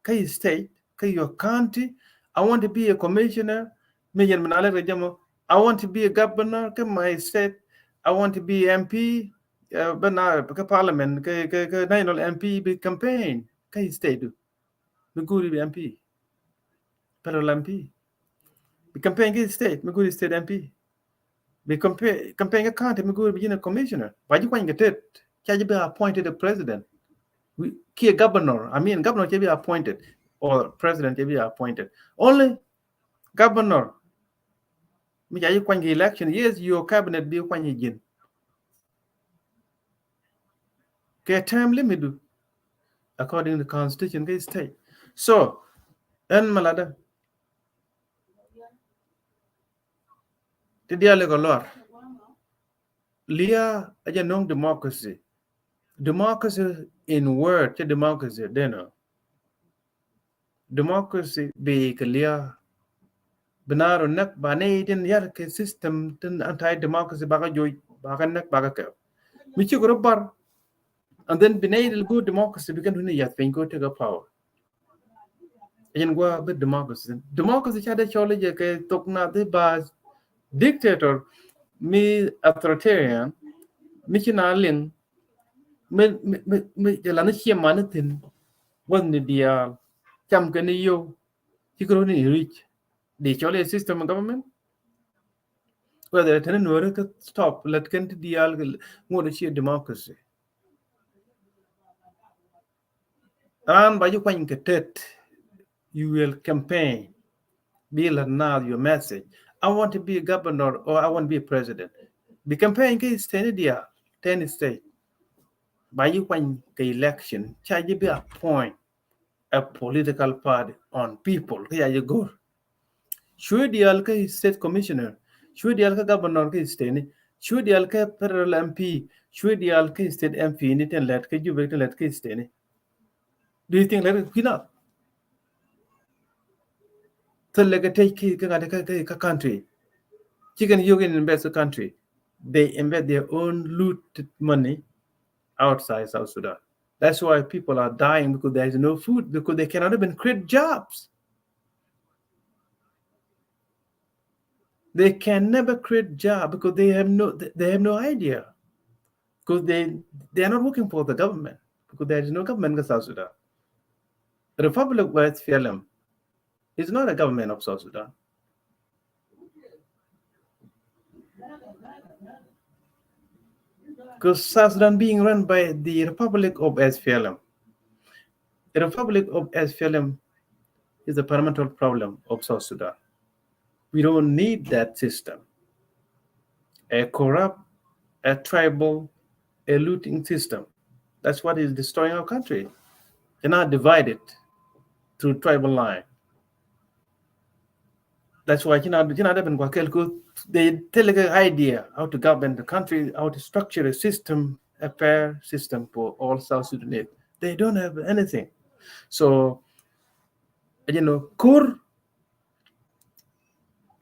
kä state, kä your county. I want to be a commissioner. Mi yɛn mi na lɛ rɛ jɛ mɔ. I want to be a governor kä my state. I want to be M P, uh, bä na kä parliament, kä, kä, kä national M P bi campaign kä state du. Mi go̱o̱ri bi M P. federal M P. Bi campaign kä state, mi go̱o̱ri state M P. Bi campaign, campaign kä county, mi go̱o̱ri bi ji̱n a commissioner. Ba ji̱ kuany kɛ tet, ca ji̱ bi appointed a president. Wi-, kiɛ governor, I mean, governor ca bi appointed, or president ca bi appointed. Only governor, mi ca ji̱ kuany kɛ election, yes, your cabinet bi kuany ji̱n kɛ term limit du, according to constitution kä state. So, ɛn malada, ti diali kɔ luar. Lia a jɛ no̱o̱ŋ democracy. Democracy in word, cɛ democracy, deno. Democracy bi kɛ lia. Bi naaru näk ba ni tin yar kɛ system tin anti-democracy ba kɛ joc, ba kɛ näk, ba kɛ kɛ. Mi ci kɛ rɔ bar. And then bi ni dil go democracy bi kɛn duni yath piny ko take a power. Yen gua bi democracy. Democracy ca dee cɔl jɛ kɛ thok na di ba dictator, mi authoritarian, mi ci na liŋ, mi, mi, mi, mi jɛ la ni cie mani thin, wä ni diaal, cam kɛ ni yow, ci kɛ rɔ ni rich. Di cɔl jɛ system of government. Whether tɛni nuɔri kä stop, lät kɛn ti diaal kɛ ŋuɔt cie democracy. Raan ba ji̱ kuany kɛ tet, you will campaign. Bi la naath your message. I want to be a governor or I want to be a president. Bi campaign kä state ni diaal, ten state. Ba ji̱ kuany kɛ election, ca ji̱ bi appoint a political party on people. Kä ya ji̱ go̱r. Cuɛ diaal kä state commissioner, cuɛ diaal kä governor kä state ni, cuɛ diaal kä federal M P, cuɛ diaal kä state M P ni tin lɛt kä Jubɛ, tin lɛt kä state ni. Do you think lɛt kä kui̱ nath? Thilɛ kɛ tec kä, kä ŋa̱t kä, kä, kä country. Ci kɛn yio̱k in invest kä country. They invest their own looted money outside South Sudan. That's why people are dying, because there is no food, because they cannot even create jobs. They can never create job because they have no, they have no idea. Because they, they are not working for the government, because there is no government in South Sudan. Republic of S P L M is not a government of South Sudan. Because South Sudan being run by the Republic of S P L M. The Republic of S P L M is the fundamental problem of South Sudan. We don't need that system. A corrupt, a tribal, a looting system. That's what is destroying our country. They're now divided through tribal line. That's why, you know, you know, they tell the idea how to govern the country, how to structure a system, a fair system for all South Sudanese. They don't have anything. So, you know, kur,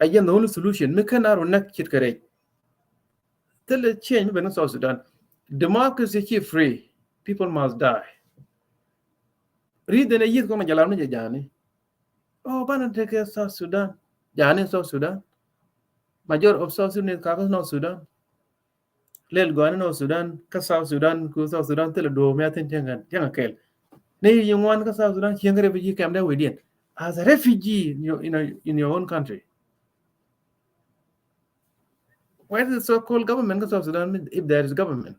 again, the only solution, mi kɛn a run näk cit kɛ rɛc. Thilɛ change mi ben kä South Sudan. Democracy ci free. People must die. Reason ɛ yieth kɔn jɛ lar ni jɛ jani. Oh, banɛ tekɛ South Sudan. Jani South Sudan. Majority of South Sudan ni kakä North Sudan. Lɛl gɔani North Sudan, kä South Sudan, ku South Sudan thilɛ duɔ̱ɔ̱p mi a thin cieŋ kɛn, cieŋ kɛl. Ni yi ŋuan kä South Sudan, cieŋ kä refugee camp dee wediɛn. As a refugee in your, in your, in your own country. Where is the so-called government kä South Sudan, if there is government?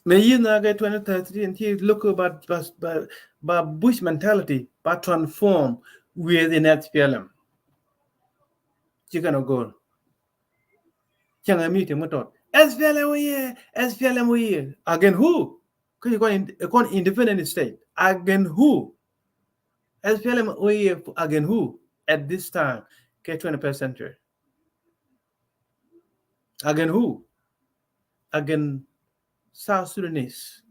Mɛ yi̱n na kɛ twenty thirteen, ti look ba, ba, ba, ba Bush mentality, ba transform within S P L M. Ci kɛn a go̱o̱r. Cäŋ ɛ meeting mi tɔt. S P L M oyee, S P L M oyee. Against who? Kä ci kɔn in-, kɔn independent state. Against who? S P L M oyee against who? At this time, kɛ twenty-first century. Against who? Against South Sudanese.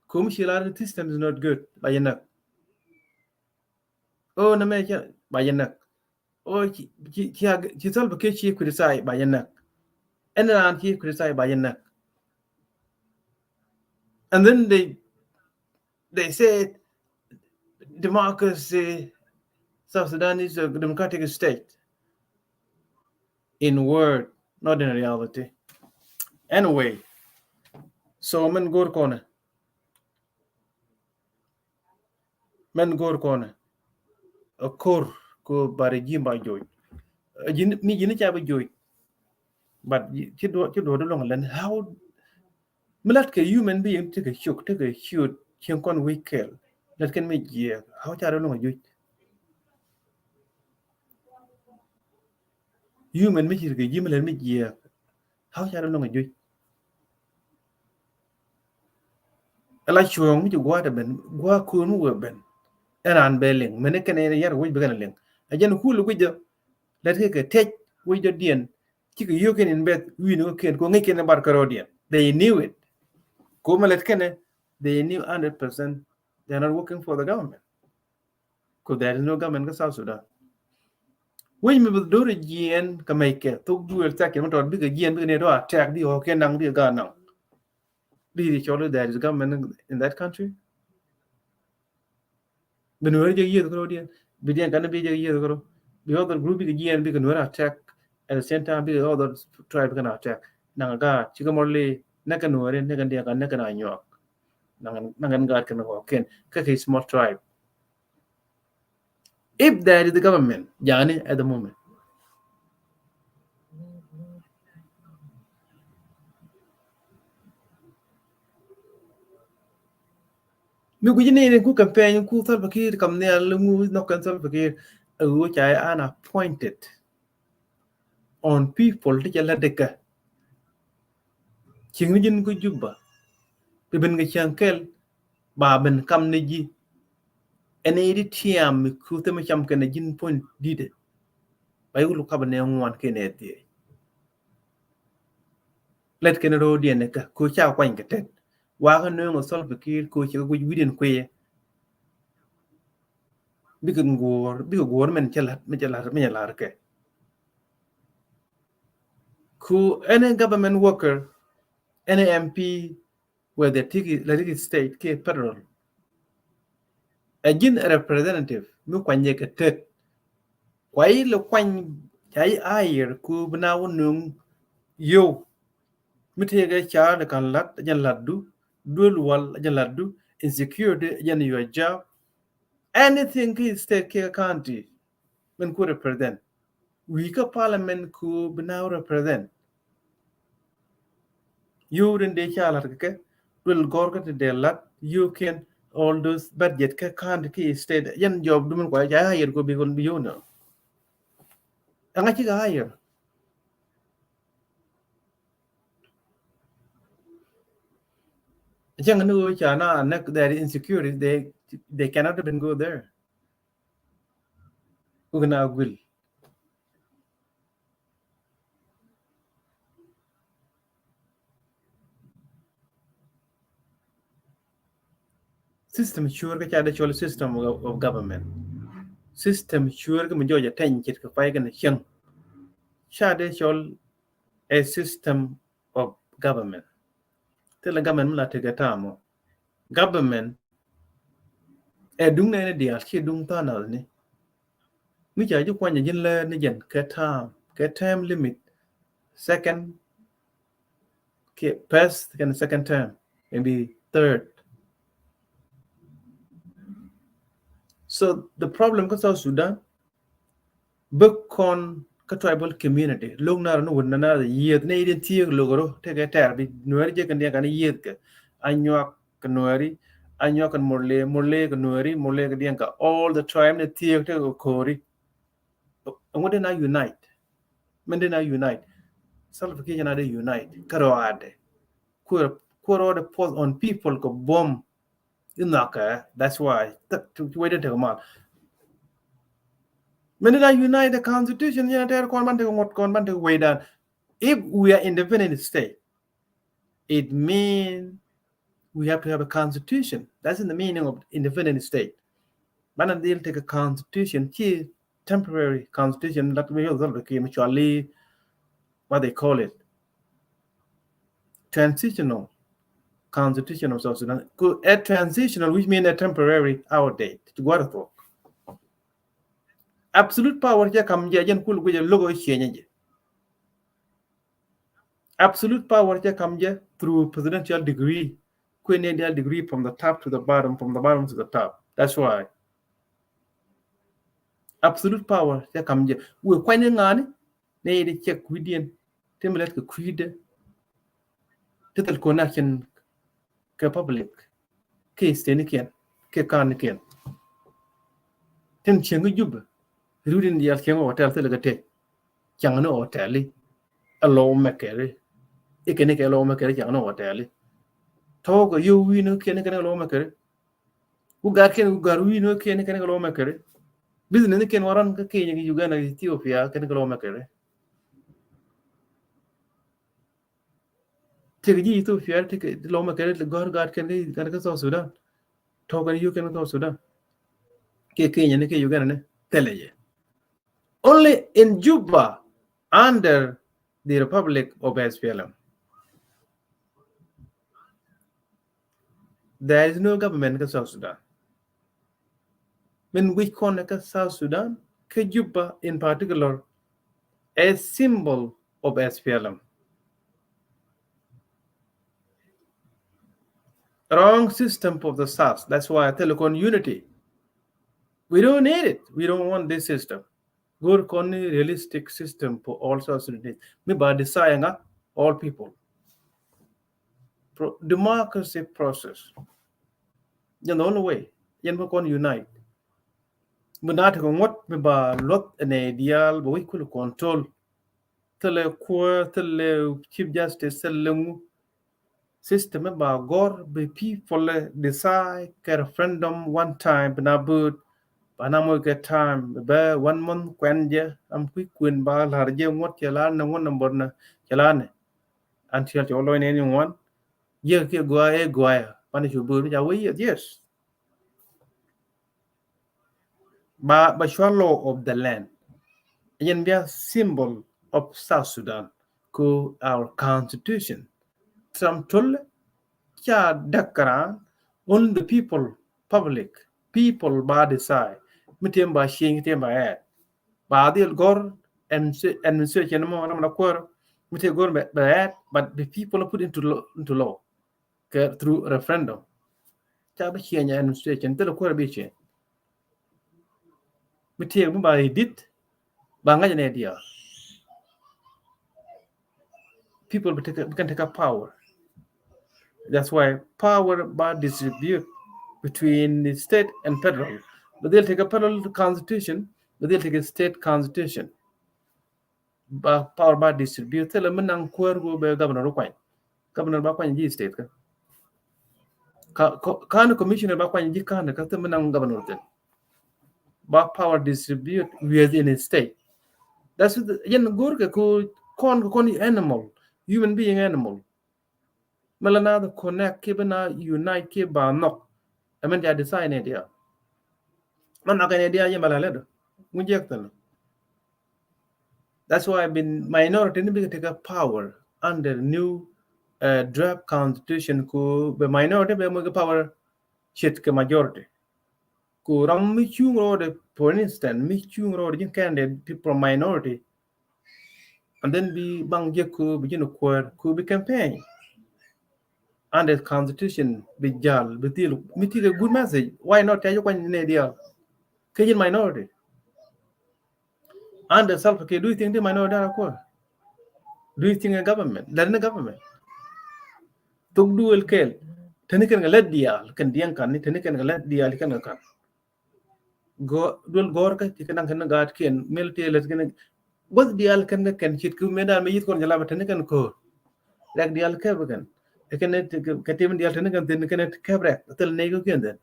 Kum ci lar ni system is not good. Ba yɛ näk. Oh, na mɛ cɛ, ba yɛ näk. Oh, ci, ci, ci, ci Salva Kiir ci criticize, ba yɛ näk. Ɛn ran ci criticize, ba yɛ näk. And then they, they say democracy, South Sudan is a democratic state. In word, not in reality. Anyway, so min go̱r kɔnɛ. Mɛn go̱o̱r kɔnɛ a ko̱r ko ba regime ba joc. Ji̱n mi ji̱n ca bi joc. But ci duɔ ci duɔ di luɔ̱ŋ lɛn how mi lat kɛ human being tekɛ ciök tekɛ ciöt cieŋ kɔn wi̱c kɛl. Lat kɛn mi jiɛɛk how ca di luɔ̱ŋ a joc. Human mi ci tekɛ ji̱ mi lɛn mi jiɛɛk how ca di luɔ̱ŋ a joc. Ala cuɔ̱ɔ̱ŋ mi ci gua̱a̱th ɛ ben gua̱a̱th ko̱o̱n mi wee ben. Ɛn raan bɛ liŋ mɛn kɛn yar wec bi kɛn liŋ. A jɛn kul guic jɛ lɛt kɛ kɛ tɛc wec jɔ diɛn. Cikɛ yio̱o̱k kɛn in beth wi̱i̱ ni wä kɛn ko ŋäc kɛn in bar kärɔɔdiɛn. They knew it. Ko mɛ lɛt kɛn they knew hundred percent they are not working for the government. Ko there is no government kä South Sudan. Wec mi bi do̱r jiɛn kä mɛc kɛ thok duël thak kɛ mi tɔt bikɛ jiɛn bikɛ ni tɔ attack bikɛ hɔk kɛ naŋ bikɛ gaat naŋ. Di di cɔl there is government in that country. Bi nuɔri jɛ yieth kɛ rɔ diɛn bi diɛn kan bi jɛ yieth kɛ rɔ. Bi other group bikɛ jiɛn bikɛ nuɔri attack. At the same time bikɛ other tribe bikɛ na attack. Naŋ gaat cikɛ mɔr li nɛkɛ nuɔri nɛkɛ diɛn kan nɛkɛ na nyuak. Naŋ gaat kɛn kɔ kɛn kɛ kɛ small tribe. If there is the government, yani at the moment. Mi guji ni ni ku campaign ku Salva Kiir kam ni al mu nɔk kan Salva Kiir. A wu chai an appointed on people ti cɛ lat dikɛ. Cieŋni ji̱n kä Juba bi ben kɛ cieŋ kɛl ba ben kam ni ji̱. Ɛn i̱ di tiam mi kuth mi cam kɛn ji̱n puɔ̱ny di̱t. Ba yuk luk kap ni ŋuan kɛn ɛ dhiec. Lɛt kɛn ro̱o̱diɛn ni kä ko ca kuany kɛ tɛt wakä nööŋ ɛ Salva Kiir ko cɛ kɛ guic wi̱diɛn kuiyɛ. Bikɛ guɔ̱ɔ̱r bikɛ guɔ̱ɔ̱r mɛn cɛ la̱r mɛn cɛ la̱r mɛn cɛ la̱r kɛ. Ku any government worker, any M P, whether tiki la tiki state kɛ federal, ɛ ji̱n representative mi kuany yɛ kɛ tet. Kuay lɛ kuany ca yi ayir ku bi na wä nuŋ yow. Mi tëëkɛ ca̱a̱r di ka̱n la̱t a jɛn la̱tdu, duel wal a jɛn la̱tdu, insecurity a jɛn your job. Anything ki state ki county min ku represent. Wi̱i̱ kä parliament ku bi na represent. Yio̱w rin dee ca la̱t kɛ kɛ duel gɔr kä ti dee la̱t yio̱w kiɛn all those budget kä county ki state. Yɛn job dumin kua ca hire ku bi kun bi yio̱w nɔ. Ɛŋa cikɛ hire. Cäŋ ni ɣöö ca na näk there is insecurity, they, they cannot even go there. Wuk na guil. System cuɔr kä ca dee cɔl system of, of government. System cuɔr kä mi jɔɔc a tɛny ce̱tkɛ pay kɛn cieŋ. Ca dee cɔl a system of government. Thilɛ government mi la tekɛ ta̱a̱ mɔ. Government ɛ duŋ nɛɛni diaal ci duŋ tha̱a̱ŋ nath ni. Mi ca ji̱ kuany a ji̱n lɛɛr ni jɛn kɛ term, kɛ term limit, second, kɛ first kɛn second term, maybe third. So the problem kä South Sudan, bä kɔn kä tribal community, lo̱k nar ni wut na nar yieth ni idin thiek lo̱k ro, tekɛ tɛr bi nuɛri jɛ kɛn diɛn kan yieth kɛ, a nyuak kɛ nuɛri, a nyuak kɛ murle, murle kɛ nuɛri, murle kɛ diɛn ka, all the tribe ni thiek tekɛ kori. Ŋut dee na unite. Min dee na unite. Salva Kiir na dee unite. Kä rɔadɛ. Kuɛ, kuɛ rɔadɛ force on people kɛ bom. Inɔkɛ, that's why. Wei dee tekɛ mal. Min dee na unite the constitution, yɛn tɛr kɔn ban tekɛ ŋut kɔn ban tekɛ wei dan. If we are independent state, it mean we have to have a constitution. That's in the meaning of independent state. Banɛ dhil tekɛ constitution, ci temporary constitution, that we use the, what they call it, transitional constitution of South Sudan. Ku a transitional, which mean a temporary, outdate. Ci gua̱r thok. Absolute power cɛ kam jɛ jɛn kul guic a logo change jɛ. Absolute power cɛ kam jɛ through presidential decree. Kuɛ ni dial decree from the top to the bottom, from the bottom to the top. That's why Absolute power cɛ kam jɛ. Wëë kuany ni ŋa̱a̱ni, ni di check wi̱diɛn ti mi lät kɛ kui̱dɛ. Ti thil connection kɛ public, kɛ state ni kiɛn, kɛ county ni kiɛn. Tin cieŋ kä Jubɛ, riwdin diaal cieŋ hotel thil kɛ tëë. Cieŋ ni hotel i̱ a lawmaker i̱. I̱ kɛn i̱ kɛ lawmaker i̱ cieŋ ni hotel i̱. Tɔ̱ kɛ yio̱w wi̱i̱ ni kiɛn i̱ kɛn i̱ kɛ lawmaker i̱. Ku gaat kiɛn, ku gaat wi̱i̱ ni kiɛn i̱ kɛn i̱ kɛ lawmaker i̱. Business ni kiɛn waran kä Kenya kɛ Uganda kɛ Ethiopia kɛn i̱ kɛ lawmaker i̱. Tëëkɛ ji̱ Ethiopia, tëëkɛ lawmaker i̱ gɔ̱r gaat kɛn kä, kɛn kä South Sudan. Tɔ̱ kɛn yio̱w kɛn kä South Sudan. Kɛ Kenya ni kɛ Uganda ni thilɛ jɛ. Only in Juba under the Republic of S P L M. There is no government kä South Sudan. Min wi̱c kɔn kä South Sudan, kä Juba in particular, a symbol of S P L M. Wrong system for the South. That's why I tell you, unity. We don't need it. We don't want this system. Go̱r kɔn ni realistic system for all South Sudanese. Mi ba desire ŋa all people. Pro-, democracy process. Jɛn the only way. Jɛn mi kɔn unite. Mi na tekɛ ŋuɔ̱t mi ba luɔth ɛnɛ diaal ba wi̱c kul control. Thilɛ kuäär, thilɛ Chief Justice, thilɛ ŋu. System mi ba gɔ̱r bi people decide kɛ referendum one time bi na vote. Ba na moc kɛ time bɛ one month kuɛn jɛ, am kui̱ kuën ba la̱r jɛ ŋuɔ̱t cɛ la nɛ ŋuɔ̱t nɛ bɔt nɛ cɛ la nɛ. Until cɛ wä lɔc nɛ ni ŋuan. Jiäk kiɛ gɔaa ɛ gɔaa ya. Pan cu bööth mi ca wee yes, yes. Ba, ba cua law of the land. Yɛn bia symbol of South Sudan. Ko our constitution. Tram tull ca däk käraan. Only the people, public, people ba decide. Mi tem ba change, tem ba add. Ba dhil gɔr administration mɔ, ram na kuäär. Mi tem gɔr ba add, but the people put into law, into law. Kɛ through referendum. Ca bi change administration, thilɛ kuäär bi change. Mi tëëk mi ba edit, ba ŋa̱c nɛ diaal. People bi tekɛ, bi kɛn tekɛ power. That's why power ba distribute between the state and federal. Bi dhil tekɛ federal constitution, bi dhil tekɛ state constitution. Ba power ba distribute, thilɛ mi naŋ kuäär ku bɛ governor kuany. Governor ba kuany ji̱ state kä. Ka, ka, county commissioner ba kuany ji̱ county kä, thilɛ mi naŋ governor thin. Ba power distribute within a state. That's what the, yɛn go̱r kɛ ko kɔn, ko kɔn animal, human being animal. Mɛ la na the connect kiɛ bi na unite kiɛ ba nhɔk. Ɛmɛn ca decide nɛ diaal. Mɛ nhɔk kɛ nɛ diaal yɛ mɛ la lɛ dɔ. Ŋu jek thil. That's why bɛ minority ni bikɛ tekɛ power under new, uh, draft constitution ko bɛ minority bɛ mɛ kɛ power ce̱tkɛ majority. Ko ram mi cuŋ rɔɔdɛ, for instance, mi cuŋ rɔɔdɛ ji̱n candidate from minority, and then bi baŋ jek ko bi ji̱n kuäär ko bi campaign. And the constitution bi jal, bi thil, mi tekɛ good message. Why not tɛc kuany nɛ diaal? Kä ji̱n minority. And the Salva Kiir, do you think the minority are poor? Do you think a government? There is no government. Thok duel kɛl. Teni kɛn kɛ lät diaal, kɛn diɛŋ kan ni, teni kɛn kɛ lät diaal, kɛn kɛ kan. Gɔ-, duel gɔr kä, kɛ naŋ kɛn gaat kiɛn, military lät kɛn. Gua̱th diaal kɛn kɛ kɛn ce̱tkɛ, mëë dan mi yith kɔn jɛ la ba teni kɛn ko̱r. Rɛk diaal kɛ bi kɛn. Kɛn kɛ tim diaal teni kɛn thin kɛn kɛ rɛk. Thil ney kɛ kiɛn then.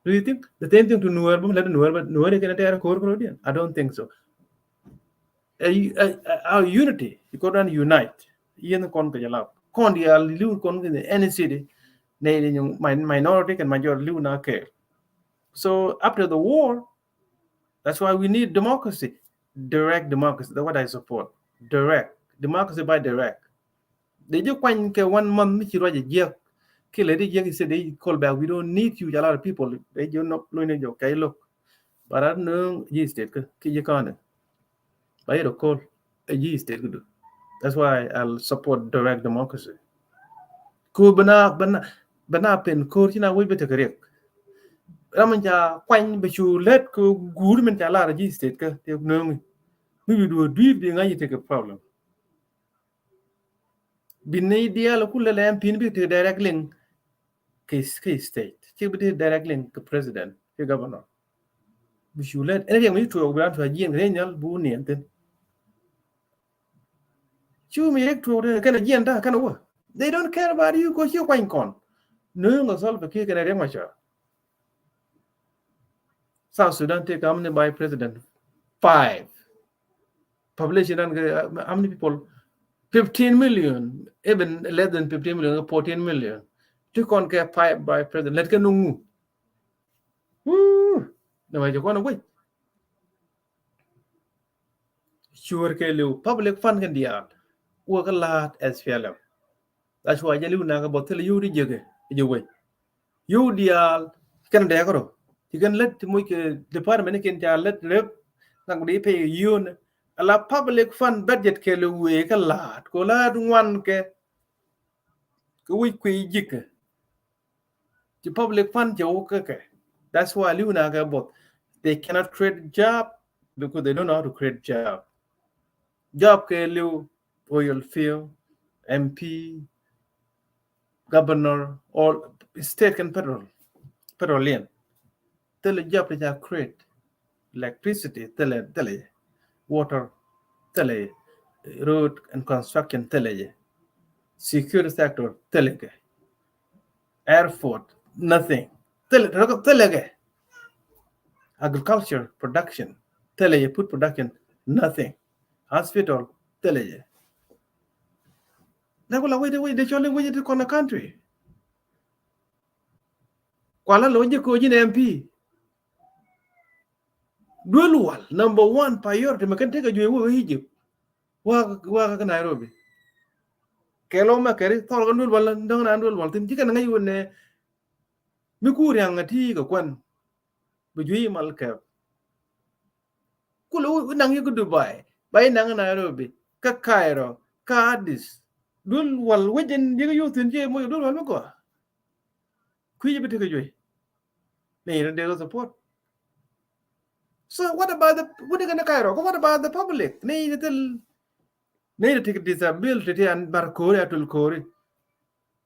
Do you think the same thing to Nuer? Bum lɛ Nuer, but Nuer kɛn tɛɛr ko̱r ko̱r diɛn. I don't think so. A, a, a, our unity, you go down unite. Yɛn kɔn kɛ jɛ lap. Kɔn diaal liw kɔn kɛ any city. Nɛ ni min-, minority kɛn majority liw na kɛ. So after the war, that's why we need democracy. Direct democracy. That's what I support. Direct. Democracy by direct. Dee ji̱ kuany kɛ one month mi ci ruac jiäk. Ki lɛ di jiäk, he said, they call back, "We don't need you, a lot of people." Dee ji̱ nɔ, lo̱ny ni jɔ kɛ lo̱k. But I don't know ji̱ state kä, ki ji̱ county. Ba yɛ rɔ call, ɛ ji̱ state kä du. That's why I'll support direct democracy. Ku bɛ na, bɛ na, bɛ na pen ko̱r ci na wec bɛ tekɛ riɛk. Ram in ca kuany bɛ cu lät kɛ guur min ca lar ji̱ state kä tëë nööŋi. Mi bi duɔ̱ɔ̱r dui̱r bi ŋa̱c i̱ tekɛ problem. Bi nɛy diaal ku lɛl M P ni bi tekɛ direct link kɛ, kɛ state. Ci bi tekɛ direct link kɛ president, kɛ governor. Bi cu lät ɛn riɛk mi ci tuɔɔk bi ran tuɔɔk jiɛn kɛ rɛy nhial bu niɛn thin. Cu mi riɛk tuɔɔk thin kɛn a jiɛn da kɛn a wä. They don't care about you kɛ ci kuany kɔn. Nööŋ a Salva Kiir kɛn a Riek Machar. South Sudan take how many vice president? Five. Population and, uh, how many people? Fifteen million, even less than fifteen million, fourteen million. Ti kɔn kɛ five vice president. Lɛt kɛ nuŋu. Woo! Nɛ ma jɛ kɔn a wec. Cuɔr kɛ liw public fund kɛn diaal. Wä kä la̱a̱t S P L M. That's why jɛ liw nakä bä thilɛ yio̱w di jiäkɛ jɛ wec. Yio̱w diaal kɛn dɛɛk rɔ. Ci kɛn lät ti moc kɛ department ni kɛn ca lät rep. Nak di pay yio̱w ni. Ala public fund budget kɛ liw wee kä la̱a̱t. Kɛ la̱a̱t ŋuan kɛ. Kɛ wi̱c kui̱ ji̱kɛ. Ci public fund cɛ wä kä kɛ. That's why liw nakä both. They cannot create job because they don't know how to create job. Job kɛ liw oil field, M P, governor, all state kɛn federal. Federal liɛn. Thilɛ job ti ca create. Electricity thilɛ, thilɛ. Water thilɛ. Road and construction thilɛ. Security sector thilɛ kɛ. Airport, nothing. Thilɛ, thilɛ kɛ. Agriculture production thilɛ, food production, nothing. Hospital thilɛ. Dee kula wec, wec, dee cɔl wec ti kɔn a country. Kuala lɔ jɛ ko ji̱n M P. Duel wal number one priority mɛ kɛn tekɛ juɛ wä Egypt. Wä, wä kä Nairobi. Kɛ lɔ mɛ kɛri thɔl kɛ duel wal, dɔ̱ŋ na duel wal thin ci kɛn ŋäc wä nɛ. Mi ku riaŋ a ti kɛ kuan. Bi juɛ mal kɛp. Kulɛ wä naŋ yɛ kä Dubai. Ba yɛ naŋ Nairobi. Kä Cairo. Kä Addis. Duel wal wecin yɛ kä yothin ci mɔ duel wal mi gɔaa. Kui̱ bi tekɛ juey. Ni ni dee support. So what about the, what are gonna Cairo? What about the public? Ni ni thil, ni ni tekɛ disability ti an bar kori atul kori.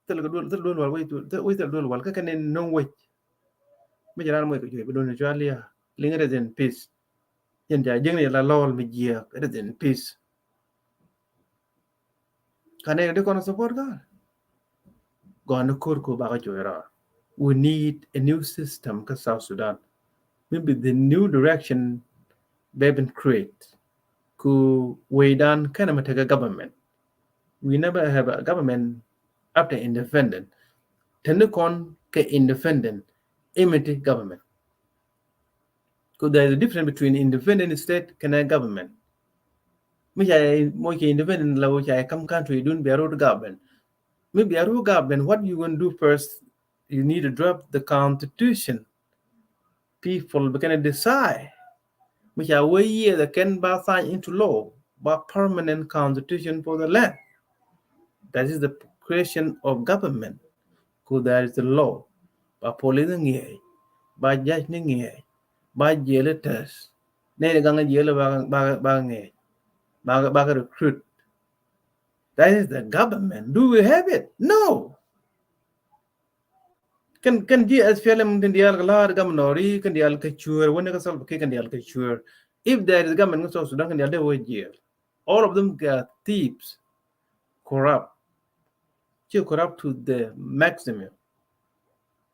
Thil kɛ duel, thil duel wal wec, thil wec, thil duel wal kä kɛ ni nuŋ wec. Mi jɛ ran moc kɛ juey bi duel ni cual ya. Liŋ rest in peace. Yɛn ca jiäkni la lɔl mi jiääk, rest in peace. Kanɛ di kɔn support kä gɔn ni kor ko bakä cuɛ rɔ. We need a new system kä South Sudan. Maybe the new direction they been create. Ku wecdan kɛn mɛ tekɛ government. We never have a government after independent. Teni kɔn kɛ independent, imiti government. Because there is a difference between independent state kɛnɛ government. Mi ca moc kɛ independent la wä ca kam country dun bia road government. Mi bia road government, what you gonna do first? You need to draft the constitution. People bi kɛn decide. Mi ca wee yiëë the kɛn ba sign into law, ba permanent constitution for the land. That is the creation of government. Ku there is a law. Ba police ni ŋiɛc, ba judge ni ŋiɛc, ba jail test. Ni ni gaŋ jail ba, ba, ba ŋiɛc, ba, ba recruit. That is the government. Do we have it? No. Kɛn, kɛn ji̱ S P L M tin diaal kɛ la̱a̱t governor i̱ kɛn diaal kɛ cuäär, wä ni kɛ Salva Kiir kɛn diaal kɛ cuäär. If there is government in South Sudan kɛn diaal dee wä jail. All of them are thieves, corrupt. Ci corrupt to the maximum.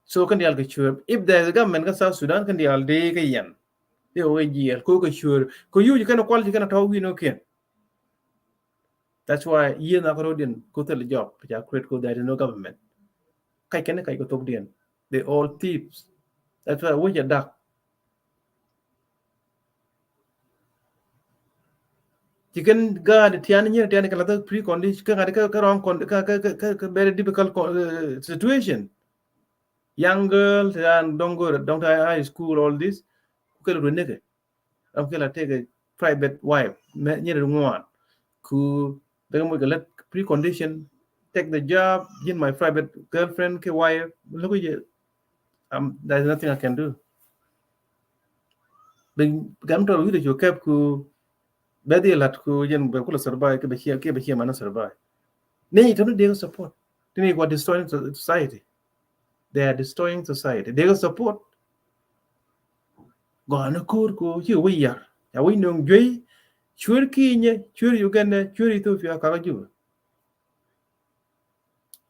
So kɛn diaal kɛ cuäär. If there is government in South Sudan kɛn diaal dee kɛ yɛn. Dee wä jail. Ko kɛ cuäär. Ko yuc kɛn kual ci kɛn tɔ̱ wi̱n wä kiɛn. That's why yiëë nhɔk road in ko thil job ca create ko there is no government. Kac kɛn kac ko thok diɛn. They all thieves. That's why wec a dak. Ci kɛn gaat tian nyir tian kɛ la thok precondition kɛ ŋa̱t kɛ, kɛ wrong con-, kɛ, kɛ, kɛ, kɛ, kɛ very difficult co-, uh, situation. Young girl, tian dɔŋ go̱o̱r, dɔŋ ta high school, all this. Kɛ lu nekɛ. Ram kɛ la take a private wife. Mɛ nyir ŋuan. Ku bɛ kɛ moc kɛ lät precondition. Take the job. Ji̱n my private girlfriend kɛ wife. Look at you. Um, there's nothing I can do. Bi gam tɔr wi̱cdɛ cu kɛp ku bɛ dhil la̱t ku jɛn bɛ kulɛ survive kɛ bɛ cia, kɛ bɛ cia manɛ survive. Ni tɔni dee kɛ support. Tini kua destroying so-, society. They are destroying society. Dee kɛ support. Gɔaa ni ko̱r ku ci wä yar. Ya wä nöŋ juey. Cuer Kenya, cuer Uganda, cuer Ethiopia, kaka Juba.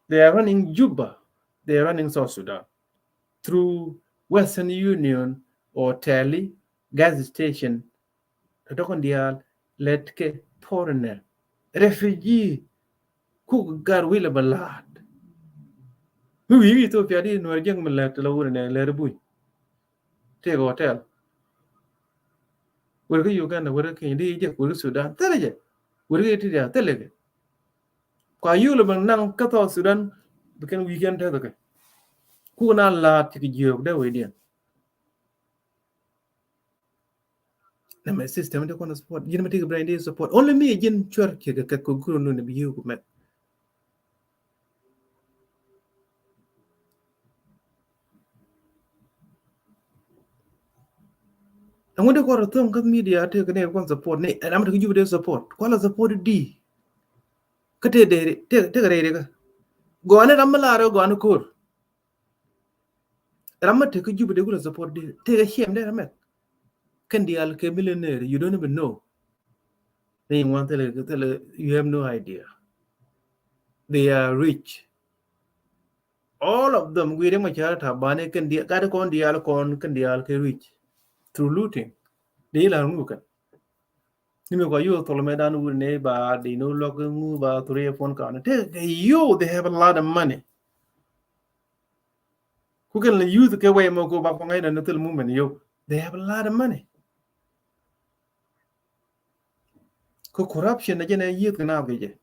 They are running Juba. They are running South Sudan through Western Union, hotel, gas station. Tɔtɔ kɔn diaal lɛt kɛ foreigner, refugee, kuk gar wilɛ bɛ laat. Mi wi̱i̱ Ethiopia di Nuɛr jiäk mi lɛt la wurɛ nɛ lɛt buny. Tëëkɛ hotel. Wër kä Uganda, wër kä Kenya, di jek, wër kä Sudan, thilɛ jɛ. Wër kä Eritrea, thilɛ kɛ. Kua yul bä naŋ kä South Sudan, bi kɛn weekend tɛth kɛ. Kuk na laat ci kɛ jiök dee wecdiɛn. Nɛ mɛ system di kɔn support. Ji̱n mɛ ti kɛ brain di support. Only mi ji̱n cuɛr ci kɛ kɛ kɛ gurun ni bi yuk mɛ. Ɛŋu di kɔr thok kä media ti kɛ ni kɔn support ni, ɛn am ti kɛ Juba di support. Kua la support di. Kä ti dee, ti, ti kɛ rɛy di kä. Gɔani ram mi lar gɔani ko̱r. Ram mi ti kɛ Juba di kula support di. Ti kɛ ciɛm di ram mɛ. Kɛn diaal kɛ millionaire, you don't even know. Ni ŋuan thilɛ, thilɛ, you have no idea. They are rich. All of them, guiri ma cara ta bani kɛn diaal, gat kɔn diaal kɔn, kɛn diaal kɛ rich. Through looting. Di la ŋu kɛn. Ni mi kua yu thol mɛ dan wuri ni ba, di no lɔk ŋu ba, three phone kan. Te, they, you, they have a lot of money. Ku kɛn la youth kɛ wɛy mɔ ko ba kɔŋ ŋa̱c na ni thil movement yo. They have a lot of money. Ku corruption na jɛn ɛ yieth kɛ na kɛ jɛ.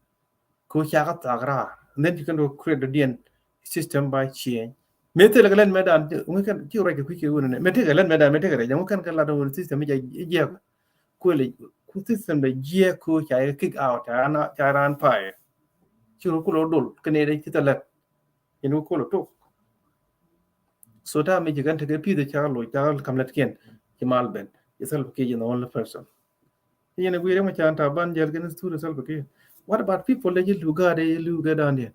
Ku ca kä thak raar. And then you can do create the D N system by change. Mëë thil kɛ lɛn mɛ dan, ŋu kɛn ci rɛc kɛ kui̱ kɛ wun ni. Mëë thil kɛ lɛn mɛ dan, mëë thil kɛ rɛc, ŋu kɛn kɛ lat wun system mi jɛ jiɛk. Ku lɛ, ku system dɛ jiɛk ku ca kick out, ca ran, ca ran fire. Ci ru ku lo dol, kɛ ni dɛ ci thil lɛt. Yɛn wä kolo tok. So ta mi ci kɛn tekɛ pi̱th ca loc ca kam lɛt kiɛn ci mal ben. Ci Salva Kiir in the only person. Yɛn a gui̱i̱r ma can ta ban jɛl kɛn thuri Salva Kiir. What about people that you look at, you look at down there?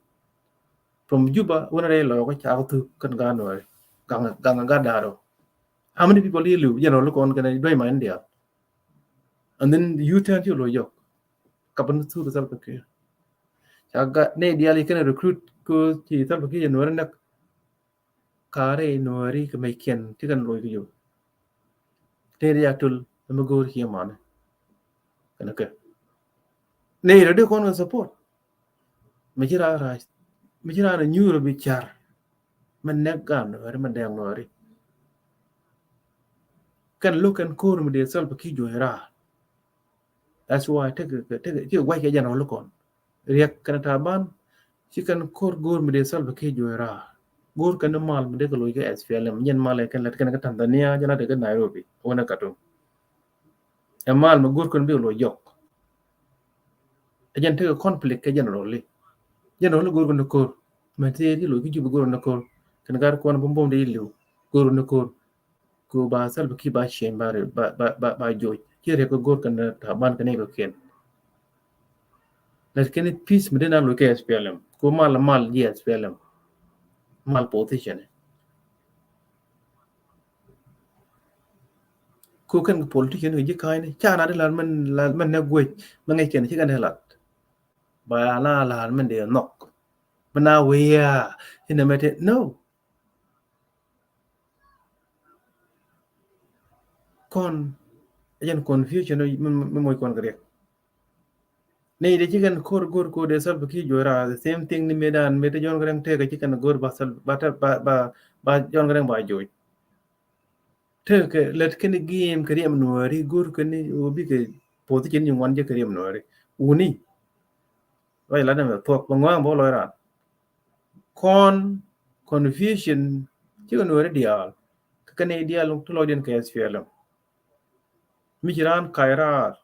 From Juba, when they look, ca thuk kɛn gan wari. Gang, gang, gan daro. How many people you look? You know, look on kɛn doi ma India. And then you turn to lo yok. Kapan thuri Salva Kiir. Ca gat nɛy diaal i̱ kɛn recruit ko ci Salva Kiir Nuɛri näk. Ka̱rɛ Nuɛri kɛ mɛc kiɛn ti kɛn loc kɛ jok. Nɛy ri a tul ɛmɛ go̱o̱r ci ɛmɔni. Kɛn kɛ nɛy rɔ di kɔn kɛ support. Mi ci raan rac, mi ci raan nyuur bi car. Mi nɛk gan Nuɛri, mi dɛŋ Nuɛri. Kɛn lo̱k kɛn ko̱r mi dee Salva Kiir juɔc raar. That's why tekɛ, tekɛ, tekɛ gua̱c kɛ general kɔn. Riɛk kɛn Taban, ci kɛn ko̱r go̱r mi dee Salva Kiir juɔc raar. Go̱r kɛn mal mi dee kɛ loc kɛ S P L M, jɛn mal kɛn lät kɛn kä Tanzania, jɛn lät kɛ Nairobi, wänɛ Khartoum. Ɛ mal mi go̱r kɛn bi loc jɔk. Ɛ jɛn tekɛ conflict kɛ general li. General li go̱r kɛn ko̱r. Mɛ ti ti loc ki Juba go̱r kɛn ko̱r. Kɛn gar kɔn bum bum dee liw go̱r kɛn ko̱r. Ku ba Salva Kiir ba change ba, ba, ba, ba, ba joc. Ci riɛk kɛ go̱r kɛn Taban kɛn i̱ kɛ kiɛn. Lakin peace mi den a loc kɛ S P L M. Ku mal, mal ji̱ S P L M. Mal position. Ku kɛn kɛ politician kɛ ji̱ ka̱ny ni ca na di lat mɛn, lat mɛn nɛ guec mɛ ŋäc kɛn ci kɛn di lat. Ba na lat mɛn di nhɔk. Mɛn na wia inɛ mɛ ti, no. Kɔn ɛ jɛn confusion mi, mi, mi moc kɔn kɛ riɛk. Ni de ci kɛn ko̱r go̱r ko de Salva Kiir juɔc raar, the same thing ni mëë dan mëë te John Garang tekɛ ci kɛn go̱r ba Salva, ba, ba, ba, ba John Garang ba joc. Tekɛ lät kɛn game kɛ riɛm Nuɛri go̱r kɛn ni o bikɛ position ni ŋuan jɛ kɛ riɛm Nuɛri. Wuni. Ruac lat ni mɛ thuɔk bɛ ŋuan bä lɔc raan. Kɔn confusion cikɛ Nuɛri diaal. Kɛ kɛn i̱ diaal ti lɔcdiɛn kɛ S P L M. Mi ci raan kac raar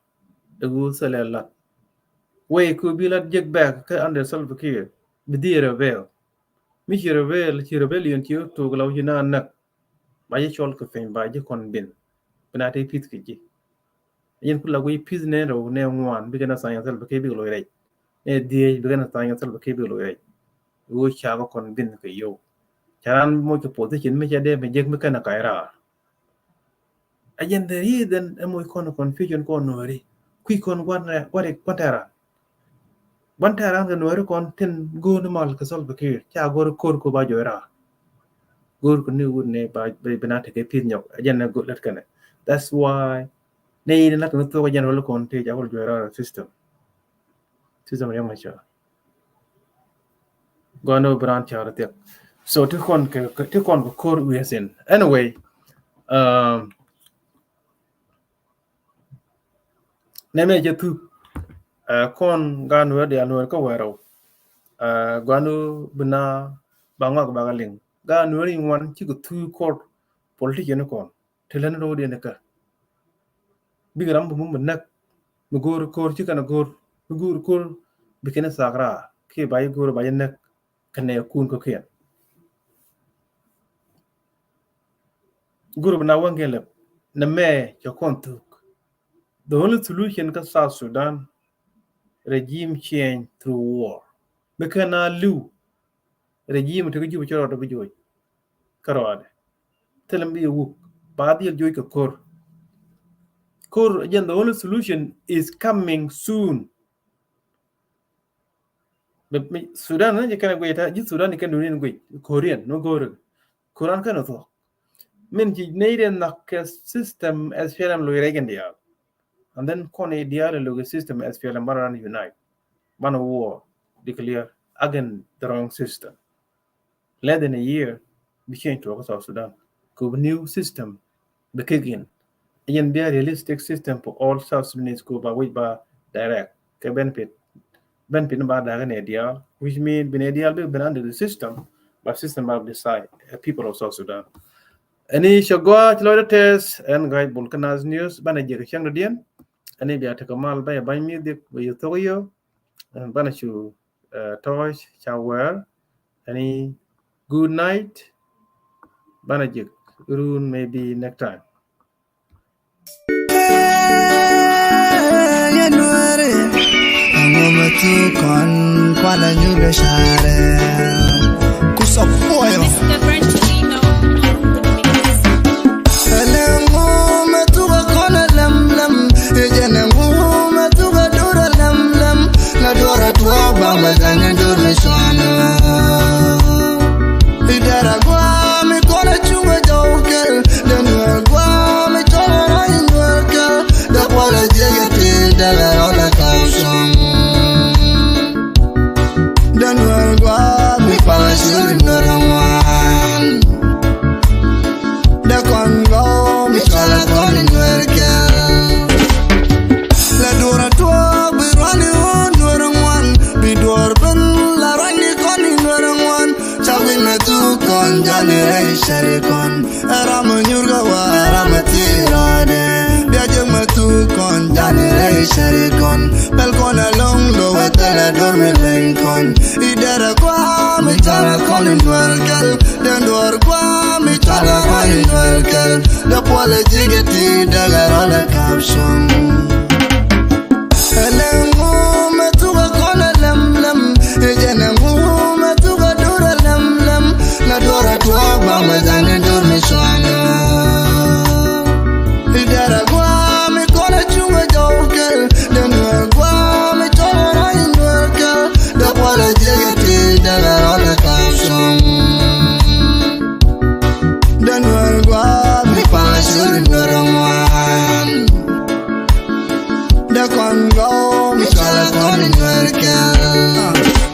ɛ ɣöö thilɛ lat. Wei kɛ bi lat jek bɛk kä under Salva Kiir bi dhil rebel. Mi ci rebel, ci rebellion ci tok la wä ci naan näk. Ba ji̱ cɔl kɛ piny ba ji̱ kɔn bin. Bi na te peace kɛ ji̱. Yɛn kula guiy peace nɛ rɛw nɛ ŋuan bikɛ na Salva Kiir bikɛ loc rɛc. Nɛ dhiec bikɛ na Salva Kiir bikɛ loc rɛc. Wä ca kɛ kɔn bin kɛ yow. Ca ran moc kɛ position mi ca dee mi jek mi kɛn a kac raar. A jɛn the reason ɛ moc kɔn confusion kɔn Nuɛri. Kui̱ kɔn guan rɛ, guan rɛ, guan tɛra. Guan tɛra kɛ Nuɛri kɔn tin go̱o̱r ni mal kɛ Salva Kiir. Ca go̱o̱r ko̱r ko ba jɔy raar. Go̱o̱r ko ni wut ni ba, ba, ba na tekɛ peace nyɔk. A jɛn ɛ go̱o̱r lät kɛnɛ. That's why ni in lat ni thok a jɛn rol kɔn ti ca go̱o̱r jɔy raar system. System riɛm a ca. Guan ni bi ran ca rɔ thiɛk. So ti kɔn kɛ, kɛ, ti kɔn kɛ ko̱r wi̱i̱ sin. Anyway, um, nɛ mɛ jɛ thuk. Uh, kɔn gan wɛ dial wɛ kä wɛrɛw. Uh, guan ni bi na ba ŋɔak ba ka liŋ. Gan wɛ ri ŋuan cikɛ thuk ko̱r politician kɔn. Ti lɛn rɔw diɛn kä. Bikɛ ram bi mum bi näk. Mi go̱o̱r ko̱r ci kɛn a go̱o̱r. Mi go̱o̱r ko̱r bi kɛn a thak raar. Kiɛ ba yi go̱o̱r ba yi näk. Kɛn a kun kɔ̱kiɛn. Group na waŋ kɛ lɛp. Nɛ mɛ cɛ kɔn thuk. The only solution kä South Sudan, regime change through war. Mi kɛn a li̱w. Regime ti kä Juba cɛ rɔɔdɛ bi joc. Kä rɔɔdɛ. Thilɛ mi bi wuk. Ba dhil joc kɛ ko̱r. Ko̱r, again, the only solution is coming soon. But mi, Sudan ni jɛ kɛn a guic ta, ji̱ Sudan ni kɛn dunin guic. Ko̱riɛn, no go̱o̱r. Ko̱ran kɛn a thuɔ̱k. Min ci ney den nak kɛ system SPLM lo rɛc kɛn diaal. And then kɔn idial lo kɛ system SPLM banɛ ran unite. Banɛ war declare against the wrong system. Less than a year, bi change tuɔk kä South Sudan. Kɛ bi new system bi kick in. Yɛn bi a realistic system for all South Sudanese kɛ ba wi̱c ba direct kɛ benefit. Benefit ni ba da̱k ni diaal, which mean bi ni diaal bi ben under the system, but system ba decide, uh, people of South Sudan. Ɛni cɛ gɔaa ci lɔcdä tɛth ɛn Ga̱a̱c Bul kä Nas News, banɛ jiɛk cäŋ dɔ̱diɛn. Ɛni bia tekɛ mal bä yɛ ba̱ny mi dhik bä yɛ thok yɛ. Ɛn banɛ cu, uh, tɔɔc ca wɛɛr. Ɛni good night. Banɛ jiɛk run maybe next time. Yɛ Nuɛri, ɛŋu mɛ thuk kɔn kualɛ nyuur kɛ carɛ. Kusɔ puɔyɔ. Ɛlɛ ŋu mɛ thuk kɔn ɛ lɛm lɛm. Ɛ jɛn ɛŋu mɛ thuk ɛ dur ɛ lɛm lɛm. La duɔrɛ tuɔɔk ba mɛ dhɛn ɛ dur mɛ cuanɛ. Idara guam ikɔn a cuŋ a jɔw kɛl. Den wä guam ikɔn a rɔy Nuɛr kɛl. Da kual a jiɛk a ti dala rɔl a kaw cuŋ. Den wä guam ikɔn a cuŋ a Nuɛr ŋuan. Da kɔn guam ikɔn a kɔn Nuɛr kɛl. La duɔrɛ tuɔɔk bi ruani wä Nuɛr ŋuan. Bi duɔr ben la ruani kɔn Nuɛr ŋuan. Ca wi̱n mɛ thuk kɔn jani rɛy cari kɔn. Ɛ ram mɛ nyuur kɛ wa ɛ ram mɛ thirɔdɛ. Bia jiɛk mɛ thuk kɔn jani rɛy cari kɔn. Pɛl kɔn ɛ loŋ lo wɛ thɛlɛ dur mi leny kɔn. Idara kua mi cala kɔn in duɔr kɛl. Den duɔr kua mi cala kɔn in duɔr kɛl. Da puɔlɛ ji̱ kɛ ti dagɛ rɔlɛ kap cuŋ. Ɛlɛ ŋu mɛ thuk ɛ kɔn ɛ lɛm lɛm. Ɛ jɛn ɛ ŋu mɛ thuk ɛ dur ɛ lɛm lɛm. La duɔr ɛ tuɔɔk ba mɛ dhɛn ɛ dur mi cuanɛ. Idara guam ikɔn a cuŋ a jɔw kɛl. Den wä guam ikɔn a rɔy Nuɛr kɛl. Da kual a jiɛk a ti dagɛ rɔlɛ kap cuŋ. Den wä guam ikɔn a cuŋ a Nuɛr ŋuan. Da kɔn gɔw mi cɔl a kɔn Nuɛr kɛl.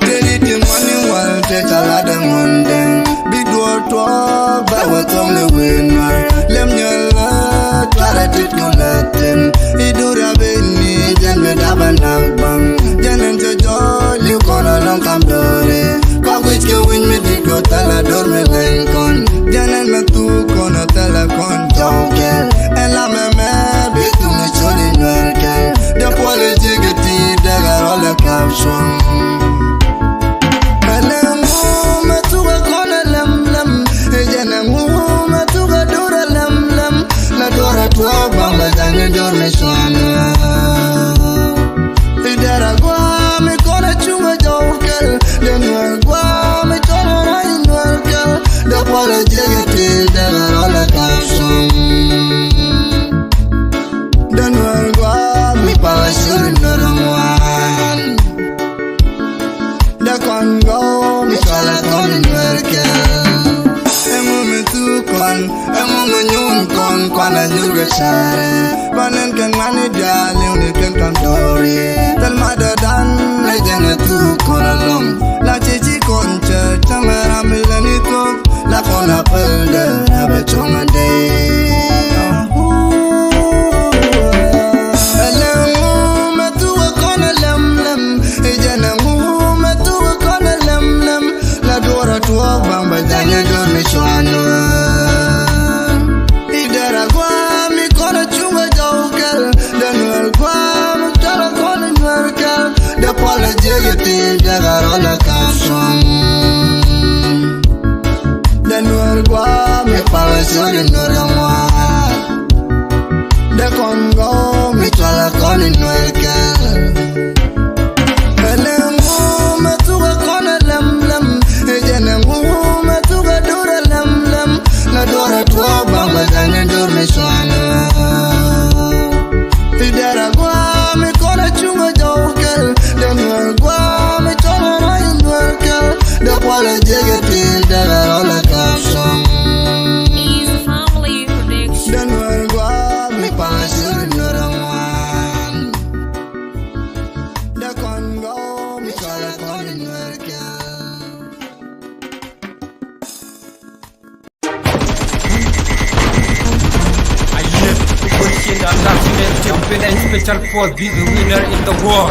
Teri ti ŋuan in wal te cɔl a däŋ ŋuan däŋ. Bi duɔr tuɔɔk ba wä thɔŋ ni wi̱i̱ Nuɛr. Lem nyɔl a tuar a tit kɔn la thin. Idu rabini jɛn mi daba nak baŋ. Jɛn in te jɔɔl i̱ kɔn a lɔŋ kam dɔɔri. Kɔk wi̱c kɛ wi̱ny mi dit kɔ thɛl a dor mi leny kɔn. Jɛn in mɛ thuk kɔn a thɛl a kɔn jɔw kɛl. Ɛn la mɛ mɛ bi thuk ni cɔl in Nuɛr kɛl. Dee puɔl in ji̱ kɛ ti dee kɛ rɔl ɛ kap cuɔ̱ŋ. Ɛn ɛŋu mɛ thuk ɛ kɔn ɛ lɛm lɛm. Ɛ jɛn ɛŋu mɛ thuk ɛ dur ɛ lɛm lɛm. La duɔr ɛ tuɔɔk Pɔlɛ jiɛk i̱ ti dee rɔl ɛ ka̱m suŋ. Dee nuɛr gua̱a̱r mi pala curi nuɛr ŋuan. Dee kɔn gɔw mi cɔl ɛ kɔn nuɛr kɛl. Ɛŋu mi thuk kɔn, ɛŋu mi nyuun kɔn, kɔn ɛ nyur kɛ cari. Ba nɛn kɛn ŋuani diaal, li̱w ni kɛn ka̱m do̱ri. Thil ma dee dan, lɛ jɛn ɛ thuk kɔn ɛlɔ̱ŋ. La ci ci kɔn cɛ, cäŋ ɛ ram mi lɛ ni thuk. La kɔn a päl dee, a bɛ cuɔ̱ŋ a dee. Ɛlɛŋ ŋu mɛ thuk ɛ kɔn ɛ lɛm lɛm. Ɛ jɛn ɛŋu mɛ thuk ɛ kɔn ɛ lɛm lɛm. La duɔrɛ tuɔɔk baŋ bɛ janyɛ dor mi cuan. I̱ dɛr a gua̱a̱ mi kɔn a cuŋ a jɔw kɛl. Dee nuɛr gua̱a̱ mi cɔl a kɔn a nuɛr kɛl. Dee pɔl a jiɛk i̱ ti dee ka rɔl a ka̱m suŋ. Dee nuɛr gua̱a̱ mi pal a cɔl i̱ nuɛr a ŋuan. Dee kɔn gɔw mi cɔl a kɔn i̱ nuɛr kɛl. Ɛlɛ ŋu mɛ thuk ɛ kɔn ɛ lɛm lɛm. Ɛ jɛn ɛ ŋu mɛ thuk ɛ dur ɛ lɛm lɛm. La duɔr ɛ tuɔɔk baŋ bɛ janyɛ dur mi cuan. I̱ dɛr a gua̱a̱ mi kɔn a cuŋ a jɔw kɛl. Dee nuɛr gua̱a̱ mi cɔl a rɔy nuɛr kɛl. Dee pɔl a jiɛk i̱ ti dee rɔl a ka̱m suŋ. Easy Family Production. Dee nuɛr gua̱a̱ mi pal a curi nuɛr a ŋuan. Dee kɔn gɔw mi cɔl a kɔn nuɛr kɛl. Ayieth, Kuoth Cieŋdan, Special Force, be the winner in the war.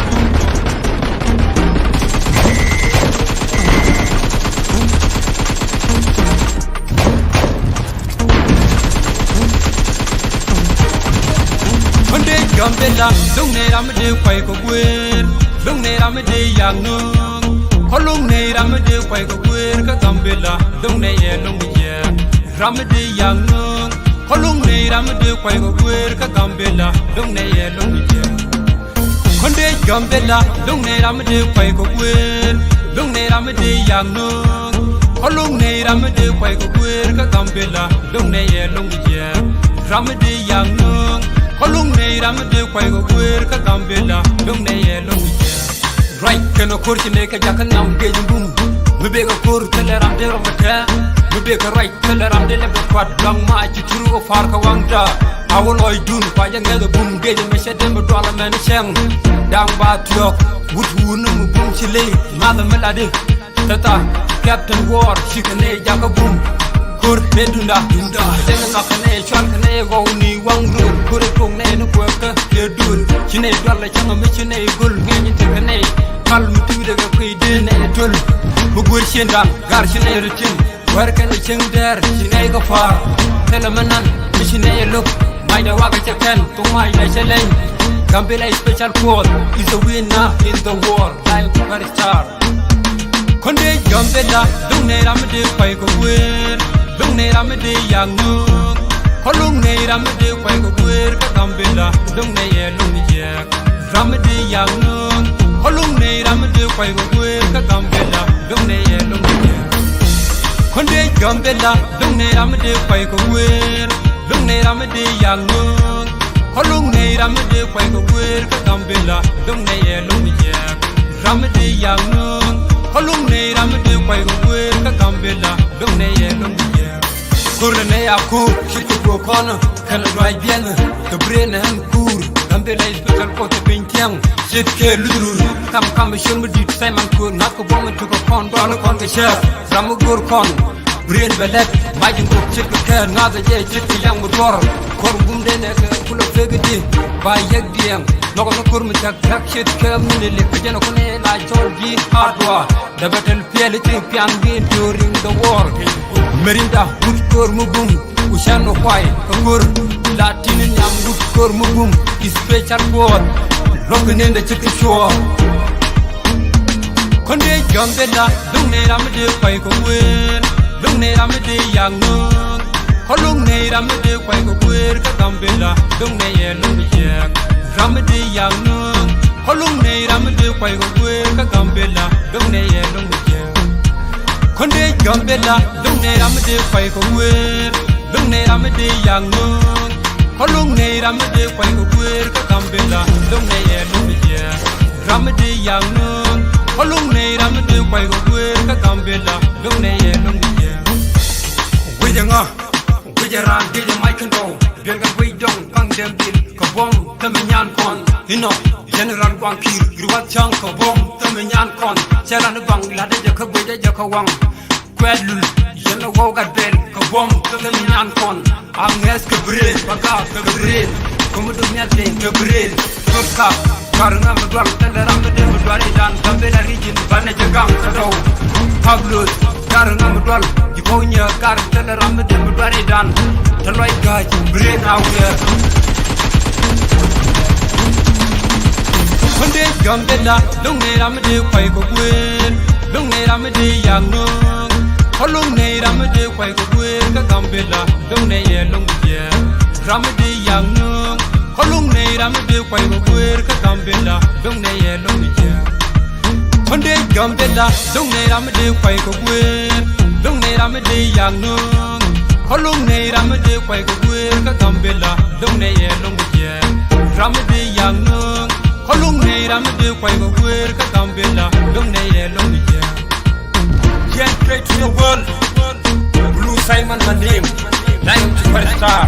Kɔn dee Gambela, do̱ŋ nɛ ram mi dee kuay kɛ guer, do̱ŋ nɛ ram mi dee yak no̱o̱ŋ. Kɔn lo̱ŋ nɛ ram mi dee kuay kɛ guer kä Gambela, do̱ŋ nɛ yɛ lo̱ŋ mi jiɛɛk. Ram mi dee yak no̱o̱ŋ. Kɔn lo̱ŋ nɛ ram mi dee kuay kɛ guer kä Gambela, do̱ŋ nɛ yɛ lo̱ŋ mi jiɛɛk. Kɔn dee Gambela, do̱ŋ nɛ ram mi dee kuay kɛ guer, do̱ŋ nɛ ram mi dee yak no̱o̱ŋ. Kɔn lo̱ŋ nɛ ram mi dee kuay kɛ guer kä Gambela, do̱ŋ nɛ yɛ lo̱ŋ mi jiɛɛk. Ram mi dee yak no̱o̱ŋ. Kɔn lo̱ŋ nɛ ram mi dee kuay kɛ guer kä Gambela, do̱ŋ nɛ yɛ lo̱ŋ mi jiɛɛk. Ruac kɛnɛ ko̱r ci nɛ kɛ jakä nam gec bum. Mi bek ɛ ko̱r thilɛ ram dee rɔm kɛ kɛ. Mi bek ɛ ruac thilɛ ram dee lɛ bɛ kuat luaŋ ma ci tur kɛ par kɛ waŋda. A wä lɔcdun kua jɛ ŋɛth ɛ bum gec mɛ cɛ dee mi dual ɛmɛn cɛŋ. Da̱ŋ ba thiɔ̱k wut wun ni mi bum ci ley ŋa̱th ɛ mi latdi. Thɛtha Captain War cikɛ nɛy jakä bum. Ko̱r nɛ dunda dunda. Cɛn ɛ ŋak kɛ nɛy cual kɛ nɛy ɣɔw ni waŋ röl. Ko̱r ɛ tuɔk nɛy ni kuɛɛkä kɛ duël. Ci nɛy dual ɛ cäŋ ɛ mi ci nɛy göl ŋi̱eec in tekɛ nɛy. Kal mi tui̱dɛ kɛ kui̱ dee nɛy ɛ töl. Mi guer ciëndan gar ci nɛy rɔ ti̱n. Wɛr kɛn ɛ cieŋ dɛɛr ci nɛy kɛ pa̱a̱r. Thilɛ mi nan mi ci nɛy ɛ lo̱k. Macdɛ wakɛ cɛ kɛn thok macdɛ cɛ leny. Gambela Special Force is a winner in the war. Lion Super Star. Kɔn dee Gambela, do̱ŋ nɛ ram mi dee kuay kɛ guer, do̱ŋ nɛ ram mi dee yak no̱o̱ŋ. Kɔn lo̱ŋ nɛ ram mi dee kuay kɛ guer kä Gambela, do̱ŋ nɛ yɛ lo̱ŋ jiɛɛk. Ram mi dee yak no̱o̱ŋ. Kɔn lo̱ŋ nɛ ram mi dee kuay kɛ guer kä Gambela, do̱ŋ nɛ yɛ lo̱ŋ jiɛɛk. Kɔn dee Gambela, do̱ŋ nɛ ram mi dee kuay kɛ guer, do̱ŋ nɛ ram mi dee yak no̱o̱ŋ. Kɔn lo̱ŋ nɛ ram mi dee kuay kɛ guer kä Gambela, do̱ŋ nɛ yɛ lo̱ŋ jiɛɛk. Ram mi dee yak no̱o̱ŋ. Kɔn lo̱ŋ nɛ ram mi dee kuay kɛ guer kä Gambela, do̱ŋ nɛ yɛ lo̱ŋ jiɛɛk. Ko̱r nɛ a ko̱r ci kɛ tuɔɔk kɔn kɛn a duac biɛn kɛ bree nɛ ɛn kuur. Gambela Special Force piny thiaŋ ce̱tkɛ luth rur. Kam kam ciöl mi di̱t Simon Ko̱r ŋa̱th kɛ buɔ̱m mi tukɛ kɔn dual kɔn kɛ cɛɛr. Ram mi go̱r kɔn bree nɛ bɛ lɛt mac in kok ce̱tkɛ kɛɛr ŋa̱th ɛ jɛ ce̱tkɛ yaŋ mi duɔr. Kɔr gum dee nɛ kɛ kulɛ pek di ba yɛk diɛŋ. Nhɔkɛ ni ko̱r mi cak cak ce̱tkɛ mi ni lek kɛ jɛn ɛ kun ɛ la cɔl ji̱ hardware. Dee bɛ tɛl piɛl i̱ ci pian wi̱i̱ during the war. Merinda wut ko̱r mi bum ku can ni kuay kɛ ko̱r. La tin nhiam wut ko̱r mi bum Special Force. Luɔ̱k ni dee ci kɛ cuɔɔr. Kɔn dee Gambela, do̱ŋ nɛ ram mi dee kuay kɛ guer, do̱ŋ nɛ ram mi dee yak no̱o̱ŋ. Kɔn lo̱ŋ nɛ ram mi dee kuay kɛ guer kä Gambela, do̱ŋ nɛ yɛ lo̱ŋ jiɛɛk. Ram mi dee yak no̱o̱ŋ. Kɔn lo̱ŋ nɛ ram mi dee kuay kɛ guer kä Gambela, do̱ŋ nɛ yɛ lo̱ŋ jiɛɛk. Kɔn dee Gambela, do̱ŋ Nɛ ram mi dee kuay kɛ guer, lo̱ŋ nɛ ram mi dee yak no̱o̱ŋ. Kɔ lo̱ŋ nɛ ram mi dee kuay kɛ guer kä Gambela, lo̱ŋ nɛ yɛ lo̱ŋ mi jiɛ. Ram mi dee yak no̱o̱ŋ, kɔ lo̱ŋ nɛ ram mi dee kuay kɛ guer kä Gambela, lo̱ŋ nɛ yɛ lo̱ŋ mi jiɛ. Wecɛ ŋa, wecɛ raan, wecɛ mac kɛn tɔw, duel kɛ wec dɔŋ, kaŋ dɛm dhil, kɛ buɔ̱m, thämi nyan kɔn. Inɔ, General Guaŋ Kiir, riwat ca̱ŋ kɛ buɔ̱m, thämi nyan kɔn. Cɛ ran ibaŋ, latdɛ jɛ kä guecdɛ jɛ kä waŋ. Kuɛt lul, yɛn a waw gat bɛl, kɛ buɔ̱m, kɛ mi nyan kɔn. A ŋɛth kɛ bril, ba gaak kɛ bril. Kä mi duk nhial teny kɛ bril. Kɛ kap, kar ŋa mi dual, thilɛ ram mi dee mi dual idan, Gambela region, banɛ jɛ gaŋ kä dɔw. Pablos, kar ŋa mi dual, ji̱ kɔw nyɛ kar, thilɛ ram mi dee mi dual idan. Te lɔc ga̱a̱c, bril na wiɛɛr. Kɔn dee Gambela, lo̱ŋ nɛ ram mi dee kuay kɛ guer. Lo̱ŋ nɛ ram mi dee yak no̱o̱ŋ. Kɔ lo̱ŋ nɛ ram mi dee kuay kɛ guer kä Gambela, lo̱ŋ nɛ yɛ lo̱ŋ mi jiɛ. Ram mi dee yak no̱o̱ŋ. Kɔ lo̱ŋ nɛ ram mi dee kuay kɛ guer kä Gambela, lo̱ŋ nɛ yɛ lo̱ŋ mi jiɛ. Kɔn dee Gambela, lo̱ŋ nɛ ram mi dee kuay kɛ guer. Lo̱ŋ nɛ ram mi dee yak no̱o̱ŋ. Kɔ lo̱ŋ nɛ ram mi dee kuay kɛ guer kä Gambela, lo̱ŋ nɛ yɛ lo̱ŋ mi jiɛ. Ram mi dee yak no̱o̱ŋ. Kɔ lo̱ŋ nɛ ram mi dee kuay kɛ guer kä Gambela, lo̱ŋ nɛ yɛ lo̱ŋ mi jiɛ. Yen straight to the world. Blue Simon my name. Nine superstar.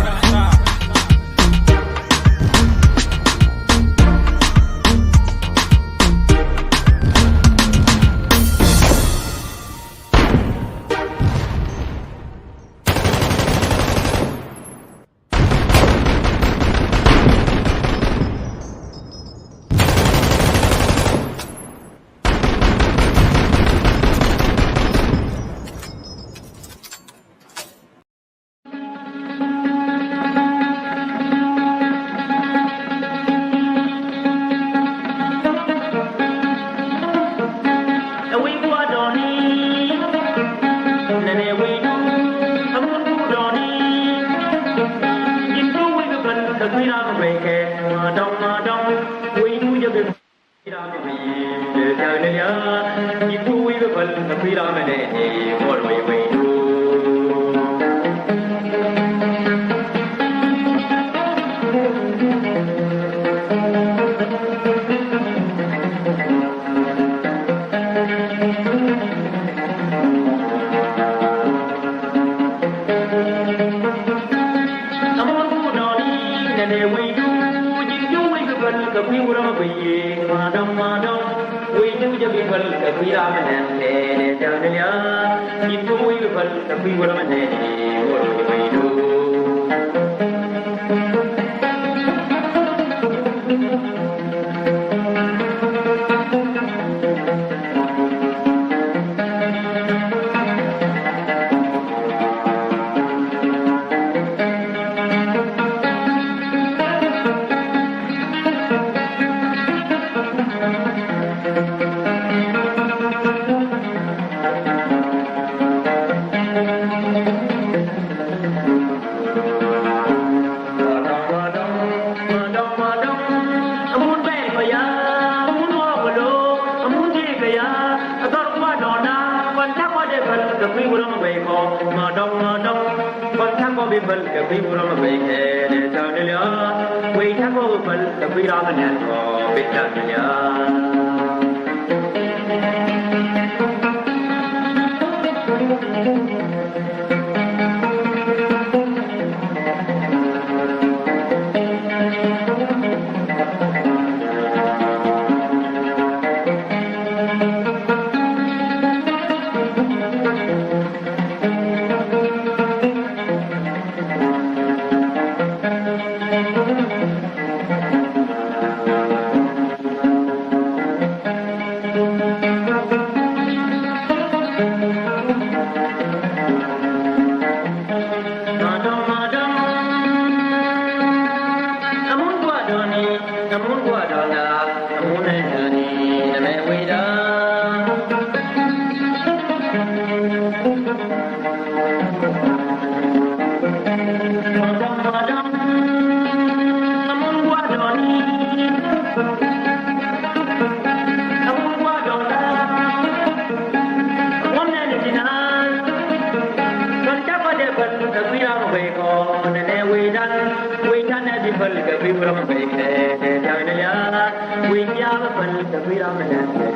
Päl kɛ bi ram bɛ kɛ dee da̱ŋ ni lia̱a̱. Wi̱i̱ diaal päl kɛ bi ram bɛ kɛ